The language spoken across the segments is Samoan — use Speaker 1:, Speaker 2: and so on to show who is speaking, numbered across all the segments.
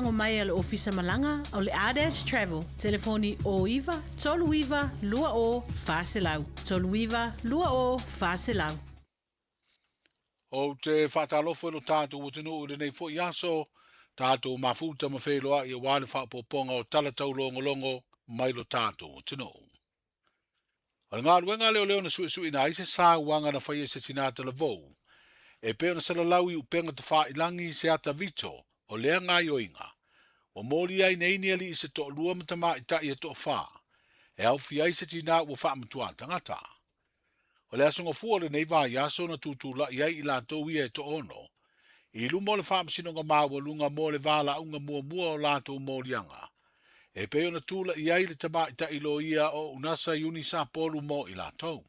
Speaker 1: lagolago mai a le Ofisa Malaga o le Ardèche Travel, telefoni 09 39 20 400, 39 20 400.
Speaker 2: Ou te faatalofa i lo tatou atunuu i lenei foi aso, tatou mafuta ma feiloai aua le faaopoopoga o tala taulogologo mai lo tatou atunuu. O le galuega a leoleo na suesueina ai se sauaga na faia e se tinā talavou, e pei ona salalau i upega tafailagi se ata vito o lea gaoioiga, ua molia ai nei ni alii se toalua ma tamaitai e toafa, e aofia ai se tinā ua faamatuā tagata. O le Aso Gafua o lenei vaiaso na tutulai ai i latou ia e toaono, i luma o le Faamasinoga Maualuga mo le valaauga muamua o latou moliaga, e pei ona tulai ai le tamaitai loia o Unasa Iuni Sapolu mo i latou.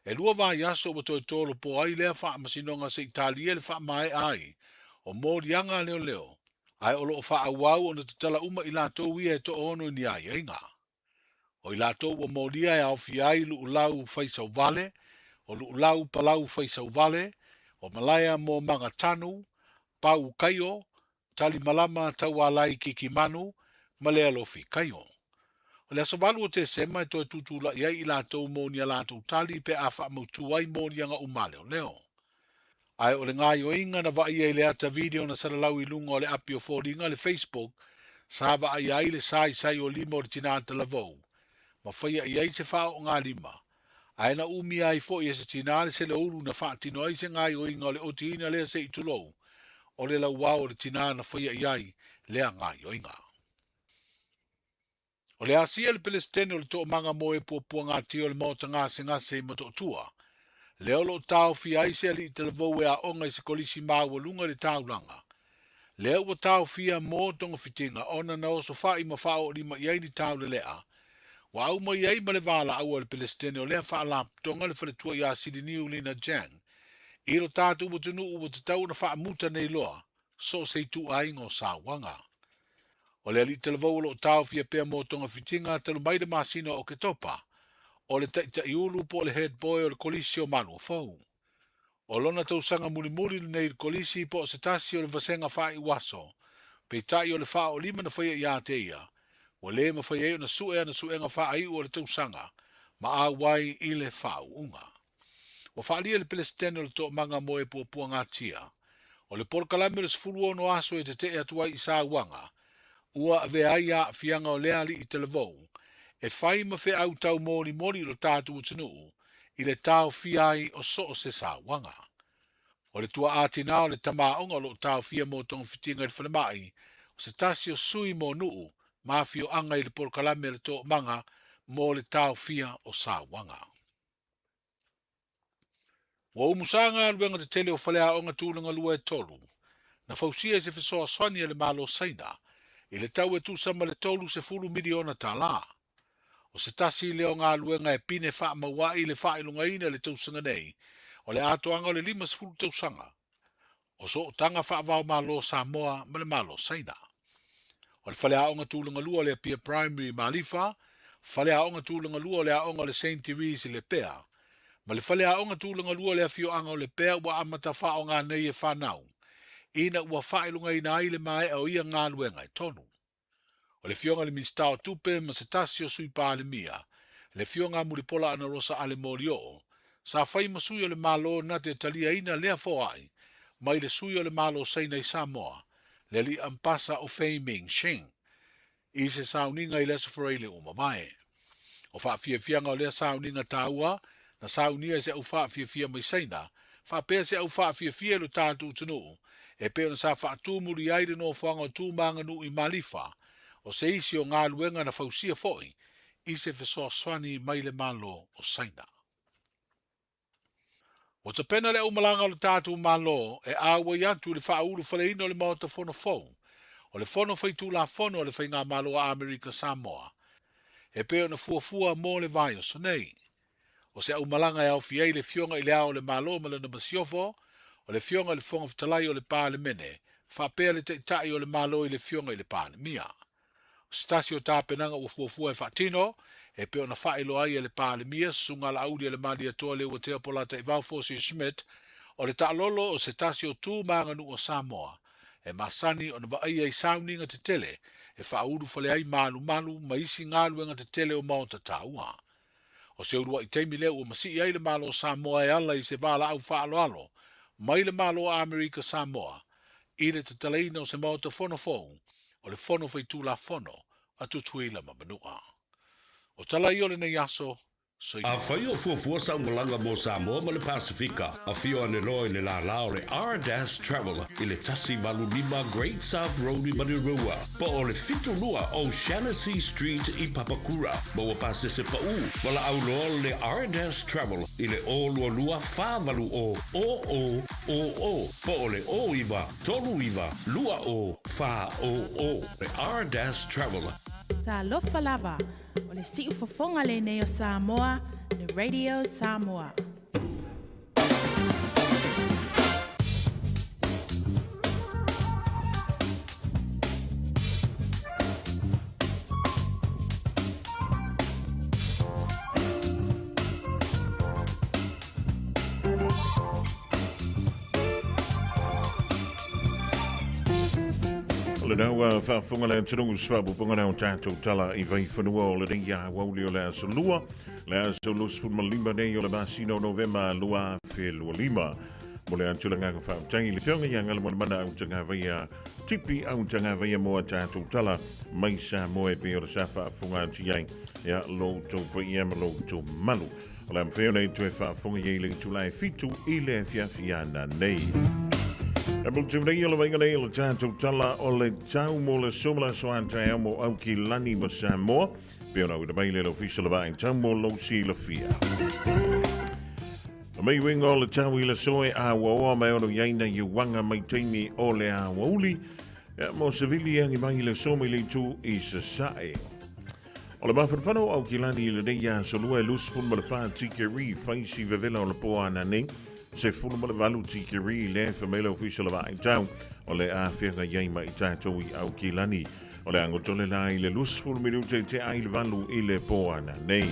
Speaker 2: E lua vaiaso ua toe tolopo ai lea faamasinoga se i talia le faamaea ai o moliaga a leoleo, ae o lo o faaauau ona tatala uma i latou ia e toaono i ni aiaiga. O i latou ua molia e aofia ai Luulau Faisauvale, o Luulau Palau Faisauvale, o Malaea Momaga Tanu, Pau Kaio, Talimalama Taualai Kikimanu ma Lealofi Kaio. O le aso 8 o Tesema e toe tutulai ai i latou mo ni a latou tali pe a faamautu ai moliaga uma a leoleo. Ae o le gaoioiga na vaaia i le ata video na salalau i luga o le api o foliga le Facebook, sa vaaia ai le saisai o lima o le tinā talavou, ma faia i ai se faaoogalima. Ae na umia ai foi e se tinā le seleulu na faatino ai se gaoioiga o le otiina lea se i tulou, o le lauao o le tinā na faia i ai lea gaoioiga. O le asia le Pelesitene o le Toomaga mo e Puapuagatia o le Maota Gasegase i Motootua, lea o lo o taofia ai se alii talavou e aoga i se kolisi maualuga i le taulaga. Lea ua taofia mo togafitiga ona na osofai ma faaoolima i ai ni taulelea, ua au mai ai ma le valaau a le Pelesitene o lea faalapotopotoga le faletua ia Siliniu Lina Jang i lo tatou atunuu ua tatau ona faamuta nei loa so o se ituaiga o sauaga. O le alii talavou o lo o taofia pea mo togafitiga talu mai le masina o Oketopa, o le taitaiulu po o le head boy o le Kolisi o Manuafou. O lona tausaga mulimuli lenei i le Kolisi po o se tasi o le vasega faaiu aso, peitai o le faaoolima na faia ia te ia, ua le mafai ai ona sue ana suega faaiu o le tausaga ma auai i le faauuga. Ua faaalia le Pelesitene o le Toomaga mo e Puapuagatia, o le polokalame o le 16 aso e tetee atu ai i sauaga, ua avea ai aafiaga o lea alii talavou e fai ma feau taumolimoli i lo tatou atunuu i le taofia ai o so o se sauaga. O le tuaa tinā o le tama aoga o lo o taofia mo togafitiga i le falemai, o se tasi o sui mo nuu ma afioaga i le polokalame a le Toomaga mo le taofia o sauaga. Ua umusa galuega tetele o faleaoga tulaga lua e tolu, na fausia i se fesoasoani a le Malo Saina i le tau e tusa ma le $30 miliona tala. O se tasi lea o galuega e pine faamaua'i le faailogaina i le tausaga nei o le atoaga o le 50 tausaga o sootaga faava-o-Malo o Samoa ma le Malo Saina. O le faleaoga tulaga lua o le Apia Primary i Malifa, faleaoga tulaga lua o le aoga o le Saint Therese i Lepea, ma le faleaoga tulaga lua o le afioaga o Lepea ua amata faaaoga nei e fanau, ina ua faailogaina ai le maea o ia galuega e tonu. O le Afioga i le Minisita o Tupe ma se tasi o Sui Palemia, le Afioga a Mulipola Anarosa Ale Molioo, sa fai ma sui o le Malo na te taliaina lea foai mai le sui o le Malo Saina i Samoa, le Alii Ampasa o Fei Ming Sheng, i se sauniga i le Aso Faraile ua mavae. O faafiafiaga o lea sauniga taua na saunia e se au faafiafia mai Saina, faapea se au faafiafia i lo tatou atunuu, e pei ona sa faatumuli ai le nofoaga o Tumaganuu i Malifa, o se isi o galuega na fausia foi i se fesoasoani mai le Malo o Saina. Ua tapena le aumalaga o le tatou Malo e auai atu i le faaulufaleina o le Maota Fono fou, o le Fono Faitulafono a le Faigamalo a Amerika Samoa, e pei ona fuafua mo le vaiaso nei. O se aumalaga e aofia ai le Afioga i Le Ao o le Malo ma lana Masiofo, o le Afioga i le Fofoga Fetalai o le Palemene, faapea le Taitai o le Malo i le Afioga i le Palemia. O se tasi o tapenaga ua fuafua e faatino, e pei ona faailoa ai e le Palemia, Susuga Laauli a le Malietoa Leuatea Polataivao Fosi Schmidt, o le taalolo o se tasi o tu ma aganuu a Samoa, e masani ona vaaia i sauniga tetele e faaulufale ai malumalu ma isi galuega tetele o maota taua. O se uluai taimi lea ua masii ai le Malo o Samoa e ala i se valaau faaaloalo mai le Malo o Amerika Samoa i le tatalaina o se Maota Fono fou o le Fono Faitulafono a Tutuila ma Manua. O tala ia o lenei aso, soifua.
Speaker 3: Afai o fuafua sau malaga mo Samoa ma le Pasefika, afio ane loa i le lālā o le R-Dash Travel i le 185 Great South Road i Manurewa, po o le 72 O'Shannessy Street i Papakura. Maua pasese paʻū, valaau loa le R-Dash Travel i le 022 480 0000 po o le 09 39 20 400. Le R-Dash Travel.
Speaker 1: Talofa lava, o le siufofoga lenei o Samoa, le Radio Samoa.
Speaker 4: O lena ua faafofoga le atunuu se faapupuga lea o tatou tala i vaifanua o lenei aoauli o le aso lua, le aso 25 nei o le masina o Novema 2025. Mo le atu le agaga faafetai i le Afioga ia Galumalemana Autagavaia Tipi Autagavaia mo a tatou tala mai Samoa e pei o le sa faafofoga atu i ai ia lo outou paia ma lo outou mamalu. O le a mafai ona e toe faafofoga i ai i le itula e 7 i le afiafi ana nei. E mutu nei o le vaiga nei o le tatou tala o le tau mo le aso ma le aso a taeao mo Aukilani ma Samoa. Pe ona uina mai le le ofisa le vaai tau mo lou silafia. Mai uiga o le tau i le aso e auaoa mai ono i ai nai uaga mai taimi o le aoauli. Ia, mo se vili e agi mai i le aso mai le itu i Sasae. O le mafanafana o Aukilani i lenei aso lua e 24 tikeri faisi vevela o le po ana nei, 18 tikeri le fa mai le ofisa le vaai tau o le afeaga iai ma i tatou i Aukilani. O le agotole la i le 20 minute te ai le valu i le po ana nei.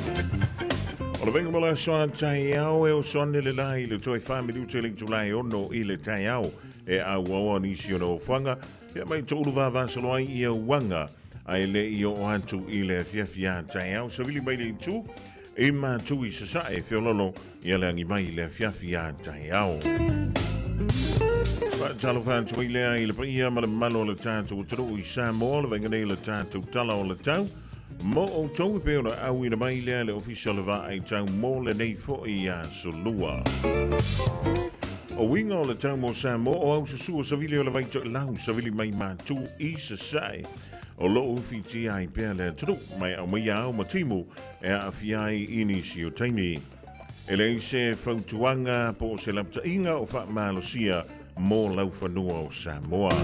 Speaker 4: O le venga mo le aso a taeao e oso ane le la i le toe 4 minute le itula e 6 i le taeao e auaoa nisi o nofoaga ia mai toulu vavasolo ai ia uaga ae le i oo atu i le afiafi a taeao savili mai le itu i matu i sasae feololo ia le agi mai i le afiafi a taeao. Faatalofa atu ai lea i le paia ma le mamalu o le tatou atunuu i Samoa, le vaega nei o le tatou tala o le tau. Mo outou e pei ona auina mai lea le Ofisa o le Vaai Tau mo lenei foi aso lua. O uiga o le tau mo Samoa o au susu o savili o le vai toelau savili mai matu i sasae. O loo ufitia ai pea le atunuu mai aumaia ao ma timu e aafia ai i nisi o taimi. E leai se fautuaga po o se lapataiga o faamalosia mo laufanua o Samoa.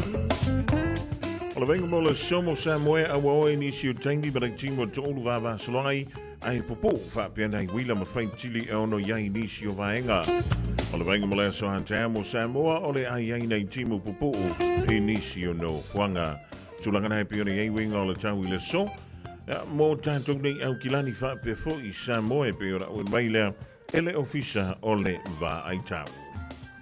Speaker 4: O le vaega mo le aso mo Samoa e auaoa i nisi o taimi ma laitimu o toolu vavasoloai ae popou faapea nai uila ma faitili e ono i ai nisi o vaega. O le vaega mo le aso a mo Samoa o le ai ai nei timu pupuu i nisi o nofoaga. Tulaga na e pei ona i ai uiga o le tau i le aso. Mo tatou nei Aukilani faapea foi i Samoa e pei ona ue mai lea e le Ofisa o le Vaai Tau.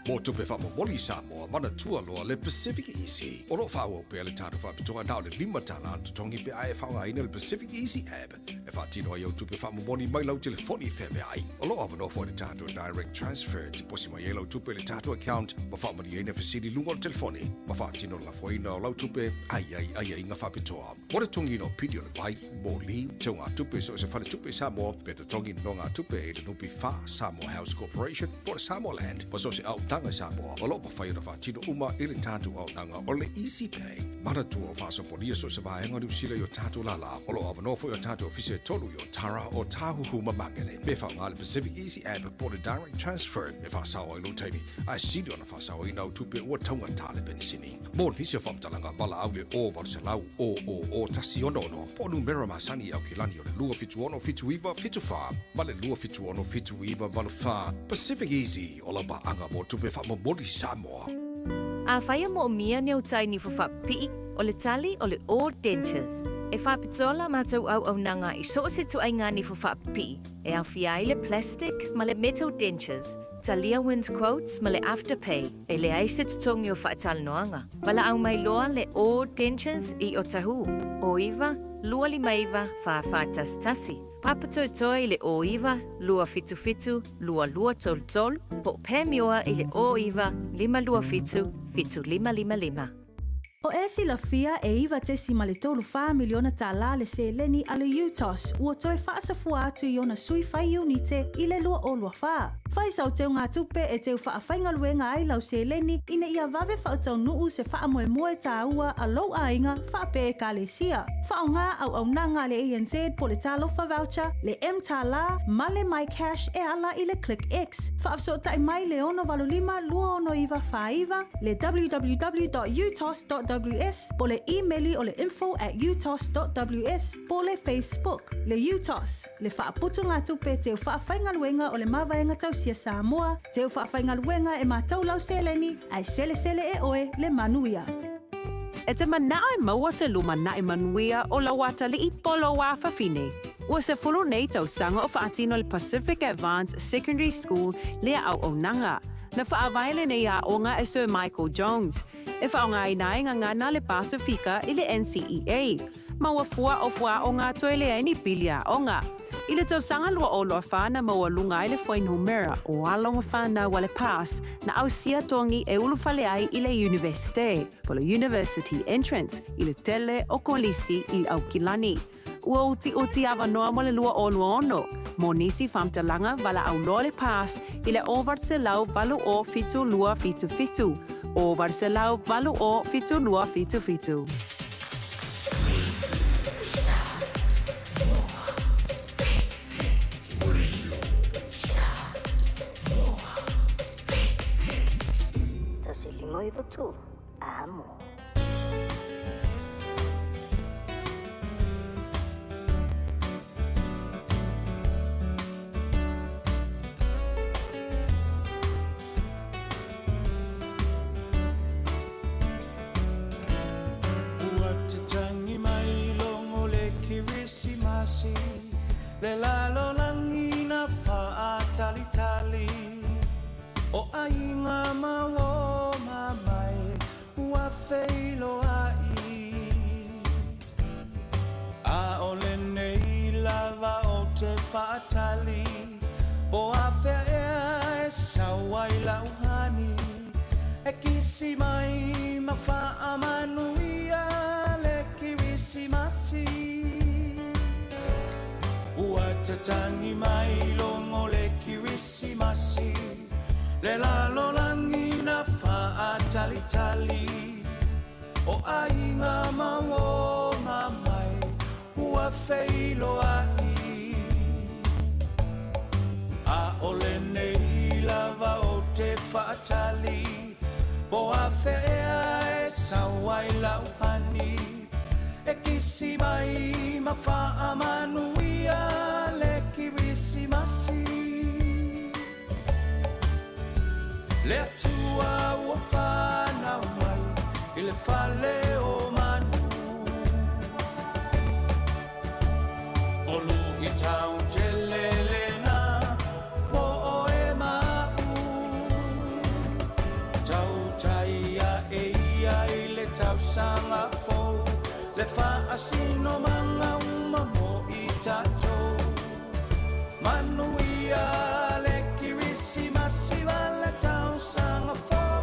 Speaker 5: Mo tupe faamomoli i Samoa, manatua loa le Pacific Easy. O lo o faaauau pea le tatou faapitoa na o le $5 le totogi pe a e faaaogaina le Pacific Easy app e faatino ai au tupe faamomoli mai lau telefoni i feaveai. O lo o avanoa foi le tatou Direct Transfer e tiposi mai ai lau tupe i le tatou account ma faamalieina fesili i luga o le telefoni ma faatino le lafoina o lau tupe a i ai aiaiga faapitoa. Mo le totogiina o pili o le vai, moli, teugatupe i so o se faletupe i Samoa, pe totogi nonogatupe i le NPF, Samoa House Corporation, po o le Samoa Land, ma so o se aonaga i Samoa, o lo o mafai ona faatino uma i le tatou aonaga o le Easy Pay. Manatua o faasopolia so o se vaega o Niu Sila i o tatou lālā. O lo o avanoa foi o tatou ofisa e tolu i Otara, Ōtāhuhu ma Māngere. Me faaaoga le Pacific Easy App po o le Direct Transfer e faasao ai lou taimi, ae sili ona faasaoina au tupe ua taugata le penisini. Mo nisi o faamatalaga valaau le 0800 000 166 po o numera masani i Aukilani o le 276 79 74 ma le 276 79 84. Pacific Easy, o lau paaga mo tupe faamomoli Samoa.
Speaker 6: Afai e moomia ni au tai nifo faapipii, o le tali o le All Dentures. E faapitoa la matou auaunaga i so o se ituaiga nifo faapipii, e aofia ai le plastic ma le metal dentures, talia wind quotes ma le afterpay, e leai se totogi o faatalanoaga. Valaau mai loa le All Dentures i Otahuhu, 09 259 4411. Papatoetoe i le 09 277 2233 po o Pamioa i le 09 527 7555.
Speaker 1: O e silafia e $9.34 miliona tālā le seleni a le UTOS ua toe faasafua atu i ona sui fai iunite i le 2024. Fai sau teugatupe e teu faafaigaluega ai lau seleni ina ia vave faataunuu se faamoemoe tāua a lou aiga faapea Ekalesia. Faaaoga auaunaga a le ANZ po o le Talofa Voucher, le mTālā ma le MyCash e ala i le ClickX. Faafesootai mai le 685 269 49, le www.utos.ws po o le imeli o le info at utos.ws po o le Facebook. Le UTOS, le faaputugatupe teu faafaigaluega o le Mavaega Tausia Samoa, teu faafaigaluega e matou lau seleni, ae selesele e oe le manuia.
Speaker 7: E te manao e maua se lumanai manuia o lau atalii po o lou afafine. Ua 10 nei tausaga o faatino le Pacific Advance Secondary School lea auaunaga. Na faavae lenei aoga e Sir Michael Jones, e faaaogaina ai gagana le Pasifika i le NCEA. Ma ua fua o fuaaoga toe leai ni pili aoga. I le tausaga 2024 na maualuga ai le fuainumera o alo ma fanau a le PASS na ausia togi e ulufale ai i le Iunivesite, po o le University Entrance, i le tele o kolisi i Aukilani. Ua utiuti avanoa mo le 2026 mo nisi faamatalaga valaau loa le PASS i le 808 277, 808 277.
Speaker 8: 153, amo.
Speaker 9: Ua tatangi mai logo le Kerisimasi, Le lalolagi na faatalitali, O aiga ma oma mai ua feiloai. ʻAʻole nei lava o te faatali, Po afea ea e sau ai lau hani, E kisi mai ma faamanuia le Kerisimasi. Ua tatangi mai logo le Kerisimasi, Le lalolagi na faatalitali, O aiga ma uō mai ua feiloai. ʻAʻole nei lava o te faatali, Po afea ea e sau ai lau hani, E kisi mai ma faamanuia le Kerisimasi. Le Atua ua fanau mai i le fale o manu. O luitau tele lena mo oe ma aʻu. Tautai aʻe ia i le tausaga fou, Le faasinomaga uma mo i tatou. Manuia le Kerisimasi ma le tausaga fou.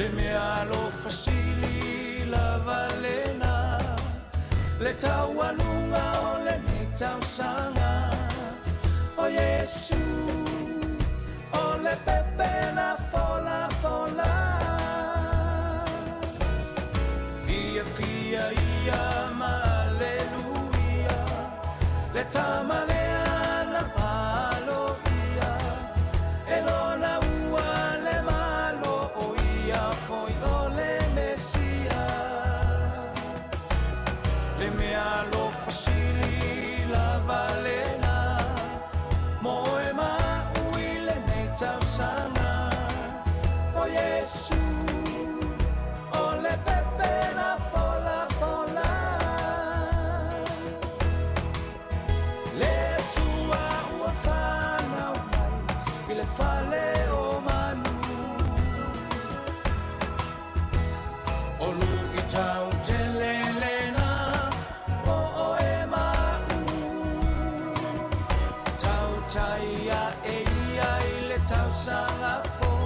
Speaker 9: Le mea alofa sili lava lena, Le taualuga o lenei tausaga. O Iesu, o le pepela folafola. Fiafia ia ma Aleluia, Le tama lea na valoia, E lona ua le malo, O ia foi o le Mesia. Le mea alofa sili lava lena, Mo oe ma a'u i lenei tausaga. O Iesu, o le pepela folafola. Le Atua ua fanau mai i le fale o manu. O luitau tele lena mo oe ma a'u. Tautai a'e ia i le tausaga fou,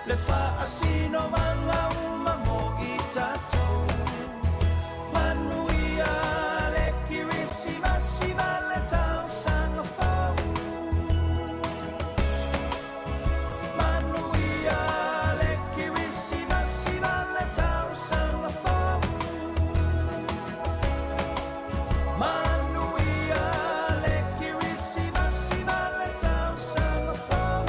Speaker 9: Le faasinomaga uma mo i tatou. Manuia le Kerisimasi ma le tausaga fou. Manuia le Kerisimasi ma le tausaga fou. Manuia le Kerisimasi ma le tausaga fou.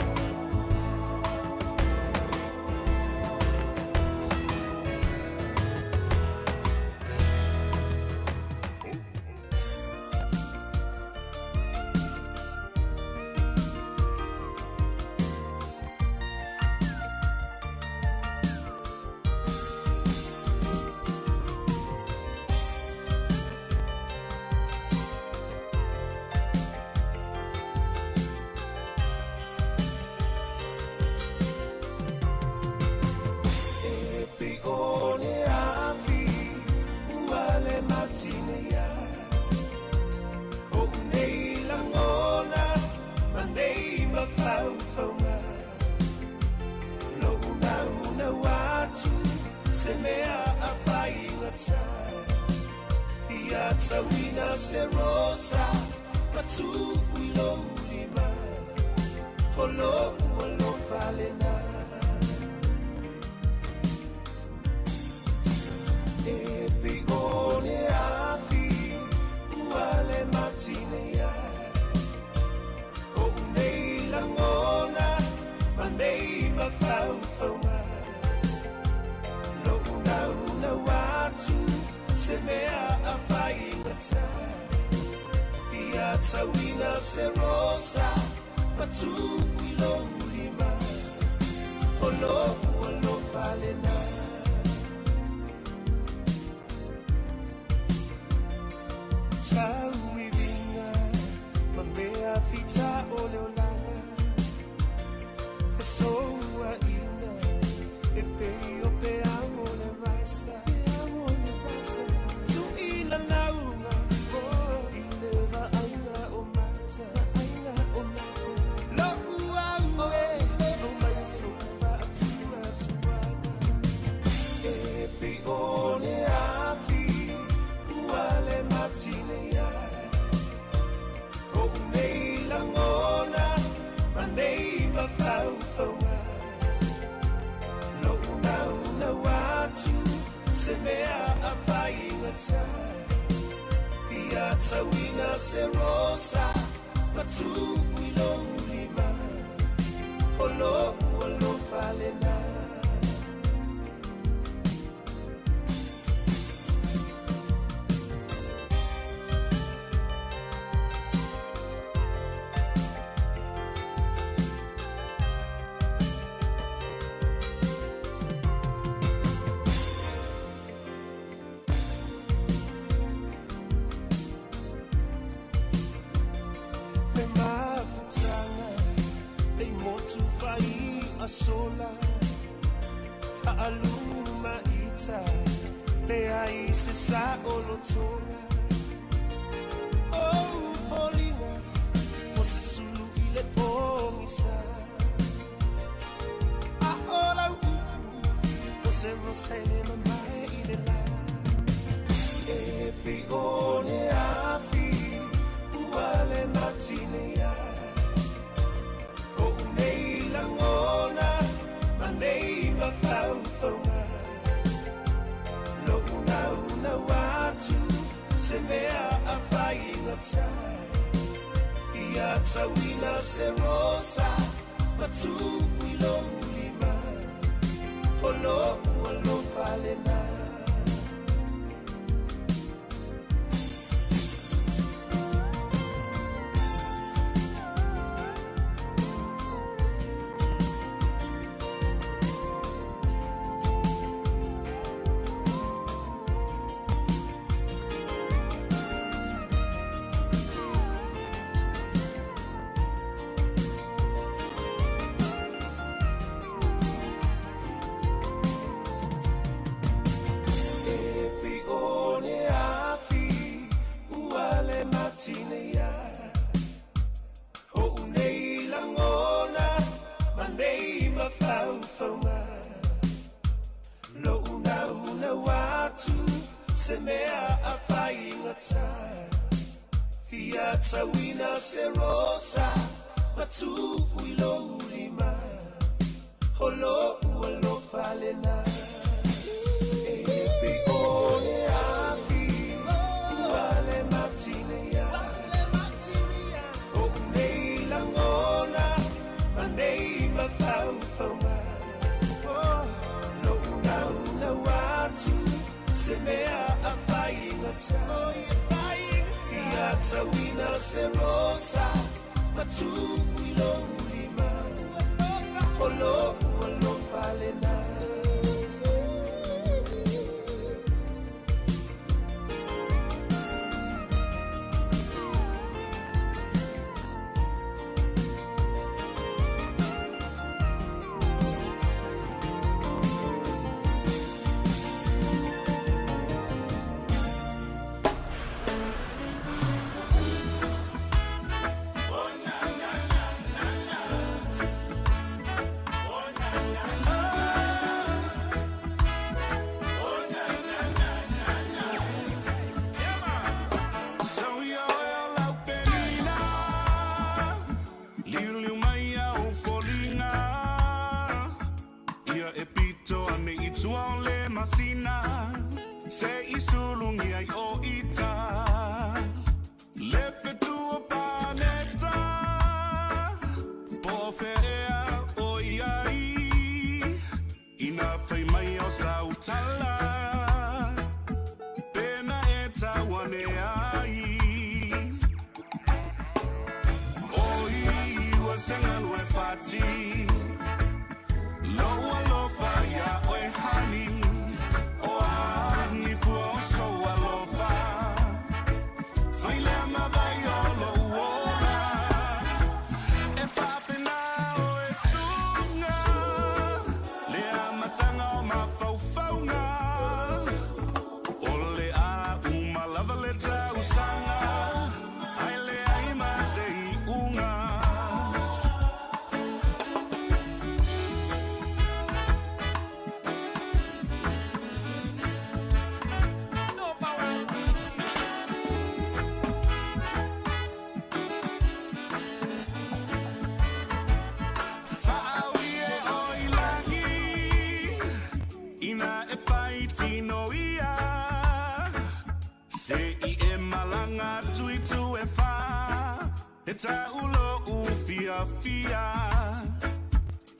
Speaker 9: E piʻo le afi ua le matinea O'u nei lagona ma nei mafaufauga Lo'u naunau atu se mea a faigata Fia tauina se rosa ma tufu i lou lima O lo'u alofa lena E piʻo le afi ua le matinea O'u nei lagona ma nei mafaufauga Lo'u naunau atu se mea a faigata Fia tauina se rosa ma tufu i lou lima O lo'u alofa lena Tauiviga ma mea fita o le olaga Fesouaina e pei o peau o le vasa Tuʻi lalauga i le vaaiga o mata Lo'u au e aumai sou faatuatuaga E piʻo le afi ua le matinea O'u nei lagona ma nei mafaufauga Lo'u naunau atu se mea a faigata Fia tauina se rosa ma tufu i lou lima O lo'u alofa lena Le mafutaga e motu fai asola Faalumaita leai se saolotoga O foliga o se sulu i le pogisa A o lau upu o Se rosa e le mamae i le la. E pi'o le afi ua le matinea. O'u nei lagona ma nei mafaufauga. Lo'u naunau atu se mea a faigata. Ia tauina se rosa ma tufu i lou lima. O lo'u alofa lena. E pi'o le afi ua le matinea. O'u nei lagona ma nei mafaufauga. Lo'u naunau atu se mea a faigata. Fia tauina se rosa ma tufu i lou lima. O lo'u alofa lena. E pi'o le afi ua le matinea. O'u nei lagona ma nei mafaufauga. Lo'u naunau atu se mea a faigata. Ia tauina se rosa ma tufu i lou lima. O lo'u alofa lena.
Speaker 10: Sau ia oe o lau penina, liuliu mai au foliga. Ia e pito ane i tua o le masina, se i sulugia ai o ita. Le fetu o paneta, po o fea ea o i ai, ina fai mai o sau tala, pena e tau ane ai. Oi ua se galu e fati, lou alofa iā oe honey, o a ni fua o sou alofa, fai lea ma vai o lou ola, e faapena oe suga, le amataga o mafaufauga, o le a uma lava le tausaga, ae leai ma se iuga. Faaui e oe i lagi, ina e fai tino ia, se i e malaga atu i itu e fā, e tau lou fiafia.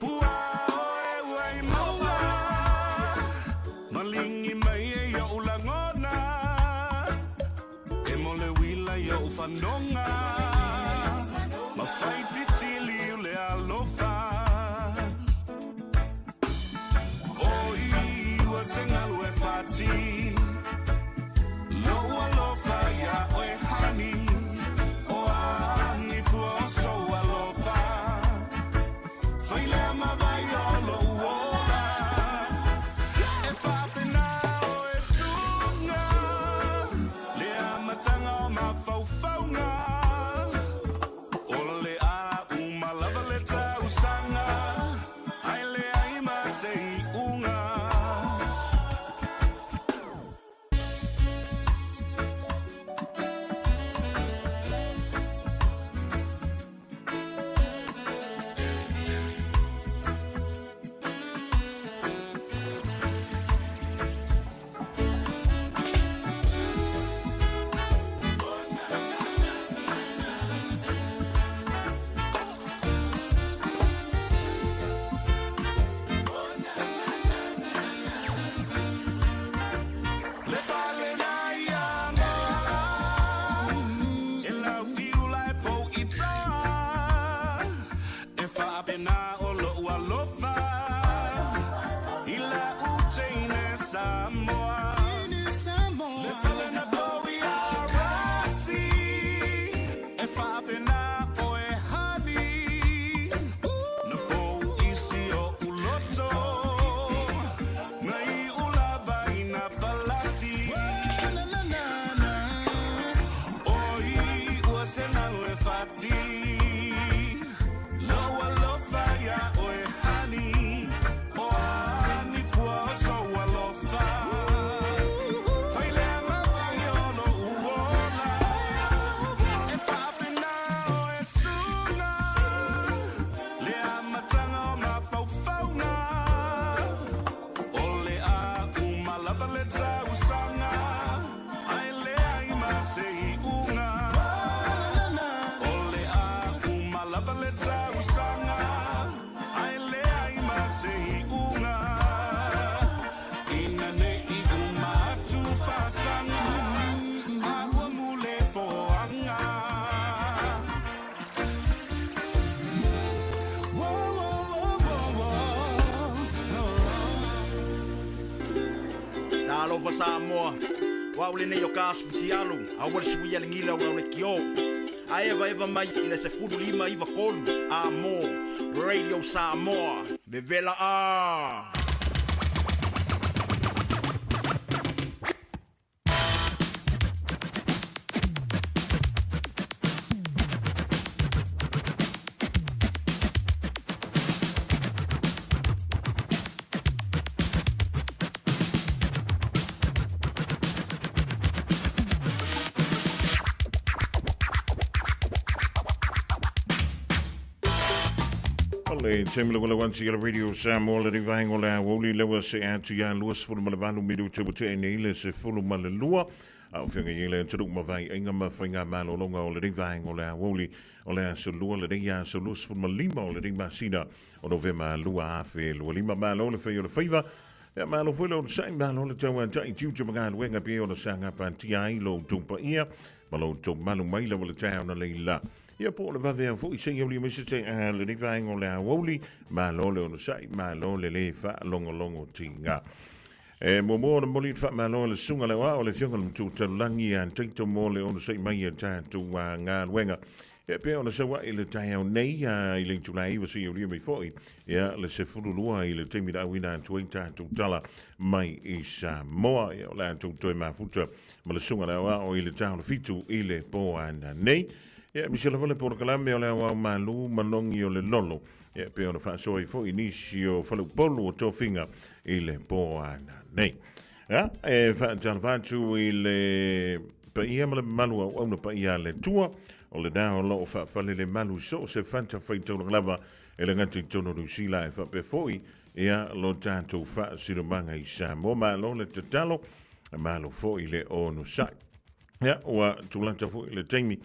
Speaker 10: Pua oe ua i maua, maligi mai e i ou lagona, e mo le uila i ou fanoga, ma fai titiliu le alofa. Oi ua se galu e fati, lou alofa iā oe honey, o a ni fua o sou alofa, fai lea ma vai o lou ola, e faapena oe suga, le amataga o mafaufauga, o le a uma lava le tausaga, ae leai ma se iuga. faapena o lo'u alofa i la'u teine Samoa. Le fale na pou ia Rasi, e faapena oe honey. Na pou isi o'u loto, na iu lava i na palasi. Oi, ua se nalu e fati, lou alofa iā oe honey. O a ni pua o sou alofa, fai lea ma vai o lo'u ola. E faapena oe suga, le amataga o mafaufauga. O le a uma lava le tausaga, ae leai ma se iuga. O le a uma lava le tausaga, ae leai ma se iuga. Ina nei uma atu fasaga, a ua mule foaga.
Speaker 11: Talofa Samoa, o au lenei o ka asu futialu, aua le suia le gila o lau lekiō. A evaeva mai i le 15 93 a mo Radio Samoa, vevela a!
Speaker 4: O le taimi lava lau atu i le Radio Samoa le vaenga o le aoauli leua se atu ia 28 minute ua tea nei le 12 a o feagai ai le atunuu ma vaiaiga ma faigamalologa o lenei vaenga o le aoauli o le aso lua lenei aso 25 o lenei masina o Novema 2025. Malo le fai o le faiva. Ia malo foi le onosai, malo le tauatai tiute ma galuega pei ona sa gapatia ai lo outou paia ma lo outou malu mai lava le taeao na leila. Ia po o le vave foi se i mai se te a lenei vaenga o le aoauli, malo le onosai, malo le lē faalogologo tiga. E muamua ona momoli le faamalo i le susuga le aoao le Afioga i le Matua Taulagi ia Taito mo le onosai mai e tatou galuega. E pei ona sau ai le taeao nei i le itula e 9 seia aulia mai foi ia le 12 i le taimi na auina atu ai tatou tala mai i Samoa. Ia o le a tou toe mafuta ma le susuga le aoao i le ta o le 7 i le po ananei. Ia aemaise lava le polokalame o le aoao malu malogi o le lolo. Ia pei ona faasoa ai foi nisi o faleupolu o tofiga i le po ananei. Ia, e faatalofa atu i le paia ma le mamalu o auauna paia a le Atua, o lena o lo o faafalelemalu i so o se fatafaitaulaga lava e le gata i totonu o Niu Sila ae faapea foi ia lo tatou faasinomaga i Samoa. Malo le tatalo, malo foi le onosai. Ia, ua tulata foi le taimi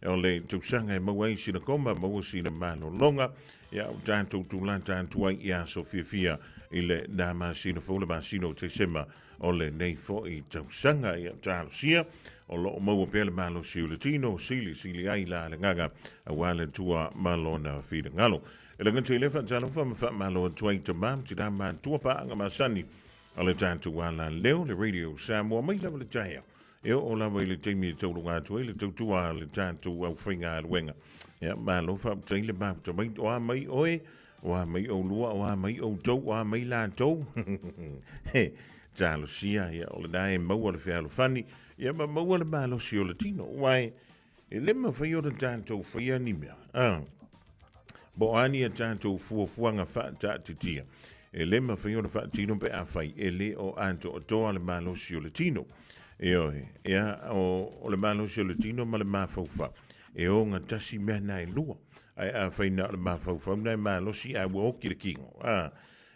Speaker 4: o le tausaga e maua ai sina koma, maua sina malologa. Ia, ua tatou tulata atu ai i aso fiafia i le na masina fou, le masina o Tesema o lenei foi tausaga. Ia, talosia, o lo o maua pea le malosi o le tino, silisili ai la le agaga aua le Atua ma lona finagalo. E le gata i lea, faatalofa ma faamalo atu ai tamā ma tinā matutua paaga masani o le tatou alaleo, le Radio Samoa mai lava le taeao E oo lava i le taimi e tauluga atu ai le tautua a le tatou aufaigaluega. Ia, malo faafetai le mafuta mai. O a mai oe, o a mai oulua, o a mai outou, o a mai latou. He, talosia, ia, o lena e maua le fealofani, ia ma maua le malosi o le tino. Uae, e le mafai ona tatou faia ni mea. Ah. Po o a ni a tatou fuafuaga faataatitia, e le mafai ona faatino pe afai e le o atoatoa le malosi o le tino. Ioe, ia, o, o le malosi o le tino ma le mafaufau, e ogatasi mea na e lua. Ae afai na o le mafaufau na e malosi ae ua oti le kino, a,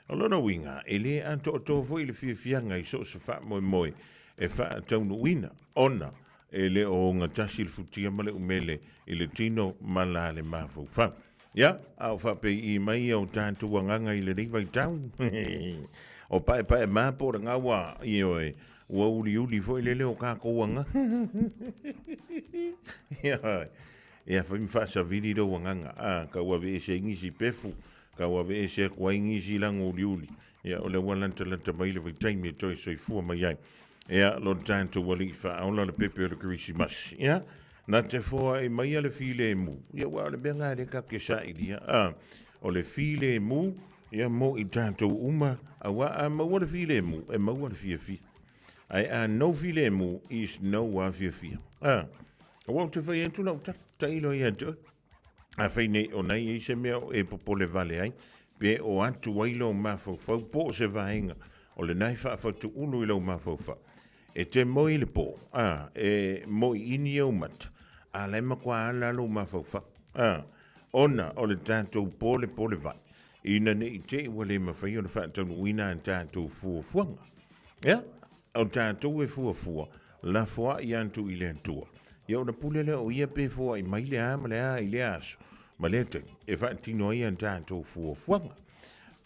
Speaker 4: o lona uiga, e le atoatoa foi le fiafiaga i so o se faamoemoe e faataunuuina, ona E le o ogatasi le futia ma le umele i le tino ma la le mafaufau. Ia, a o faapei'i mai ia o tatou agaga i lenei vaitau? O paepae ma po o le gaua, ioe, ua uliuli foi lele o kakou aga. Ioe. Ia, fai ma faasavili lou agaga, a, tau aveese ai nisi pefu, tau aveese atu ai nisi lago uliuli. Ia, o lea ua latalata mai le vaitaimi e toe soifua mai ai. Ia, lo tatou Alii faaola le pepe o le Kerisimasi. Ia, na te foai maia le filemu. Ia, aua o le mea lena lea tatou te sailia, a, o le filemu, ia, mo i tatou uma, aua a maua le filemu, e maua le fiafia. Ae a no filemu is no a fiafia. A, aua ou te fai atu lau tala, tailo ia te oe. Afai nei o nai ai se mea o e popole vale ai, pe o atu ai lou mafaufau po o se vaega o lena e faafatuulu i lou mafaufau. E te moe i le po, a, e moiini ou mata, a la e matua ala lou mafaufau. A, ona o le tatou polepole vai, ina ne i te i ua le mafai ona faataunuuina a tatou fuafuaga. Ia, o tatou e fuafua, lafoai atu i le Atua. Ia ona pule lea o ia pe foai mai le a ma le a i lea aso ma lea taimi e faatino ai a tatou fuafuaga.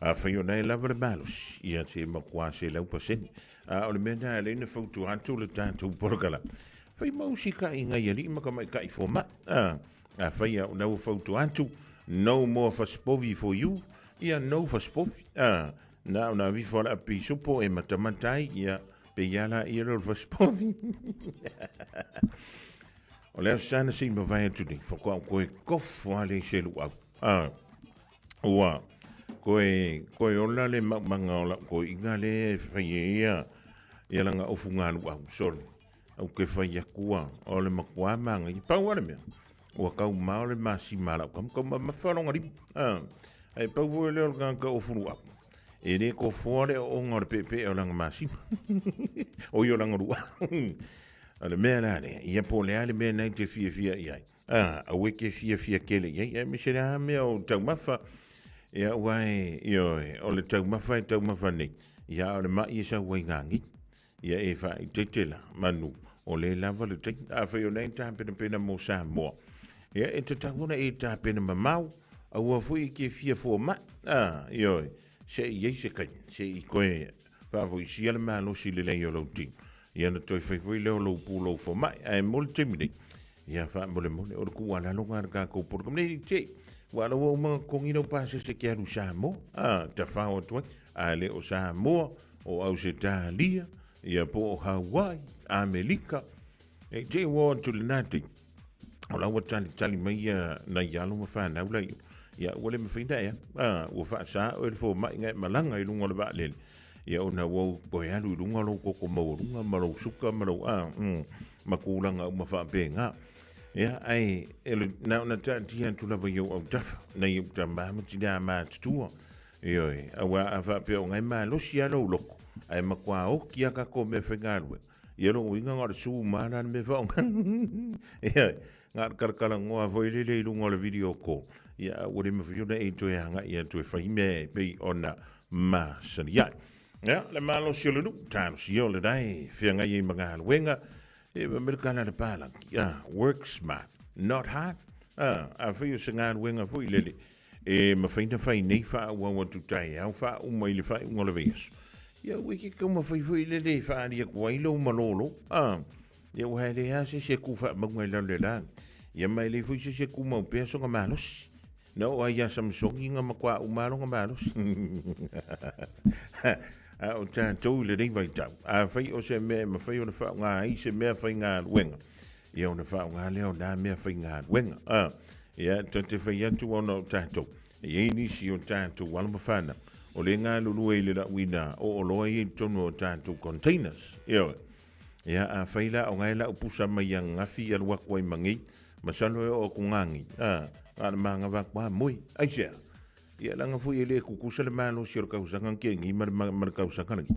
Speaker 4: Afai o na e lava le malosi, ia te matua 100%. A o le mea lena e alai na fautua atu le tatou polokalame. Fai mau sikaiga i alii ma tamaitai fomai. A, afai a o na ua fautua atu, no more fasipovi for you, ia no fasipovi. A, Na ona avifo ala pisupo e matamata ai, ia, pe ia la ia leo le fasipovi. O le aso sana se i mavae atu nei, faatoa ou toe kofo lava lea i se luau. Ah, ua toe, toe ola le maumaga o lau toeaiga lea e fai ai ia, ia lana ofuga luau, sole. Ou te fai atu a, o le matua manaia. Pau lava le mea, ua tau mao le masima a lau tama, tau mamafa lona lima. Ah, ae pau foi lea o le tagata ofu luau. E le tofoa le ooga o le peepee o lana masima. Oi o lana luau. O le mea la lea, ia po o le a le mea na e te fiafia i ai. Ah, aua e te fiafia tele i ai, aemaise le a mea o taumafa. Ia, aua e, ioe, o le taumafa e taumafa nei. Ia, a o le mai e sau ai gagi. Ia e faaeteete la, manu, o lea lava le taimi. Afai o lea e tapenapena mo Samoa, ia e tatau ona e tapena mamao, aua foi e te fia fomai. Ah, ioe, se i ai se taimi, se i toe faafoisia le malosi lelei o lou tino. Ia ona toe fai foi lea o lou pulou fomai. Ae mo le taimi nei, ia faamolemole, o le tuualalo lena a le tatou polokalame. Nei, te, ua ala ua uma ona totogi lau pasese e te alu i Samoa, ah, tafao atu ai, a le o Samoa, o Ausetalia, ia po o Hawaii, Amelika, e te ua atu lena taimi, o la ua talitali mai ia nai alo ma fanau la i o. Ia, ua le mafai na ea, a, ua faasa oe le fomai na e malaga i luga o le vaalele. Ia, ona ua ou toe alu i luga lou toto maualuga ma lou suka ma lou, a, mm, ma tulaga uma faapena. Ia, ae, e le, na ona taatia atu lava i ou autafa, nai ou tama ma tinā matutua, Ioe, aua a faapea o ngai malosi lava lou loto, ae matua oti lava tatou meafaigaluega, ia lona uiga na o le su ma la le mea faaaoga. Ioe, na o le talatalanoa foi lele i luga o le video call, ia a ua le mafai ona e toe agai atu e fai mea e pei ona masani ai. Ia, le malosi o le nuu, talosia o lena e feagai ai ma galuega, e fai mai le tala a le palagi, ah, work smart, not hard. Ah, afai o se galuega foi lele, E mafai na fai nei faaauau atu taeao faauma i le faaiuga o le vaiaso. Ia ua ke taumafai foi lele e faaali atu ai lou malolo. A, ia ua e leai lava se isi e tu faamauga i lalo i le lagi. Ia ma e leai foi se isi e tumau pea sona malosi. Na oo lava ia Samusoni na matua uma lava lona malosi. A o tatou i lenei vaitau, afai o se mea e mafai ona faaaoga ai se mea faigaluega, ia ona faaaoga lea o na mea faigaluega. A, ia, ta te fai atu ona o tatou, e i ai nisi o tatou alo ma fanau, o lea e galulue i le lauina o oloa ia i totonu o tatou containers. Ioe. Ia, afai la o na e lau pusa mai ananafi alu atu ai ma nei, masalo e oo atu nani, a, na o le manava atu lava moe. Aisea? Ia, leaga foi e le tutusa le malosi o le tausaga na tea nei ma le, ma le tausaga lenei.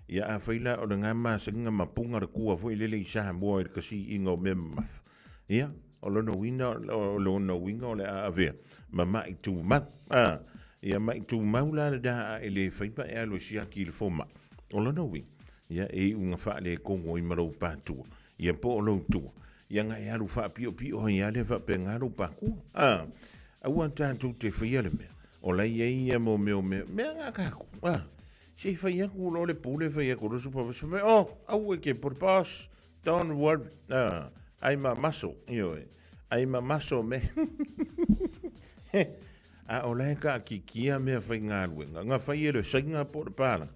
Speaker 4: Ia, afai la o lena masani na mapuga le tua foi lele i Samoa i le kasiiga o mea mamafa, ia, o lona uiga, o lona uiga o le a avea ma ma'i tumau. A, ia ma'i tumau la lena a e le fai ma e alu e siaki i le fomai. O lona uiga, ia, e iu ina faaletonu ai ma lou patua, ia po o lou tua, ia na e alu faapiopio ai lava lea faapena lou patua. A, aua tatou te faia le mea, o la e i ai ia mo mea o mea, mea na tatou, a, se i fai atu loa le pule fai atu loa supervisor, fai mai, oh, aua e te pule, boss, don't worry, a, I'm a muscle, ioe. Ai ma maso me. A o la e kaakikia mea faigaluega, na fai e le Saina po o le Pala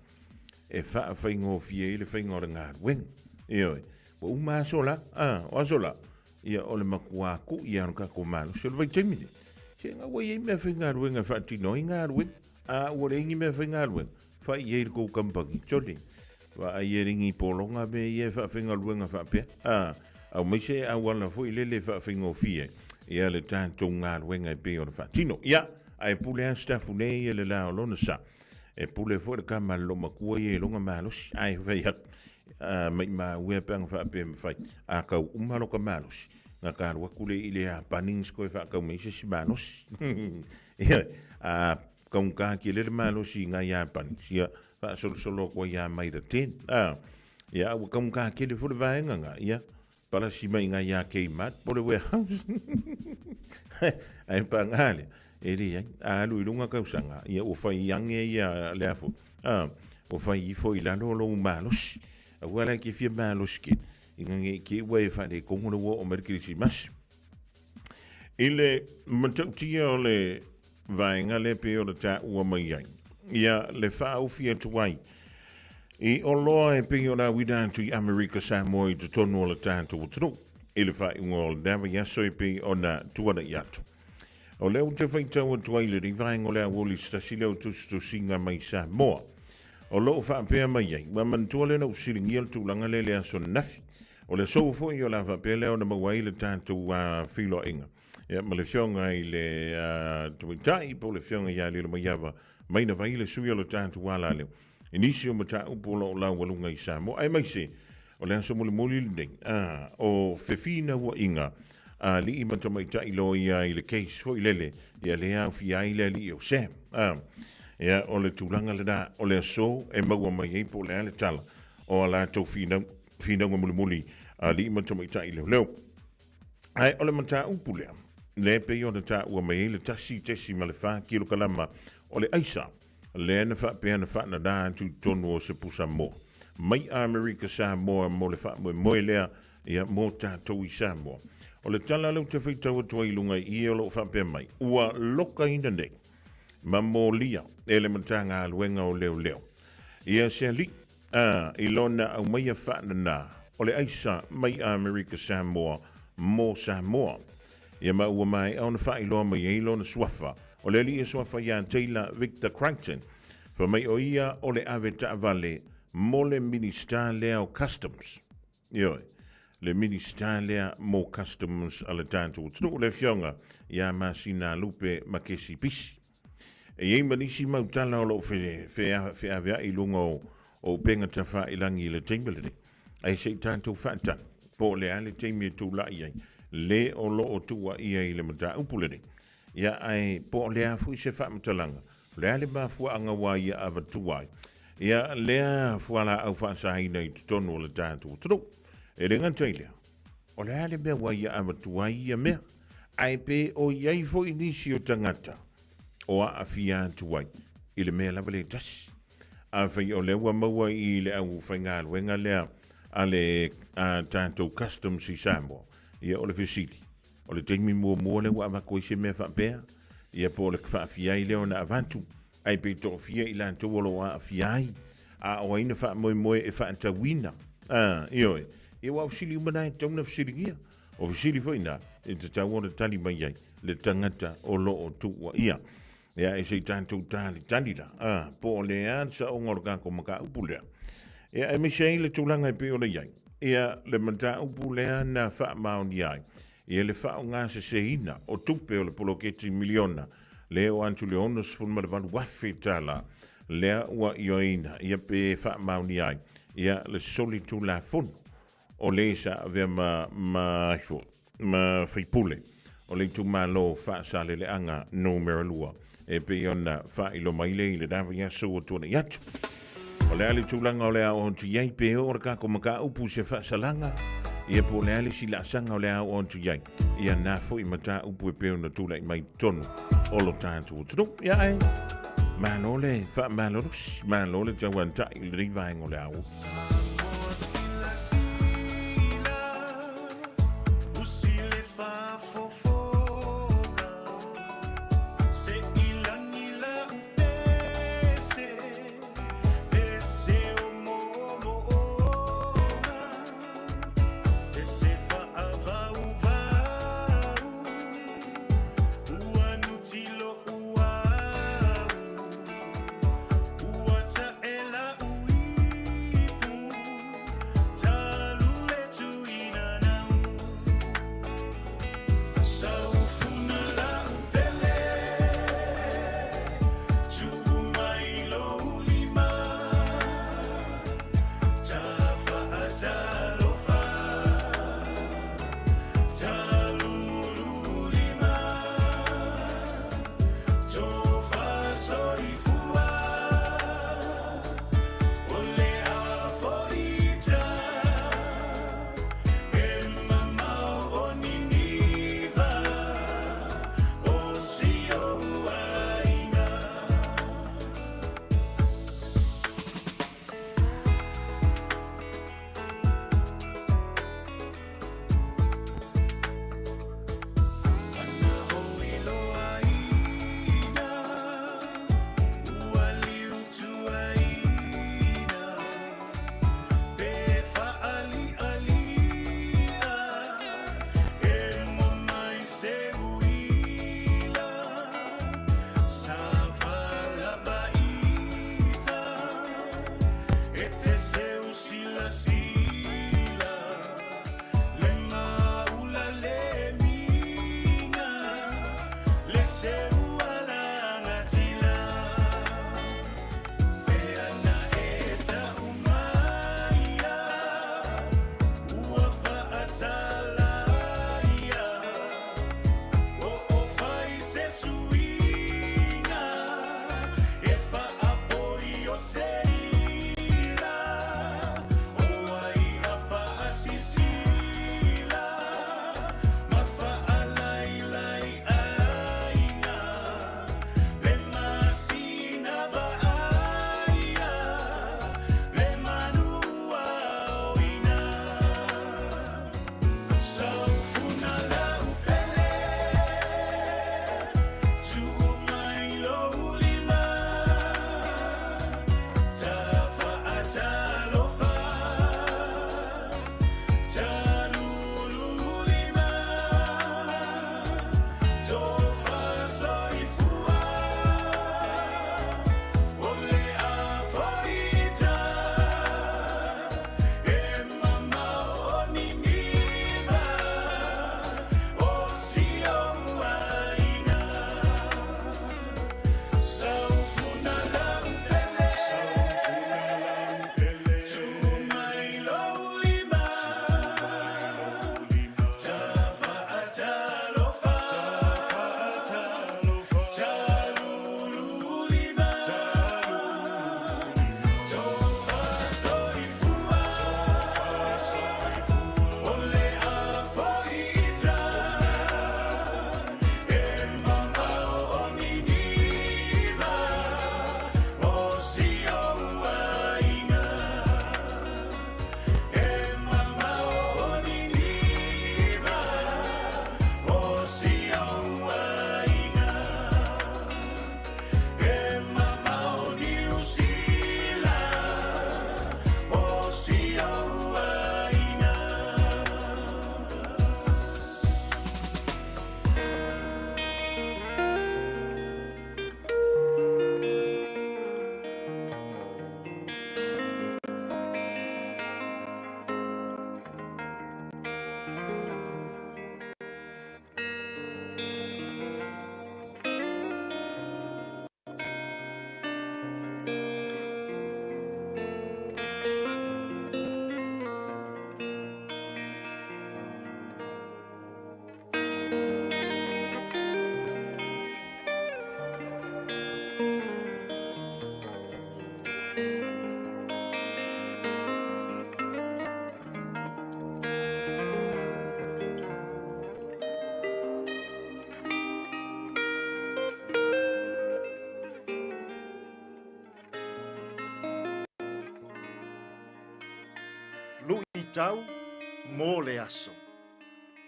Speaker 4: e faafaigofie ai le faiga o le galuega. Ioe, ua uma aso la, a, o aso la, ia o le matua ku'i lava o le tatou malosi. O le vaitaimi lenei, se na ua i ai mea faigaluega e faatino ai galuega, a ua leai ni mea faigaluega, fai i ai le tou kamupani, chole, vaai e le ni pologa mea ia e faafaigaluega faapea, a, aumai se auala foi lele e faafaigofie ai ia le tatou galuega e pei ona faatino. Ia, ae pule lava Sitafune ia i le la o lona sa. E pule foi le tama a le loomatua ia i lona malosi. Ae fai atu, a, maimau ea pe ana faapea e mafai, a tau uma lota malosi, na ta alu atu lea i le Iapani na se toe faatau mai ai se isi malosi. Ia, a taugata tele le malosi i nai Iapani, ia faasolosolo atu ai ia Maira Ten. A, ia, a ua taugata tele foi le vaega na, ia, palasi mai nai ia Kmart po o le warehouse. Ae paga lea, e leai, a alu i luga tausaga, ia ua fai age ia lea foi, a, ua fai ifo i lalo lou malosi. Aua la e te fia malosi tele, ina ne i te i ua e faaletonu le ua oo mai le Kerisimasi. I le matautia o le vaega lea pei ona taua mai ai, ia le faaofi atu ai i oloa e pei ona auina atu i Amerika Samoa i totonu o le tatou atunuu i le faaiuga o lena vaiaso e pei ona tuanai atu. O lea ou te faitau atu ai i lenei vaega o le aoauli se tasi lea o tusitusiga mai Samoa o lo o faapea mai ai, ua manatua lea na ou fesiligia le tulaga lea i le aso ananafi. O le aso foi o le a faapea lea ona maua ai le tatou feiloaiga ia, ma le afioga i le Tamaitai po o le afioga ia Lilomaiava Mainavai, le sui o le tatou alaleo i nisi o mataupu o lo o laualuga i Samoa, aemaise o le aso mulimuli lenei o fefinauaiga a alii ma tamaitai loia i le case foi lele, ia lea aofia ai le alii o Sam. Ia, o le tulaga lena o le aso e maua mai ai po o le a le tala o a latou finau, finauga mulimuli a alii ma tamaitai leoleo. Ae o le mataupu lea, lea e pei ona taua mai ai le 1.4 kilokalama o le aisa, lea na faapea na faanana atu i totonu o se pusa moa mai Amerika Samoa mo le faamoemoe lea ia mo tatou i Samoa. O le tala lea ou te faitau atu ai i luga i i o lo o faapea mai, ua lokaina nei ma molia e le Matagaluega o Leoleo ia se alii A i lona aumaia faanana o le aisa mai Amerika Samoa mo Samoa. Ia ma ua maea ona faailoa mai ai lona suafa, o le alii e suafa iā Taylor Victor Crichton, fai mai o ia o le ave taavale mo le Minisita lea o Customs. Ioe, le Minisita lea mo Customs a le tatou atunuu, le afioga iā Masina Lupe Makesi Pisi. E i ai ma nisi mau tala o lo o feaveai i luga o upega tafailangi i le taimi lenei, ae se i tatou faatali po o le a le taimi e tulai ai le o lo o tuuaia i le mataupu lenei. Ia, ae po o le a foi se faamatalaga, o le a le mafuaaga ua ia avatua ai ia lea fualaau faasaina i totonu o le tatou atunuu. E le gata i lea, O le a le mea ua ia avatua ai ia mea? Ae pe o i ai foi nisi o tagata o aafia atu ai i le mea lava lea e tasi. Afai o lea ua maua i le aufaigaluega lea a le a tatou Customs i Samoa, ia o le fesili, o le taimi muamua lea ua avatu ai se mea faapea, ia po o le faafia ai lea ona avatu, Ae pe toafia i latou o lo o aafia ai, a o ai na faamoemoe e faatauina? A, ioe. Ia aua o fesili uma na e tatau ona fesiligia. O fesili foi na e tatau ona tali mai ai le tagata o lo o tuuaia. Ia, e se i tatou talitali la, a, po o le a le saoga o le tatou mataupu lea. Ia, aemaise ai le tulaga e pei ona i ai, ia, le mataupu lea na faamaonia ai, ia le faaaogaseseina o tupe o le poloketi miliona lea o atu le $68,000 lea ua ioeina ia pe faamaonia ai ia le solitulafono o le sa avea ma ma ma faipule o le itumalo Faasaleleaga Numera 2 e pei ona faailoa mai lea i lena vaiaso ua tuanai atu. O le a le tulaga o le a oo atu i ai pe oo le tatou mataupu i se faasalaga, ia po o le a le isi laasaga o le a oo atu i ai, ia na foi mataupu e pei ona tulai mai i totonu o lo tatou atunuu. Ia ae, malo le faamalolosi, malo le tauantai i lenei vaega o le ao.
Speaker 12: tau mo le aso,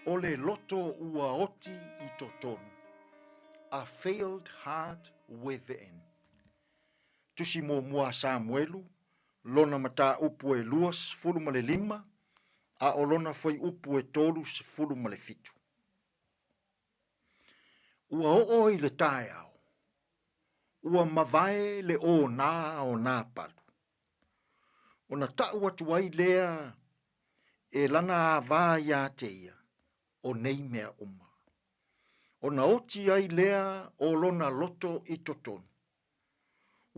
Speaker 12: o le loto ua oti i totonu, a failed heart within. Tusi muamua a Samuelu, lona mataupu e 25, a o lona fuaiupu e 37. Ua oo i le taeao, ua mavae le onā o Nāpalu. Ona taʻu atu ai lea e lana avā iā te ia o nei mea uma. Ona oti ai lea o lona loto i totonu,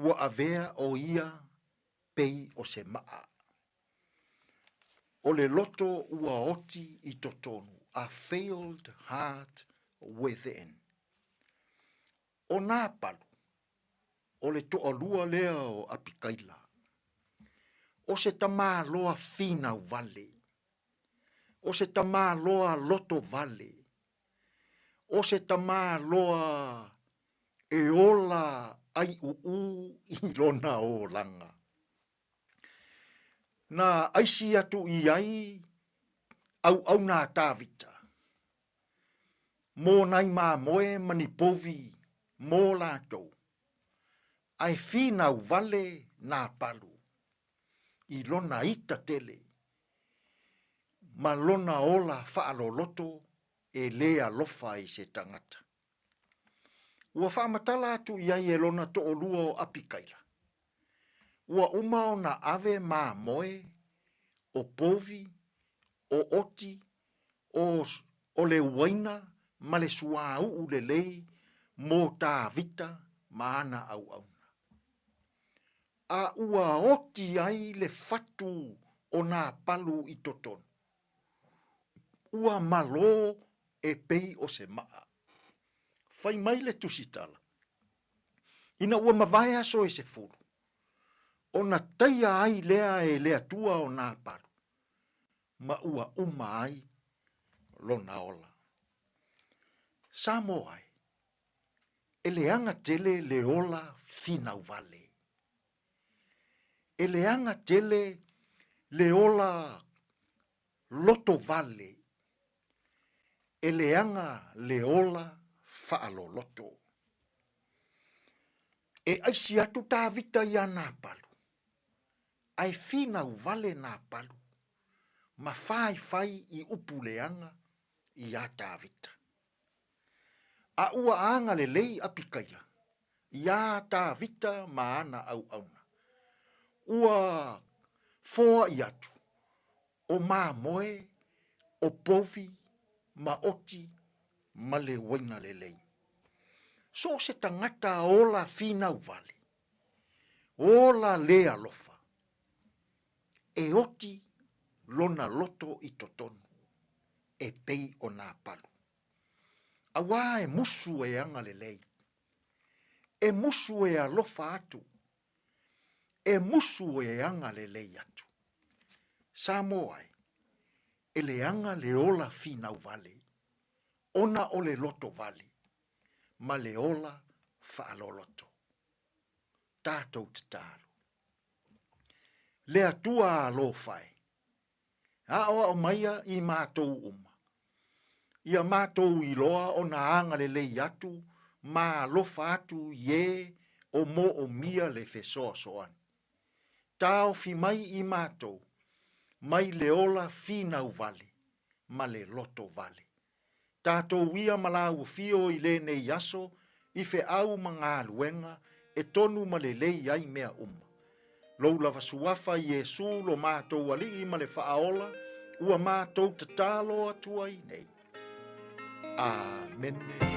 Speaker 12: ua avea ʻo ia pei o se maʻa. O le loto ua oti i totonu, a failed heart within. ʻO Nāpalu, ʻo le toalua lea o ʻApikaila. ʻO se tamāloa finau wale. ʻO se tamāloa loto wale. ʻO se tamāloa e ola ʻaiʻuʻū i lona olaga. Na ʻaisi atu i ai ʻauʻauna a Tāvita, mō nai māmoe ma ni povi mō lākou, a e finau wale nā palu i lona ita tele ma lona ola faʻaloloto e lē alofa i se tagata. Ua faamatala atu i ai e lona toʻolua o ʻApikaila, Ua uma ona ave māmoe, ʻo povi, ʻo ʻoti, ʻo ʻo le uaina ma le suāuʻu lelei mō Tāvita ma ana ʻauʻauna. A ua oti ai le fatu o nā palu i totonu. Ua malō e pei o se maʻa. Fai mai le tusitala, ina ua mavae aso e 10, ona taia ai lea e le Atua o nā palu, ma ua uma ai lona ola. Samoa e, e leaga tele le ola finau wale. E leaga tele le ola loto wale. E leaga le ola faaloloto. E aisi atu Tāvita iā Nāpalu, a e finau wale Nāpalu ma whaiwhai i upu leaga iā Tāvita. A ua agalelei ʻApikaila iā Tāvita ma ana ʻauʻauna. Ua foaʻi atu ʻo Māmoe, ʻo Povi, ma ʻOti, ma le uaina lelei. So o se tagata ola finau wale, ola lē alofa, e oti lona loto i totonu, e pei o nā palu. Auā e musu e agalelei, e musu e alofa atu, e musu e agalelei atu. Samoa e, e leaga le ola finau wale, ona o le loto wale, ma le ola faaloloto. Tatou tatalo. Le Atua alofa e, Aʻoaʻo maia i mātou uma. Ia mātou iloa ona agalelei atu ma alofa atu i ē o moʻomia le fesoasoani. Taofi mai i mātou, mai le ola finau wale ma le loto wale. Tātou ia ma lāua fio i lenei aso i feʻau ma galuega e tonu ma lelei ai mea uma. Lou lava suafa Iesū lo mātou Aliʻi ma le Faaola ua mātou tatalo atu ai nei. Āmene.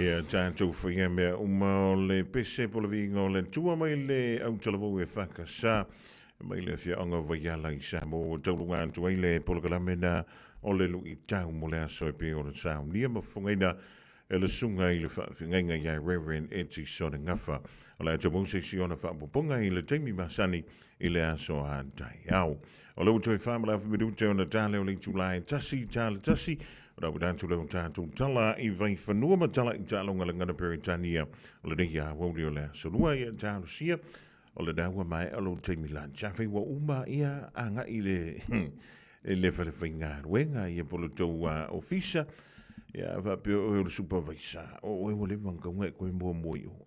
Speaker 4: Ia tatou faia mea uma o le pese po o le viiga o le Atua mai le autalavou e FKS mai le afioaga o Vaiala i Samoa ua tauluga atu ai le polokalame na o le luitau mo le aso e pei ona saunia ma fofogaina e le susuga i le faafeagaiga ia Rev. Etisone Gafa. O le a maua se isi ona faaopoopoga i le taimi masani i le aso a taeao. O le ua toe 4.5 minute ona tale o le itula e 1 tala 1, ona ua atu lea o tatou tala i Vaifanua ma tala i taaloga lagana Peretania o lenei aoauli o le aso lua ia talosia o lena ua maea lou taimi lunch. Afai ua uma ia agai i le i le fale faigaluega ia po o le tou ofisa ia faapea oe o le supervisor o oe ua leva ona tauga e toe muamua i o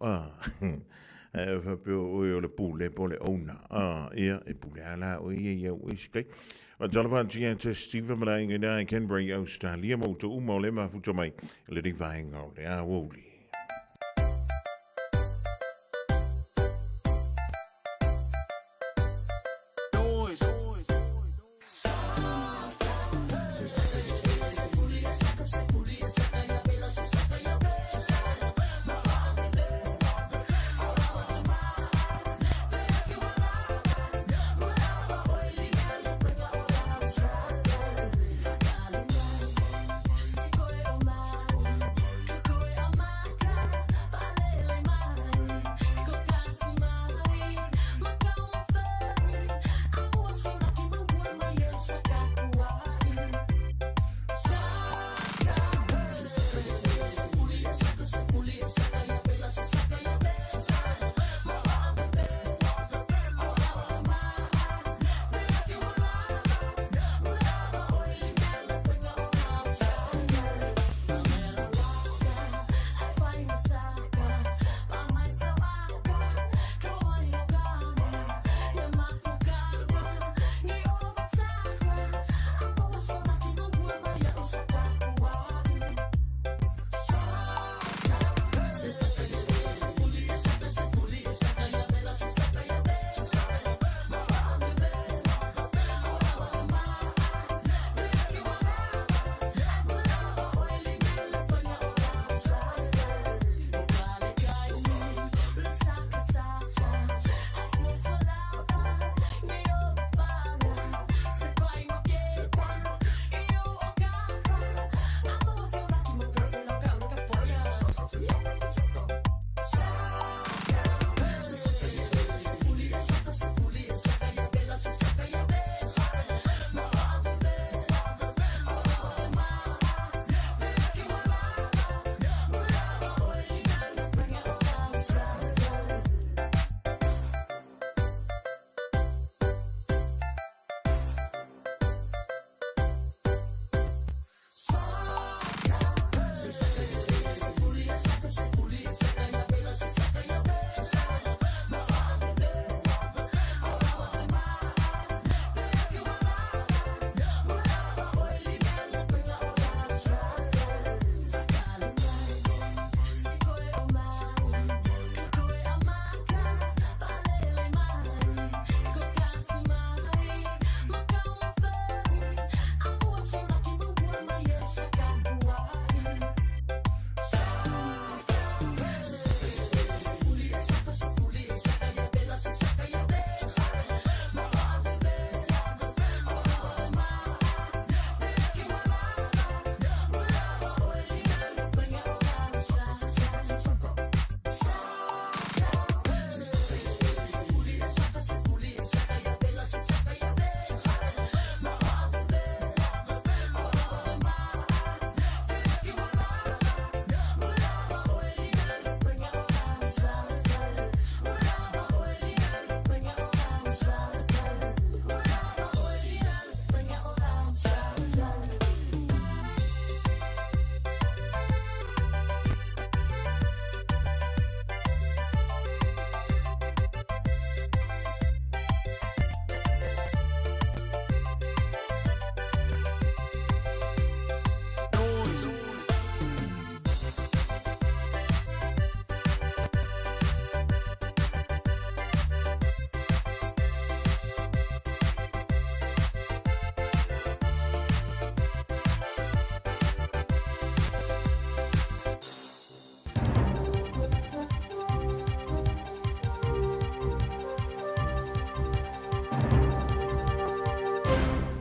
Speaker 4: ae faapea oe o le pule po o le owner ia e pule lava la oe ia i au isi kai. Faatalofa atu ia te Steve ma le aiga i ina i Canberra i Australia ma outou uma o lea mafuta mai i lenei vaega o le aoauli.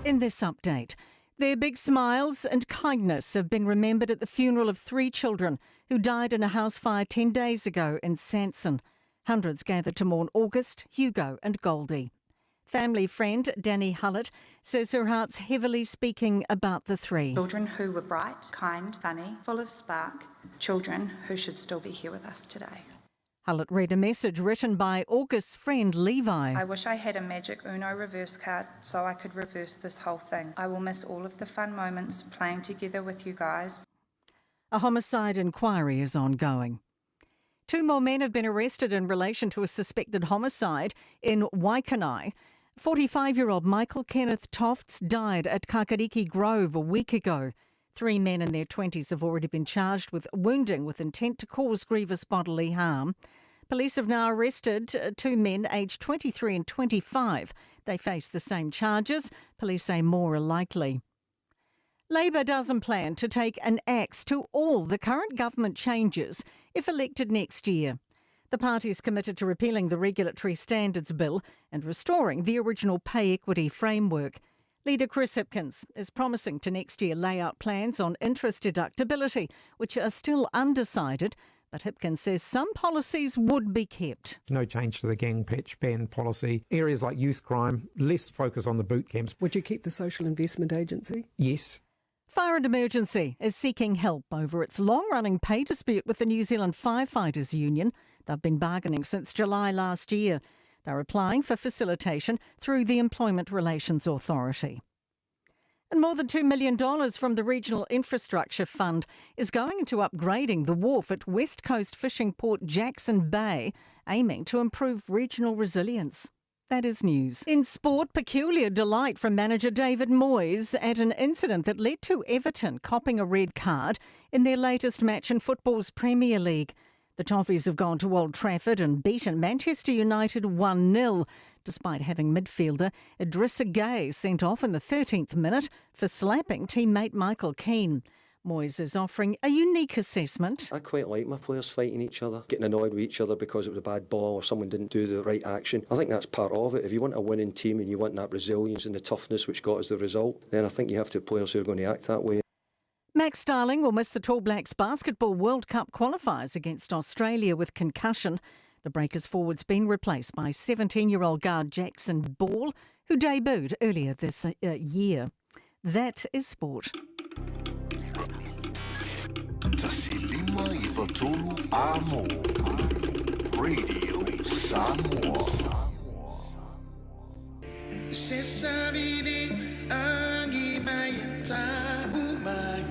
Speaker 13: In this update, their big smiles and kindness have been remembered at the funeral of three children who died in a house fire 10 days ago in Sanson. Hundreds gathered to mourn August, Hugo, and Goldie. Family friend Danny Hullett says her heart's heavily speaking about the three.
Speaker 14: Children who were bright, kind, funny, full of spark, children who should still be here with us today.
Speaker 13: Hullett read a message written by August's friend Levi.
Speaker 14: I wish I had a magic Uno reverse card so I could reverse this whole thing. I will miss all of the fun moments playing together with you guys.
Speaker 13: A homicide inquiry is ongoing. Two more men have been arrested in relation to a suspected homicide in Waikanae. 45 year old Michael Kenneth Tofts died at Kakariki Grove a week ago. Three men in their 20s have already been charged with wounding with intent to cause grievous bodily harm. Police have now arrested uh, two men aged 23 and 25. They face the same charges. Police say more are likely. Labor doesn't plan to take an axe to all the current government changes if elected next year. The party is committed to repealing the Regulatory Standards Bill and restoring the original pay equity framework. Leader Chris Hipkins is promising to next year lay out plans on interest deductibility, which are still undecided. But Hipkins says some policies would be kept.
Speaker 15: No change to the gang patch ban policy. Areas like youth crime, less focus on the boot camps.
Speaker 16: Would you keep the Social Investment Agency?
Speaker 15: Yes.
Speaker 13: Fire and Emergency is seeking help over its long running pay dispute with the New Zealand Firefighters Union. They've been bargaining since July last year. They're applying for facilitation through the Employment Relations Authority. And more than $2 million from the Regional Infrastructure Fund is going into upgrading the wharf at West Coast fishing port Jackson Bay, aiming to improve regional resilience. That is news. In sport, peculiar delight from manager David Moyes at an incident that led to Everton copping a red card in their latest match in football's Premier League. The Toffees have gone to Old Trafford and beaten Manchester United 1 0, despite having midfielder Idrissa Gueye sent off in the 13th minute for slapping teammate Michael Keane. Moyes is offering a unique assessment.
Speaker 17: I quite like my players fighting each other, getting annoyed with each other because it was a bad ball or someone didn't do the right action. I think that's part of it. If you want a winning team and you want that resilience and the toughness which got us the result, then I think you have to have players who are going to act that way.
Speaker 13: Max Starling will miss the Tall Blacks Basketball World Cup qualifiers against Australia with concussion. The Breakers forward's been replaced by 17 year old guard Jackson Ball, who debuted earlier this uh, year. That is sport.
Speaker 18: Amo. Radio Samoa.
Speaker 9: Se savili angi mai umai.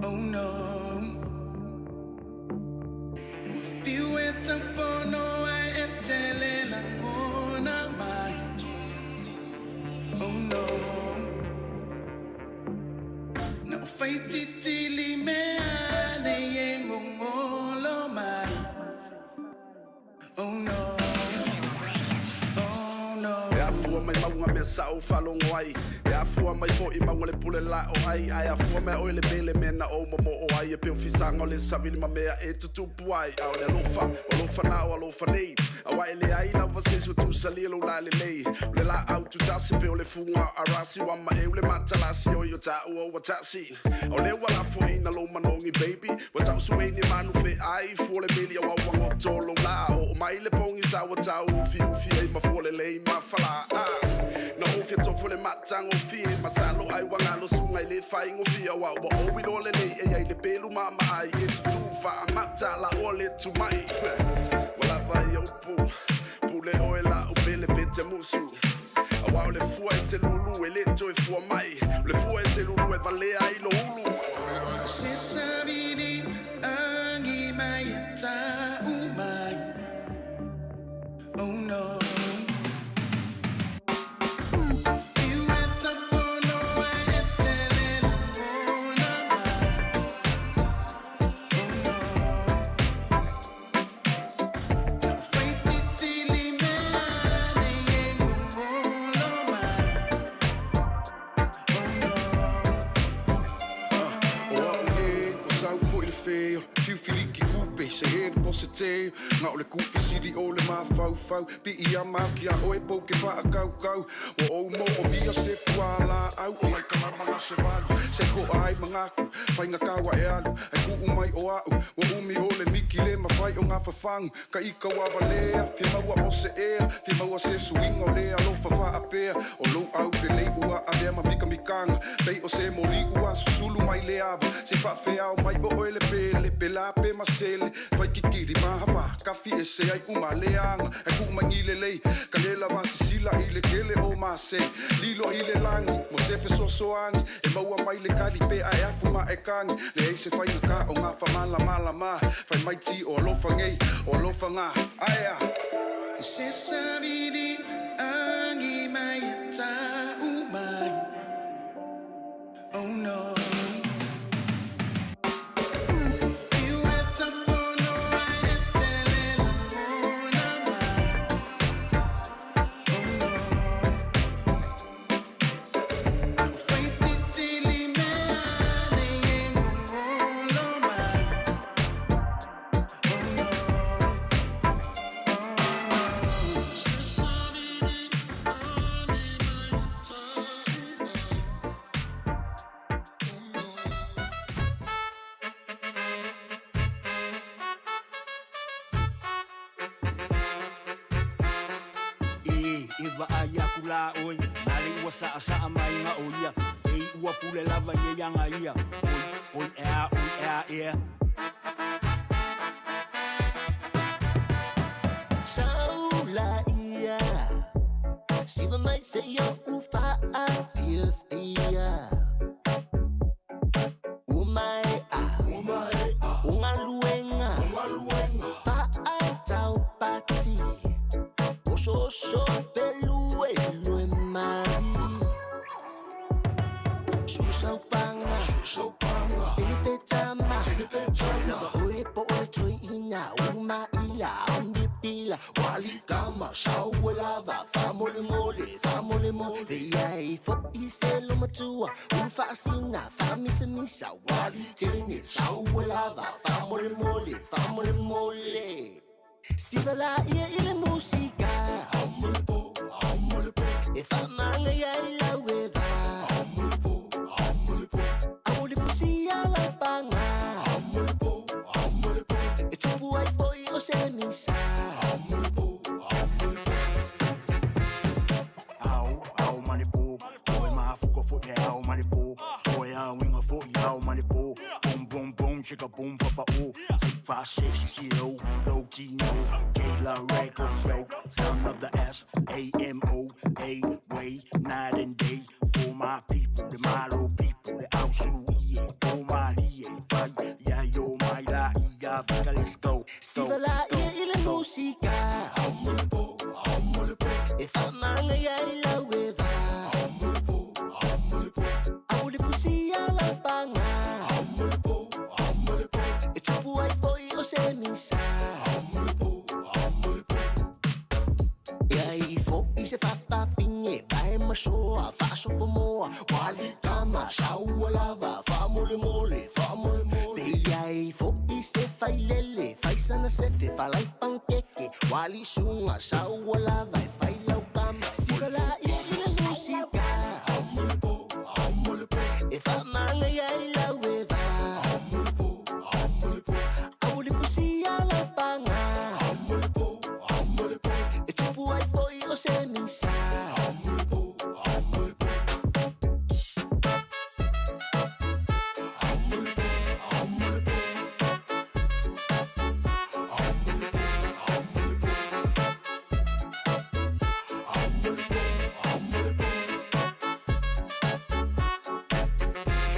Speaker 9: Oh no. Fiu e tafono ai e tele langona mai. Oh no. Na o whaititili me ane e ngongolo mai. Oh no. Oh no.
Speaker 10: E afua mai mauga mea sa ou faalogo ai, e afua mai foʻi mauga le pule la o ai, ae afua mai oe le mele mea na ou momoo ai, e pei o fisaga o le savili ma mea e tutupu ai, a o le alofa, o alofa na o alofa nei, auā e leai lava se isi ua tusalia lou lalelei, o le laau tutasi pei o le fuga o arasi, ua maeu le matalasi oi o taua ua tasi, a o lea ua lafoina lou manogi baby, ua tausuei ni manu feai, fua le meli auā ua goto lou la, oo mai le pogisa ua tau ufiufi ai ma fua lelei ma falaa. Na ou fia tofo le matagofie, masalo ai ua galo suga i le faigofie, auā ua ou iloa lelei e i ai le pelu maamaai e tutū faamata la oa le tumai. Ua lava ia upu, pule oe la'u pele pe te musu. Auā o le fua e te lulu e le toe fua mai, o le fua e te lulu e valea ai lou ulu.
Speaker 9: Se savili agi mai e tau mai. Oh no. Fiu e tafono ai e tele lagona mai. Oh no. Na faititili mea ane e ngongolo mai. Oh no.
Speaker 19: O au e, ua sau foi le fe o le Fiu Filiki Kupe. Pe se ē le posetē Na o le kūfesili o le mafaufau Piiama atu iā oe pou ke faakaukau Ua ou moomia se fualaau O nai kalama na se valu Se koa ai magaku Faigata ua e alu Ae kuu mai o a'u Ua umi o le miki le mafai o gafafagu Ka ika ua valea Fia maua o se ea Fia maua se suiga o le alofa faapea O lou aulelei ua avea ma mikamikaga Pei o se moli ua susulu mai le ava Se faafeao mai o oe le pele Pela pe masele Fai kikili ma kafi ese ai uma leaga Ae kuu mai ni lelei Ka le lava sisila i le kele o mase Lilo i le lagi Mo se fesoasoani E maua mai le kali pe ae afu ma e kagi Leai se faigata o gafa malamalama Fai mai ti o alofa nei O alofa gā Aea!
Speaker 9: Se savili agi mai e tau mai. Oh no. Fiu e tafono ai e tele lagona mai. Oh no. Faititili mea nei e gogolo mai. Oh no. Oh no. Se savili agi mai e tau mai.
Speaker 11: E, e vaai aku la oe, na le ua saasaa mai ga o ia, e ua pule lava ia iaga ia, oi, oi ea, oi ea, ea.
Speaker 8: Saula ia Siva mai se ia u faafiafia Umaea O galuega Faataupati Osooso peluelue mai Susaupaga Tinipetama Lava oe po o le toeina Umaila Omnipila Walikama Sauelava Faamolemole Faamolemole Ia i fo'i se lomatua Ulufaasina Faamisamisa Walitene Sauelava Faamolemole Faamolemole Siva la ia i le musika E faamaga ia i lau e va A'o le fusia laupaga E tupu ai fo'i o se misa.
Speaker 11: Ao, ao ma le po, oe mafuka fo'i le ao ma le po, oe aoiga fo'i ao ma le po, boom boom boom chicka boom papa o, 6 5 6 0 low T no, K la record yo, son of the S A M O A way night and day for my people, the Malo people, the Ausuie, o Malie, fai ya yo mai la ia vika, let's go.
Speaker 8: Siva la ia i le musika E faamaga ia i lau e va A'o le fusia laupaga E tupu ai fo'i o se misa Ia i fo'i se fafafine Vae masoa faasopomoa Walikama saua lava Faamolemole Faamolemole Pe ia i fo'i se failele Faisana sefe falaipankeke Walisuga saua lava E failaukama Siva la ia i le musika E faamaga ia i lau e va A'o le fusia laupaga E tupu ai fo'i o se misa.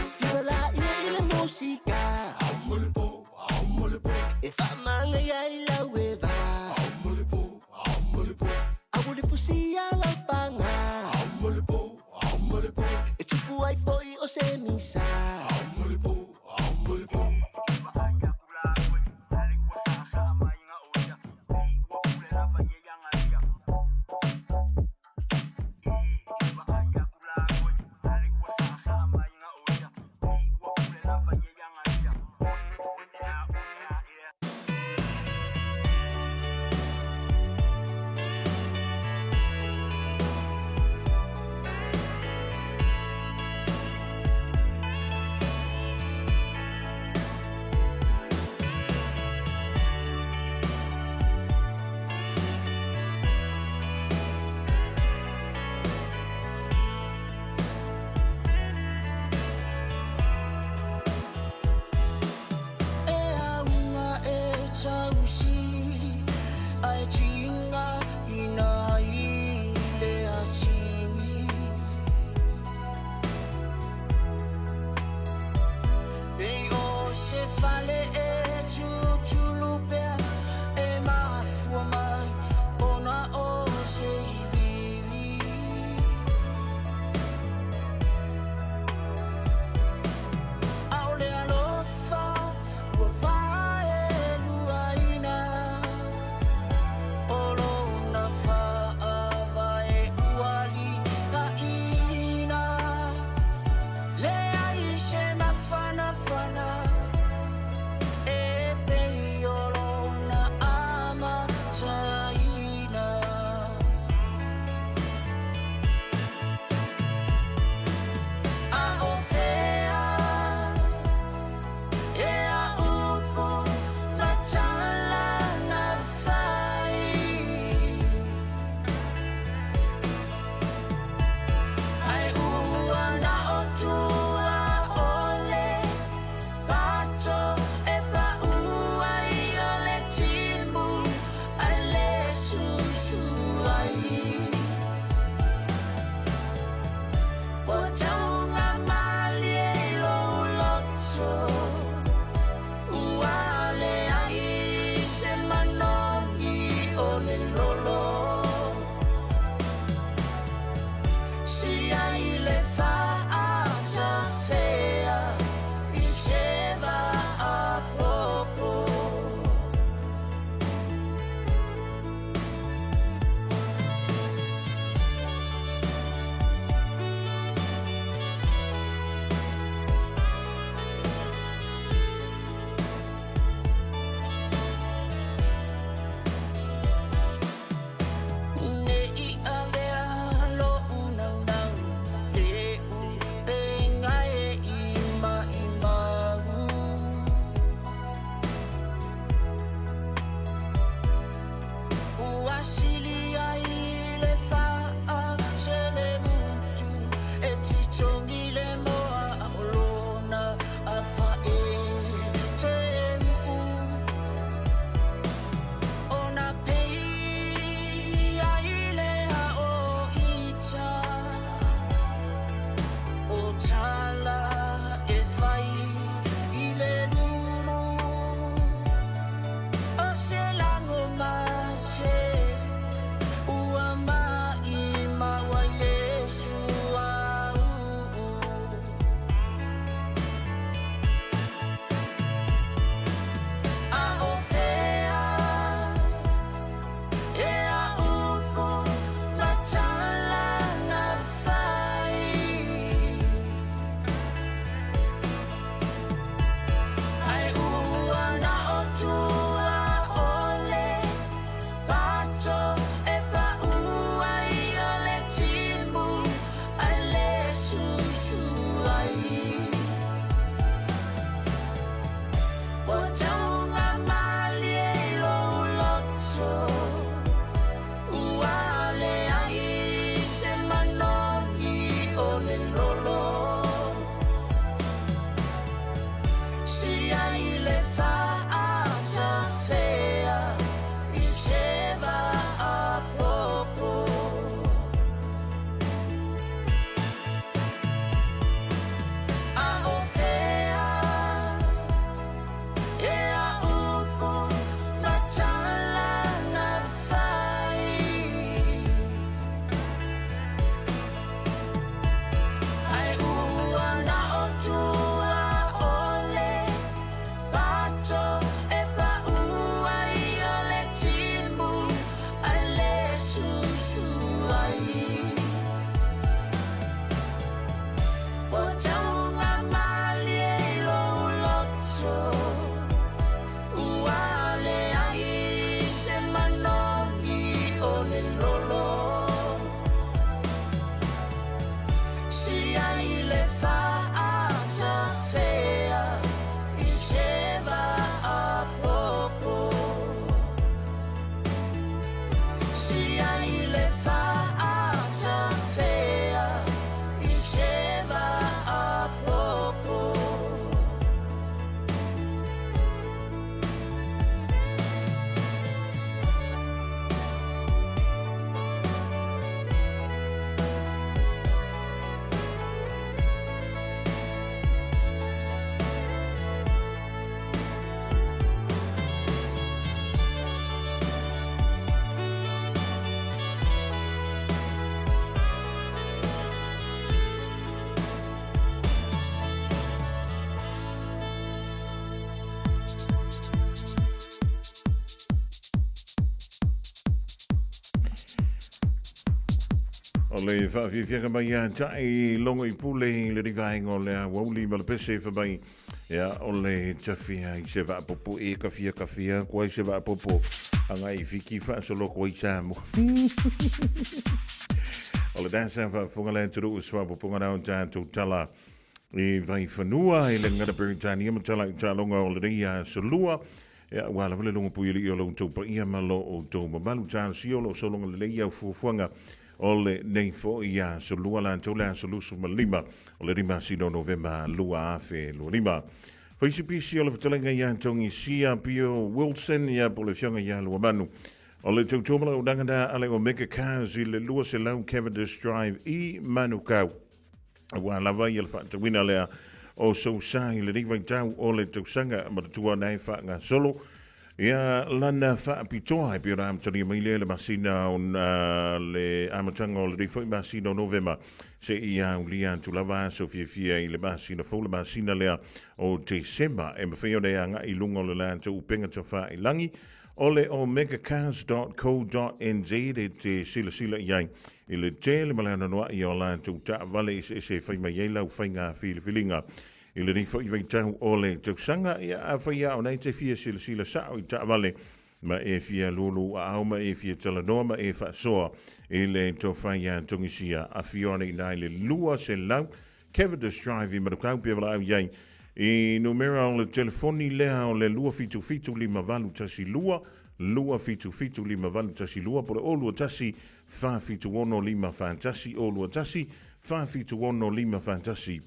Speaker 8: Siva la ia i le musika E faamaga ia i lau e va A'o le fusia laupaga E tupu ai fo'i o se misa.
Speaker 9: lolo. Sia i le fa'atafea i se vaapopo. A o fea e a upu ma tala na fai. Ae ua na o tua o le pato e pa'u ai o le timu ae le susu ai. Ua tauga malie i lou loto, ua leai se manogi o le lolo. Sia i le fa'atafea i se vaapopo. Sia i le fa'atafea i se vaapopo.
Speaker 4: O le faafiafiaga mai ia taʻi logo i pule i le vaega o le aoauli ma le pese fa mai ia o le tafia i se vaapopo e kafia kafia ku ai se vaapopo anga i fiki faasoloko ai Samoa. O le dasa faafofoga le atunuu soapopoga na o tatou tala i Vaifanua i le gagana Peretania ma tala i taaloga o lenei aso lua. Ia, ua lava le logo puialii o lo outou paia ma lo outou mamalu. Talosia o lo o sologa lelei au fuafuaga o lenei foi aso lua latou le aso 25 o le 5 o Novema 2025. Faisipisi o le fetalaiga ia Togisia Pio Wilson ia po o le afioga ia Luamanu. O le tautua ma le auaunaga na a le Omega Cars i le 200 Cavendish Drive i Manukau. Ua lava ia le faatauina lea o Sousa i lenei vaitau o le tausaga manatua na e faagasolo ia lana faapitoa e pei ona amatalia mai lea le masina o le amataga o lenei foi masina o Novema seia aulia atu lava aso fiafia i le masina fou le masina lea o Tesema e mafai ona e agai i luga o le latou upega tafailangi o le omegacars.co.nz e te silasila i ai i le tele ma le anoanoai o latou taavale eseese e fai mai ai lau faiga filifiliga i lenei foi vaitau o le tausaga. Ia, afai lava ona e te fia silasila sao i taavale ma e fia lulu aao ma e fia talanoa ma e faasoa i le tofa ia Togisia, afio ane i ina i le 200 Cavendish Drive i Manukau pea valaau i ai i numera o le telefoni lea o le 277 5812, 277 5812 po o le 021 476 541, 021 476 541.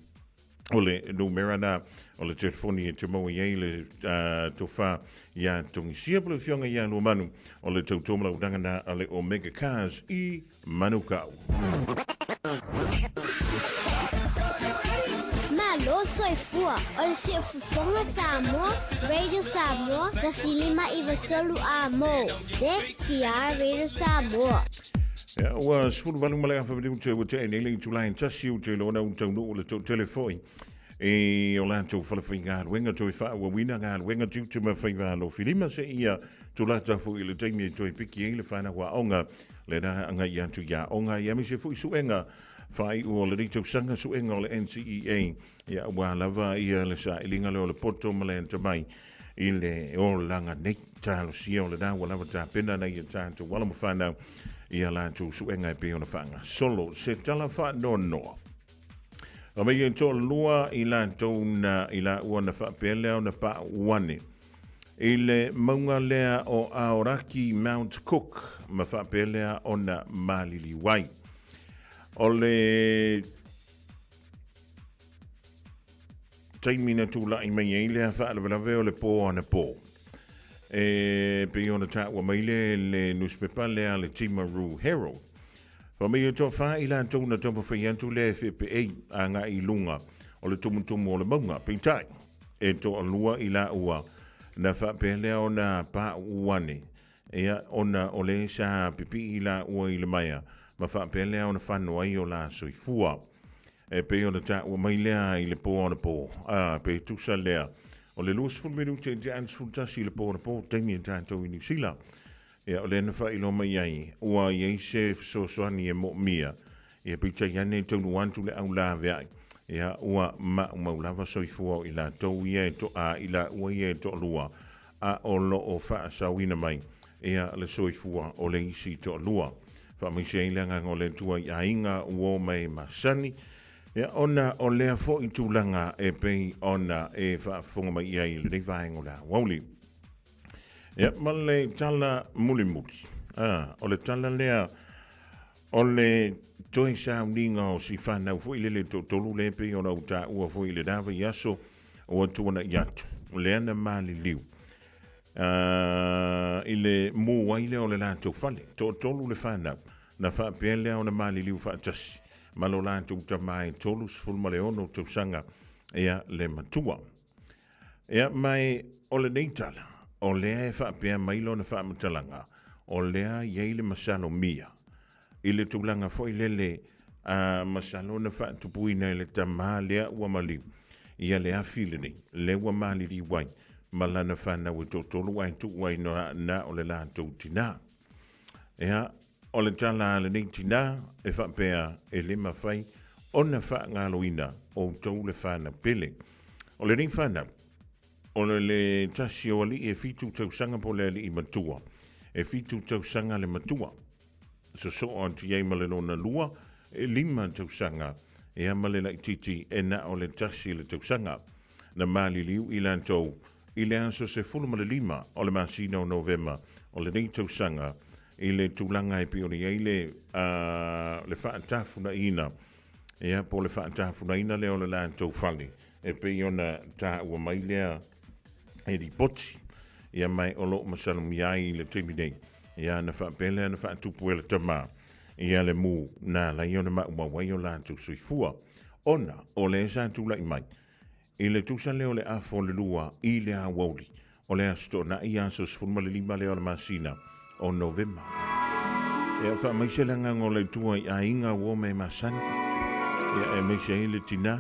Speaker 4: O le numera na o le telefoni e te maua i ai le tofa ia Togisia po o le afioga ia Luamanu o le tautua ma launaga na a le Omega Cars i Manukau.
Speaker 20: Malo soifua, o le Siufofoga Samoa, Radio Samoa, 105 93 A mo, CKR Radio Samoa.
Speaker 4: Ia, ua 18 ma le afa minute ua tea nei le itula e tasi ou te iloa na ua taunuu le toatele foi i o latou falefaigaluega toe faaauauina galuega tiute ma faiva alofilima seia tulata foi i le taimi e toe piki ai le fanau aoga lena agai atu i aoga ia aemaise foi suega faaiu o lenei tausaga suega o le NCEA ia ua lava ia le sailiga lea o le poto ma le atamai i le olaga nei. Talosia o lena ua lava tapena nai a tatou alo ma fanau ia latou suega e pei ona faagasolo. Se tala faanoanoa. A mai e toalua i latou na i laua na faapea lea ona paʻu ane i le mauga lea o Aoraki Mount Cook ma faapea lea ona maliliu ai. O le. taimi na tulai mai ai lea faalavelave o le pō anapō. E pei ona taua mai le le nusipepa lea le Timaru Herald. Fai mai e toafa i latou na taumafai atu le feepeei agai i luga o le tumutumu o le mauga, peitai, e toalua i laua na faapea lea ona pauu ane, ia, ona o le sa pipii laua i le maea, ma faapea lea ona fano ai o la soifua. E pei ona taua mai lea i le pō anapō, a, pe tusa lea o le 20 minute i te 11 i le pō anapō, taimi e tatou i Niu Sila. Ia, o lea na faailoa mai ai, ua i ai se fesoasoani e moomia, ia peitai ane e taunuu atu le au laveai, ia, ua maumau lava soifua o i latou ia e toa, i laua ia e toalua, a o lo o faasaoina mai, ia, le soifua o le isi toalua. Faamaise ai le agaga o le Atua i aiga ua o mai masani, ia, ona o lea foi tulaga e pei ona e faafofoga mai i ai i lenei vaega o le aoauli. Ia, ma le tala mulimuli. Ah, o le tala lea o le toe sauniga o si whanau foi lele toatolu le pei ona ou taua foi i le la vaiaso ua tuana'i atu. Lea na maliliu i le mū ai lea o le latou fale. Toatolu le whanau na faapea lea ona maliliu faatasi ma lo latou tama e 36 tausaga ia le matua. Ia, ma e o lenei tala, o lea e faapea mai lona faamatalaga, o lea i ai le masalomia i le tulaga foi lele a masalo na faatupuina e le tamā lea ua maliu ia le afi lenei, lea ua maliliu ai ma lana fanau e toatolu ae tuu ai na o le latou tinā. Ia, o le tala a lenei tinā e faapea e le mafai ona faagaloina outou le fanau pele. O lenei fanau, o le tasi o alii e fitu tausaga po o le alii matua. E fitu tausaga le matua. Sosoo atu i ai ma le lona lua, e lima tausaga, ia ma le laitiiti e na o le tasi le tausaga. Na maliliu i latou i le aso 15 o le masina o Novema o lenei tausaga i le tulaga e pei ona i ai le, le faatafunaina, ia, po o le faatafunaina lea o le latou fale e pei ona taua mai lea e lipoti, ia, ma o lo o masalomia ai i le taimi nei, ia, na faapea lea na faatupu e le tama, ia, le mu na ala ai ona maumau ai o latou soifua, ona o lea sa tulai mai I le tusa lea o le afa o le lua i le aoauli o le Aso Toonai, aso 15 lea o le masina o Novema. Ia, faamaise le agaga o le Atua i aiga ua o mea masani. Ia, aemaise ai le tinā.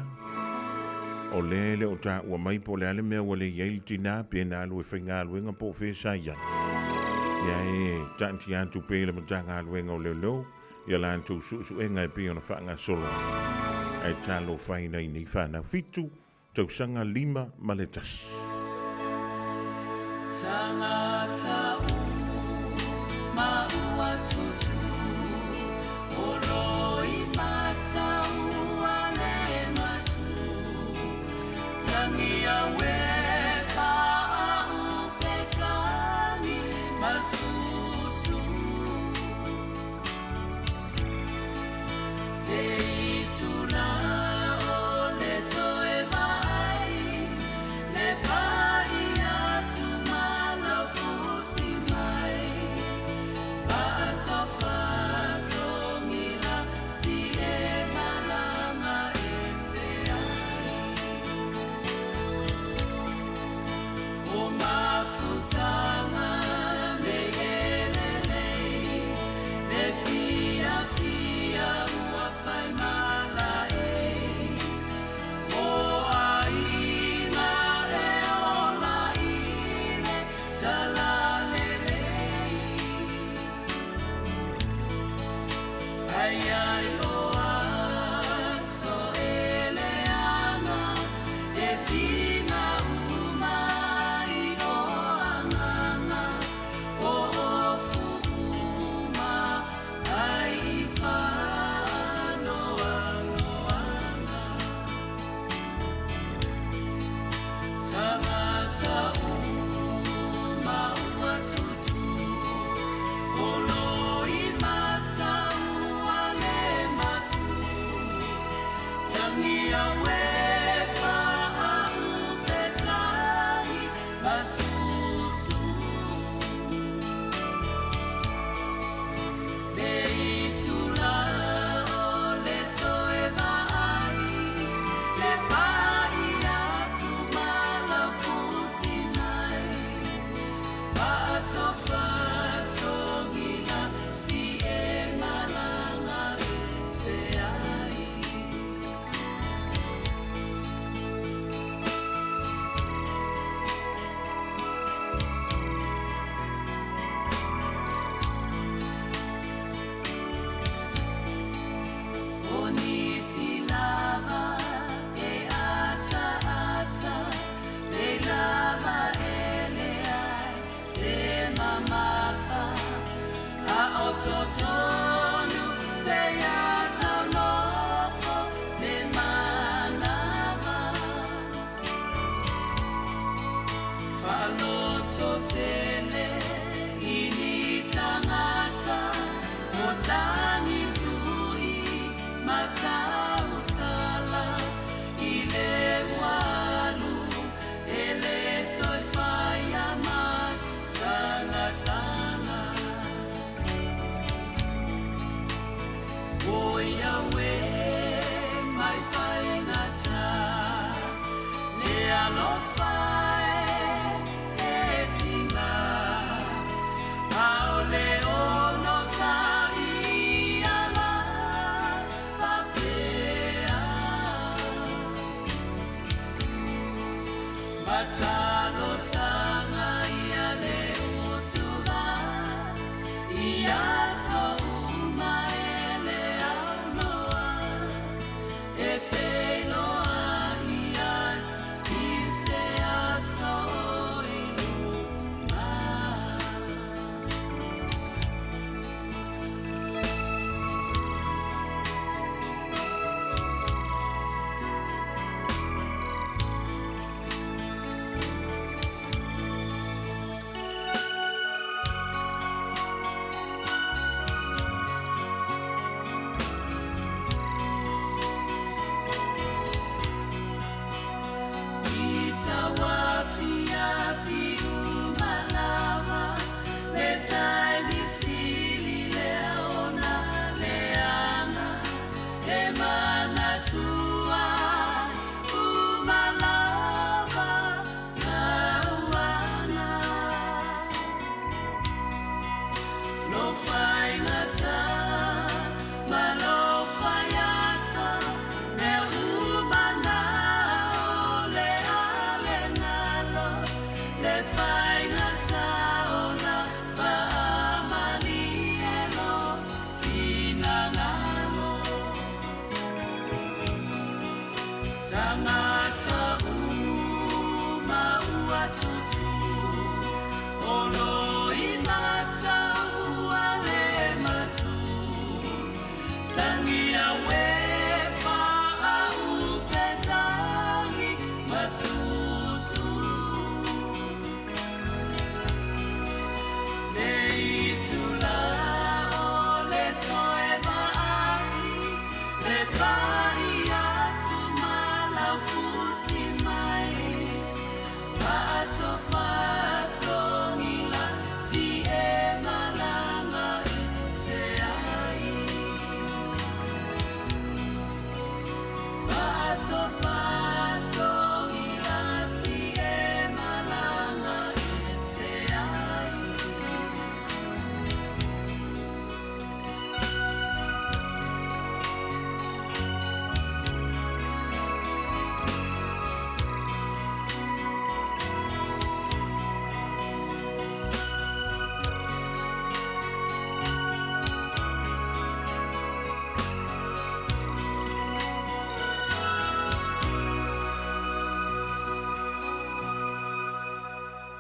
Speaker 4: O lea e le o taua mai po o le a le mea ua le i ai le tinā, pe na alu e faigaluega po o fea sa i ai. Ia, e taatia atu pea i le Matagaluega o Leoleo ia latou suesuega e pei ona faagasolo ae talofaina i nei fanau fitu tausaga lima ma le tasi.
Speaker 9: Tangata uma ua tutu, o loi mata ua le matu. Tangi aue whaaupe tangi masusu.